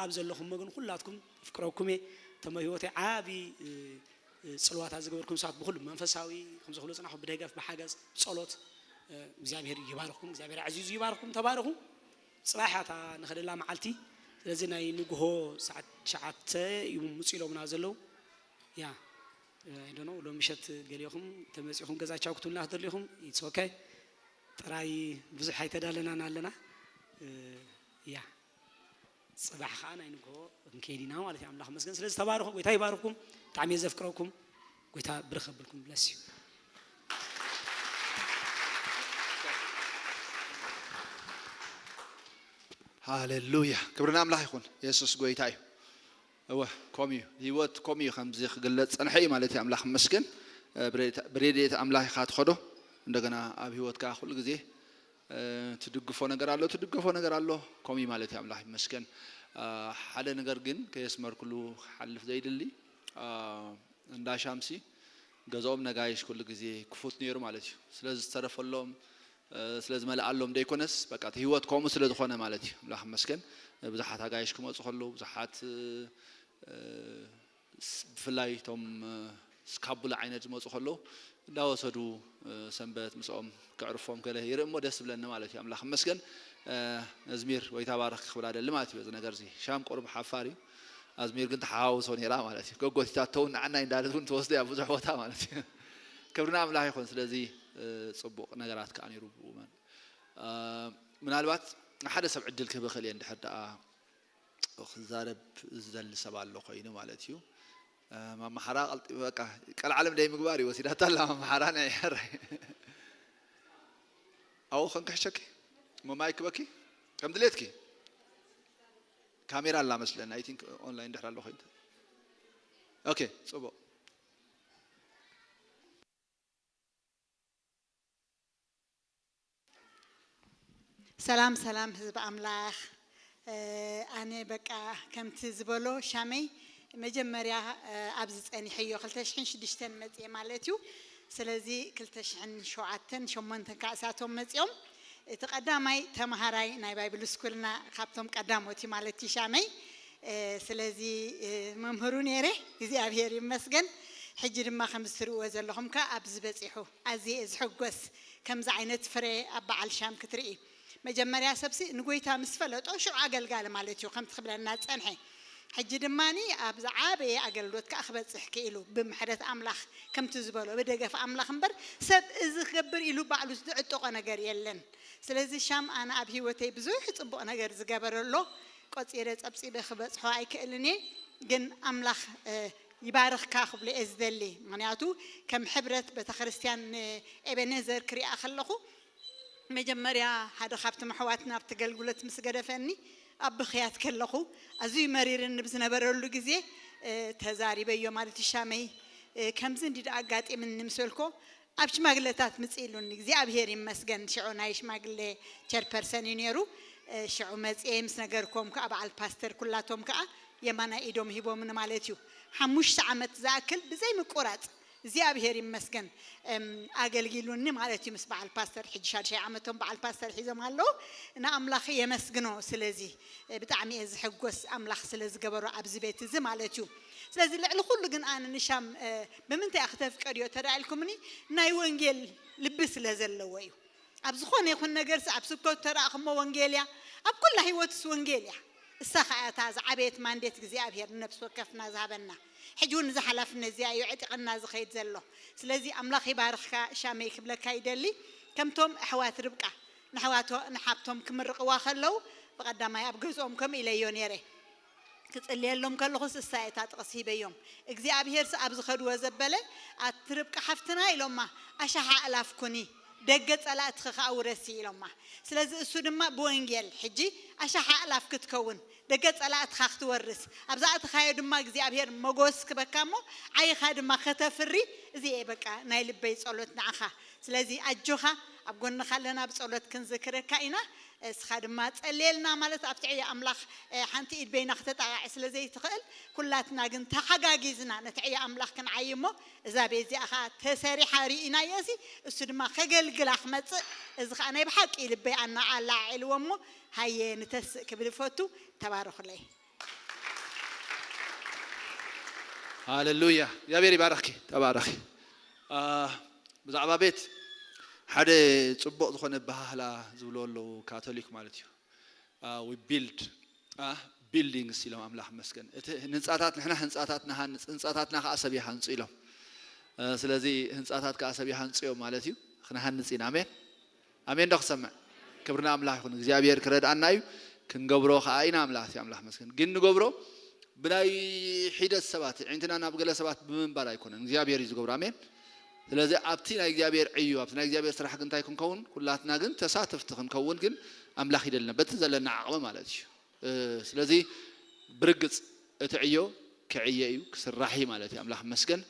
ኣብ ዘለኹሞ ግን ኩላትኩም ኣፍቅረኩም እየ። ተመ ህይወተይ ዓቢ ጽልዋታት ዝገበርኩም ሰባት ብኹሉ መንፈሳዊ ከም ዝኽሉ ጽናኹ ብደገፍ ብሓገዝ ብጸሎት እግዚኣብሔር ይባርኽኩም። እግዚኣብሔር ኣዕዚዙ ይባርኽኩም። ተባረኹ። ጽባሕ እያ እታ ንኸደላ መዓልቲ። ስለዚ ናይ ንግሆ ሰዓት ትሽዓተ እዩ ምጽኡ ኢሎምና ዘለዉ። ያ፣ I don't know፣ ሎም ምሸት ገሊኹም ተመጺኹም ገዛ ቻው ክትብሉና ክትደሊኹም፣ it's okay። ጥራይ ብዙሕ ኣይተዳለናን ኣለና። ያ፣ ጽባሕ ኸዓ ናይ ንግሆ ክንከይድ ኢና ማለት እዩ። ኣምላኽ መስገን። ስለዚ ተባረኹ፣ ጎይታ ይባርኽኩም። ብጣዕሚ እየ ዘፍቅረኩም። ጎይታ ብርኽ ኣብልኩም። Bless you። ሃሌሉያ፣ ክብሪ ንኣምላኽ ይኹን። የሱስ ጎይታ እዩ። እወ፣ ከምኡ እዩ። ህይወት ከምኡ እዩ፣ ከምዚ ክግለጽ ጸንሐ እዩ ማለት እዩ። ኣምላኽ ይመስገን። ብሬድየት ኣምላኽ ኢኻ ትኸዶ። እንደገና ኣብ ህይወትካ ኩሉ ግዜ ትድግፎ ነገር ኣሎ፣ ትድገፎ ነገር ኣሎ። ከምኡ እዩ ማለት እዩ። ኣምላኽ ይመስገን። ሓደ ነገር ግን ከየስመርኩሉ ክሓልፍ ዘይድሊ፣ እንዳ ሻምሲ ገዝኦም ነጋይሽ ኩሉ ግዜ ክፉት ነይሩ ማለት እዩ። ስለ ዝተረፈሎም፣ ስለ ዝመልኣሎም ዘይኮነስ፣ በቃ እቲ ህይወት ከምኡ ስለ ዝኾነ ማለት እዩ። ኣምላኽ ይመስገን። ብዙሓት ኣጋይሽ ክመጹ ከለዉ፣ ብዙሓት ብፍላይ እቶም ስካቡላ ዓይነት ዝመጹ ከለዉ እንዳወሰዱ ሰንበት ምስኦም ከዕርፎም ገለ ይርኢ እሞ ደስ ዝብለኒ ማለት እዩ። ኣምላኽ ይመስገን። ነዝሚር ወይ ተባረኽ ክብላ ደሊ ማለት እዩ። በዚ ነገር እዚ ሻም ቁሩብ ሓፋር እዩ። ኣዝሚር ግን ተሓዋውሶ ነይራ ማለት እዩ። ገጎቲታቶ እውን ንዓናይ እንዳለት እውን ትወስዶ እያ ብዙሕ ቦታ ማለት እዩ። ክብሪ ንኣምላኽ ይኹን። ስለዚ ጽቡቕ ነገራት ከዓ ነይሩ ብኡ መን ምናልባት ንሓደ ሰብ ዕድል ክህብ እኽእል እየ እንድሕር ደኣ ክዛረብ ዝደሊ ሰብ ኣሎ ኮይኑ ማለት እዩ። ማማሓራ ቀልጢ በቃ ቀልዓለም ደይ ምግባር እዩ ወሲዳታ ኣላ ማማሓራ ናይ ሕራይ ኣው ከንክሕሸኪ እሞ ማይክ በኪ ከም ድሌትኪ ካሜራ ኣላ መስለን I think online ድሕር ኣሎ ኮይኑ okay ጽቡቅ ሰላም ሰላም ህዝቢ ኣምላኽ። ኣነ በቃ ከምቲ ዝበሎ ሻመይ መጀመርያ ኣብዚ ጸኒሐዮ ክልተ ሽሕን ሽዱሽተን መጽየ ማለት እዩ። ስለዚ ክልተ ሽሕን ሸውዓተን ሸሞንተን ከዓ እሳቶም መጽዮም። እቲ ቀዳማይ ተምሃራይ ናይ ባይብል ስኩልና ካብቶም ቀዳሞት እዩ ማለት እዩ ሻመይ። ስለዚ መምህሩ ነይረ እግዚኣብሔር ይመስገን። ሕጂ ድማ ከምዚ ትርእዎ ዘለኹም ከ ኣብዚ በጺሑ ኣዝየ እየ ዝሕጎስ። ከምዚ ዓይነት ፍረ ኣብ በዓል ሻም ክትርኢ መጀመርያ ሰብሲ ንጎይታ ምስ ፈለጦ ሽዑ ኣገልጋሊ ማለት እዩ ከምቲ ክብለና ዝጸንሐ። ሕጂ ድማ ኣብ ዝዓበየ ኣገልግሎት ከኣ ክበጽሕ ክኢሉ ብምሕረት ኣምላኽ ከምቲ ዝበሎ ብደገፍ ኣምላኽ እምበር ሰብ እዚ ክገብር ኢሉ ባዕሉ ዝዕጠቖ ነገር የለን። ስለዚ ሻም ኣነ ኣብ ህይወተይ ብዙሕ ጽቡቕ ነገር ዝገበረ ኣሎ። ቆጺረ ጸብጺበ ክበጽሖ ኣይክእልን እየ፣ ግን ኣምላኽ ይባርኽካ ክብሎ እየ ዝደሊ። ምኽንያቱ ከም ሕብረት ቤተክርስትያን ንኤቤኔዘር ክሪኣ ከለኹ መጀመርያ ሓደ ካብቶም ኣሕዋትና ኣብቲ ገልግሎት ምስ ገደፈኒ ኣብ ብኽያት ከለኹ ኣዝዩ መሪርኒ ብዝነበረሉ ግዜ ተዛሪበዮ ማለት እዩ ሻመይ ከምዚ እንዲ ኣጋጢምኒ ምስ በልኮ ኣብ ሽማግለታት ምጽእ ኢሉኒ እግዚኣብሔር ይመስገን ሽዑ ናይ ሽማግለ ቸርፐርሰን እዩ ነይሩ ሽዑ መጽኤ ምስ ነገርኮም ከዓ በዓል ፓስተር ኩላቶም ከዓ የማናይ ኢዶም ሂቦምኒ ማለት እዩ ሓሙሽተ ዓመት ዝኣክል ብዘይ ምቁራጽ እግዚኣብሔር ይመስገን ኣገልጊሉኒ ማለት እዩ ምስ በዓል ፓስተር ሕጂ ሻድሻይ ዓመቶም በዓል ፓስተር ሒዞም ኣለዉ ንኣምላኽ የመስግኖ ስለዚ ብጣዕሚ እየ ዝሕጎስ ኣምላኽ ስለ ዝገበሮ ኣብዚ ቤት እዚ ማለት እዩ ስለዚ ልዕሊ ኩሉ ግን ኣነ ንሻም ብምንታይ እያ ክተፍቀድዮ ተዳኢልኩምኒ ናይ ወንጌል ልቢ ስለ ዘለዎ እዩ ኣብ ዝኾነ ይኹን ነገርሲ ኣብ ስብከቱ ተረኣኹሞ ወንጌል እያ ኣብ ኩላ ህይወትስ ወንጌል እያ እሳ ኸዓ እታ ዝዓበየት ማንዴት እግዚኣብሔር ንነብሲ ወከፍና ዝሃበና ሕጂ እውን እዚ ሓላፍነት እዚኣ እዩ ዕጢቕና ዝኸይድ ዘሎ ስለዚ ኣምላኽ ይባርኽካ ሻመይ ክብለካ ይደሊ ከምቶም ኣሕዋት ርብቃ ንሓዋቶ ንሓብቶም ክምርቕዋ ከለዉ ብቐዳማይ ኣብ ገዝኦም ከምኡ ኢለዮ ነይረ ክጽልየሎም ከለኹስ እሳ እታ ጥቕሲ ሂበዮም እግዚኣብሄርስ ኣብ ዝኸድዎ ዘበለ ኣቲ ርብቃ ሓፍትና ኢሎማ ኣሻሓ ኣእላፍ ኩኒ ደገ ጸላእትኺ ከኣ ውረሲ ኢሎማ ስለዚ እሱ ድማ ብወንጌል ሕጂ ኣሻሓ ኣእላፍ ክትከውን ደገ ጸላእትኻ ክትወርስ ኣብዛ ኣእትኻዮ ድማ እግዚኣብሄር መጎስ ክበካ እሞ ዓይኻ ድማ ከተፍሪ እዚ እየ በቃ ናይ ልበይ ጸሎት ንዓኻ ስለዚ ኣጆኻ ኣብ ጎንኻ ኣለና፣ ብጸሎት ክንዝክረካ ኢና። እስኻ ድማ ጸልየልና ማለት ኣብቲ ዕዮ ኣምላኽ፣ እ፣ ሓንቲ ኢድ በይና ክተጣቕዕ ስለ ዘይትኽእል፣ ኩላትና ግን ተሓጋጊዝና ነቲ ዕዮ ኣምላኽ ክንዓይ እሞ፣ እዛ ቤት እዚኣ ኸኣ ተሰሪሓ ርኢናዮ ሲ፣ እሱ ድማ ከገልግላ ክመጽእ፣ እዚ ኸኣ ናይ ብሓቂ ልበይ ኣና-፣ ኣላዓዒልዎ እሞ፣ ሃየ ንተስእ ክብል እፈቱ። ተባረኹለይ። ሃሌሉያ። እግዚኣብሔር ይባረኽኪ። ተባረኺ። አ፣ ብዛዕባ ቤት ሓደ ጽቡቕ ዝኾነ ኣበሃህላ ዝብሉ ኣለዉ፣ ካቶሊክ ማለት እዩ። አ፣ we build፣ አ፣ buildings ኢሎም፣ ኣምላኽ መስገን። እቲ ህንጻታት፣ ንሕና ህንጻታት ንሃንጽ፣ ህንጻታትና ከኣ ሰብ ይሃንጹ ኢሎም። አ፣ ስለዚ ህንጻታት ከኣ ሰብ ይሃንጹ እዮም ማለት እዩ። ክንሃንጽ ኢና። ኣሜን። ኣሜን ዶ ክሰምዕ? ክብርና ኣምላኽ ይኹን። እግዚኣብሔር ክረድኣና እዩ። ክንገብሮ ከኣ ኢና። ኣምላኽ እቲ ኣምላኽ መስገን። ግን ንገብሮ ብናይ ሒደት ሰባት፣ ዕንትና ናብ ገለ ሰባት ብምንባር ኣይኮነን። እግዚኣብሔር እዩ ዝገብሮ። ኣሜን። ስለዚ ኣብቲ ናይ እግዚኣብሔር ዕዩ፣ ኣብቲ ናይ እግዚኣብሔር ስራሕ ግን እንታይ ክንከውን? ኩላትና ግን ተሳተፍቲ ክንከውን ግን ኣምላኽ ይደልና። በቲ ዘለና ዓቕሚ ማለት እዩ። እ፣ ስለዚ ብርግጽ እቲ ዕዮ ክዕየ እዩ፣ ክስራሕ እዩ ማለት እዩ። ኣምላኽ ይመስገን።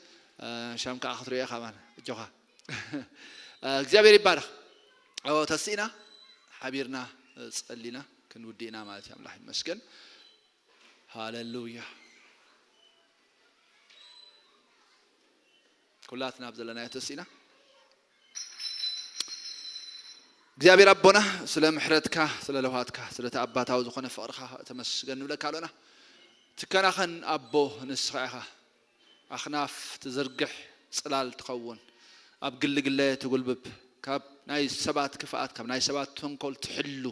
እ፣ ሻም ከኣ ክትርእዮ ኢኻ ባን፣ እጆኻ። እ፣ እግዚኣብሔር ይባረኽ። ኦ፣ ተስኢና፣ ሓቢርና፣ እ፣ ጸሊና ክንውድእ ኢና ማለት እዩ። ኣምላኽ ይመስገን። ሃሌሉያ። ኩላትና ኣብ ዘለናዮ ተስኢና። እግዚኣብሔር ኣቦና፣ ስለ ምሕረትካ፣ ስለ ለውሃትካ፣ ስለቲ ኣባታዊ ዝኾነ ፍቕርኻ ተመስገን ንብለካ ኣሎና። ትከናኸን ኣቦ ንስኻ ኢኻ። ኣኽናፍ ትዝርግሕ፣ ጽላል ትኸውን፣ ኣብ ግልግለ ትጉልብብ፣ ካብ ናይ ሰባት ክፍኣት፣ ካብ ናይ ሰባት ተንኮል ትሕሉ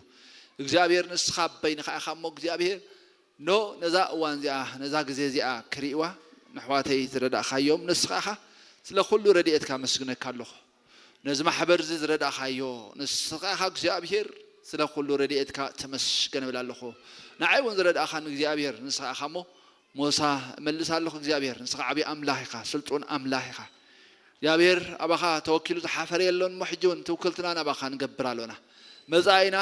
እግዚኣብሔር ንስኻ በይንኻ ኢኻ እሞ እግዚኣብሔር ኖ ነዛ እዋን እዚኣ፣ ነዛ ግዜ እዚኣ ክርእይዋ ንኣሕዋተይ ዝረዳእካዮም ንስኻ ኢኻ። ስለ ኩሉ ረድኤትካ ኣመስግነካ ኣለኹ። ነዚ ማሕበር እዚ ዝረዳእካዮ ንስኻ ኢኻ እግዚኣብሔር፣ ስለ ኩሉ ረድኤትካ ተመስገን እብል ኣለኹ። ንዓይ እውን ዝረዳእኻኒ እግዚኣብሔር ንስኻ ኢኻ እሞ ሞሳ እመልስ ኣለኹ። እግዚኣብሔር ንስኻ ዓብዪ ኣምላኽ ኢኻ፣ ስልጡን ኣምላኽ ኢኻ። እግዚኣብሔር ኣባኻ ተወኪሉ ዝሓፈረ የሎን እሞ ሕጂ እውን ትውክልትና ናባኻ ንገብር ኣሎና። መጻኢና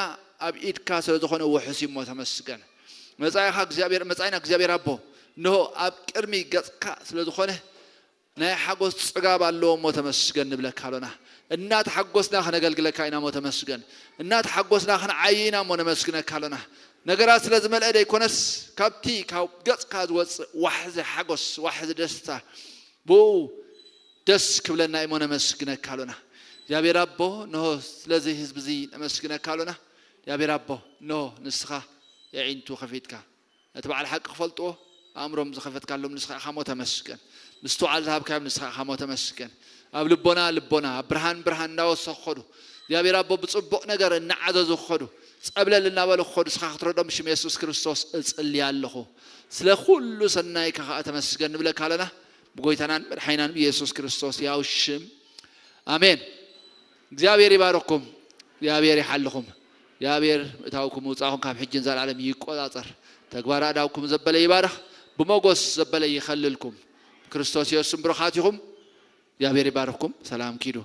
ኣብ ኢድካ ስለ ዝኾነ ውሑስ እዩ እሞ ተመስገን። መጻኢኻ እግዚኣብሔር፣ መጻኢና እግዚኣብሔር ኣቦ እንሆ ኣብ ቅድሚ ገጽካ ስለ ዝኾነ ናይ ሓጎስ ጽጋብ ኣለዎ እሞ ተመስገን ንብለካ ኣሎና። እናተሓጎስና ከነገልግለካ ኢና እሞ ተመስገን። እናተሓጎስና ክንዓይ ኢና እሞ ነመስግነካ ኣሎና። ነገራት ስለ ዝመልአ ደይኮነስ ካብቲ ካብ ገጽካ ዝወጽእ ዋሕዚ ሓጎስ፣ ዋሕዚ ደስታ ብኡ ደስ ክብለና እሞ ነመስግነካ ኣሎና። እግዚኣብሔር ኣቦ እንሆ ስለዚ ህዝቢ እዚ ነመስግነካ ኣሎና። እግዚኣብሔር ኣቦ እንሆ ንስኻ የዒንቱ ከፊትካ ነቲ በዓል ሓቂ ክፈልጥዎ ኣእምሮም ዝኸፈትካሎም ንስኻ ኢኻ እሞ ተመስገን። ምስትውዓል ዝሃብካዮም ንስኻ ኢኻ እሞ ተመስገን። ኣብ ልቦና ልቦና፣ ኣብ ብርሃን ብርሃን እናወሰኹ ኸዱ። እግዚኣብሔር ኣቦ ብጽቡቕ ነገር እናዓዘዙ ክኸዱ፣ ጸብለል እናበሉ ክኸዱ ንስኻ ክትረዶም ብሽም የሱስ ክርስቶስ እጽሊ ኣለኹ። ስለ ኩሉ ሰናይካ ኸኣ ተመስገን ንብለካ ኣለና። ብጎይታናን መድሓኒናን ብየሱስ ክርስቶስ ያው ሽም ኣሜን። እግዚኣብሔር ይባርኩም፣ እግዚኣብሔር ይሓልኹም፣ እግዚኣብሔር ምእታውኩም ምውጻእኹም ካብ ሕጂ ንዘለኣለም ይቆጻጸር። ተግባር ኣእዳውኩም ዘበለ ይባርኽ፣ ብሞጎስ ዘበለ ይኸልልኩም። ክርስቶስ የሱስ ብሩኻት ኢኹም። እግዚኣብሔር ይባርኽኩም። ሰላም ኪዱ።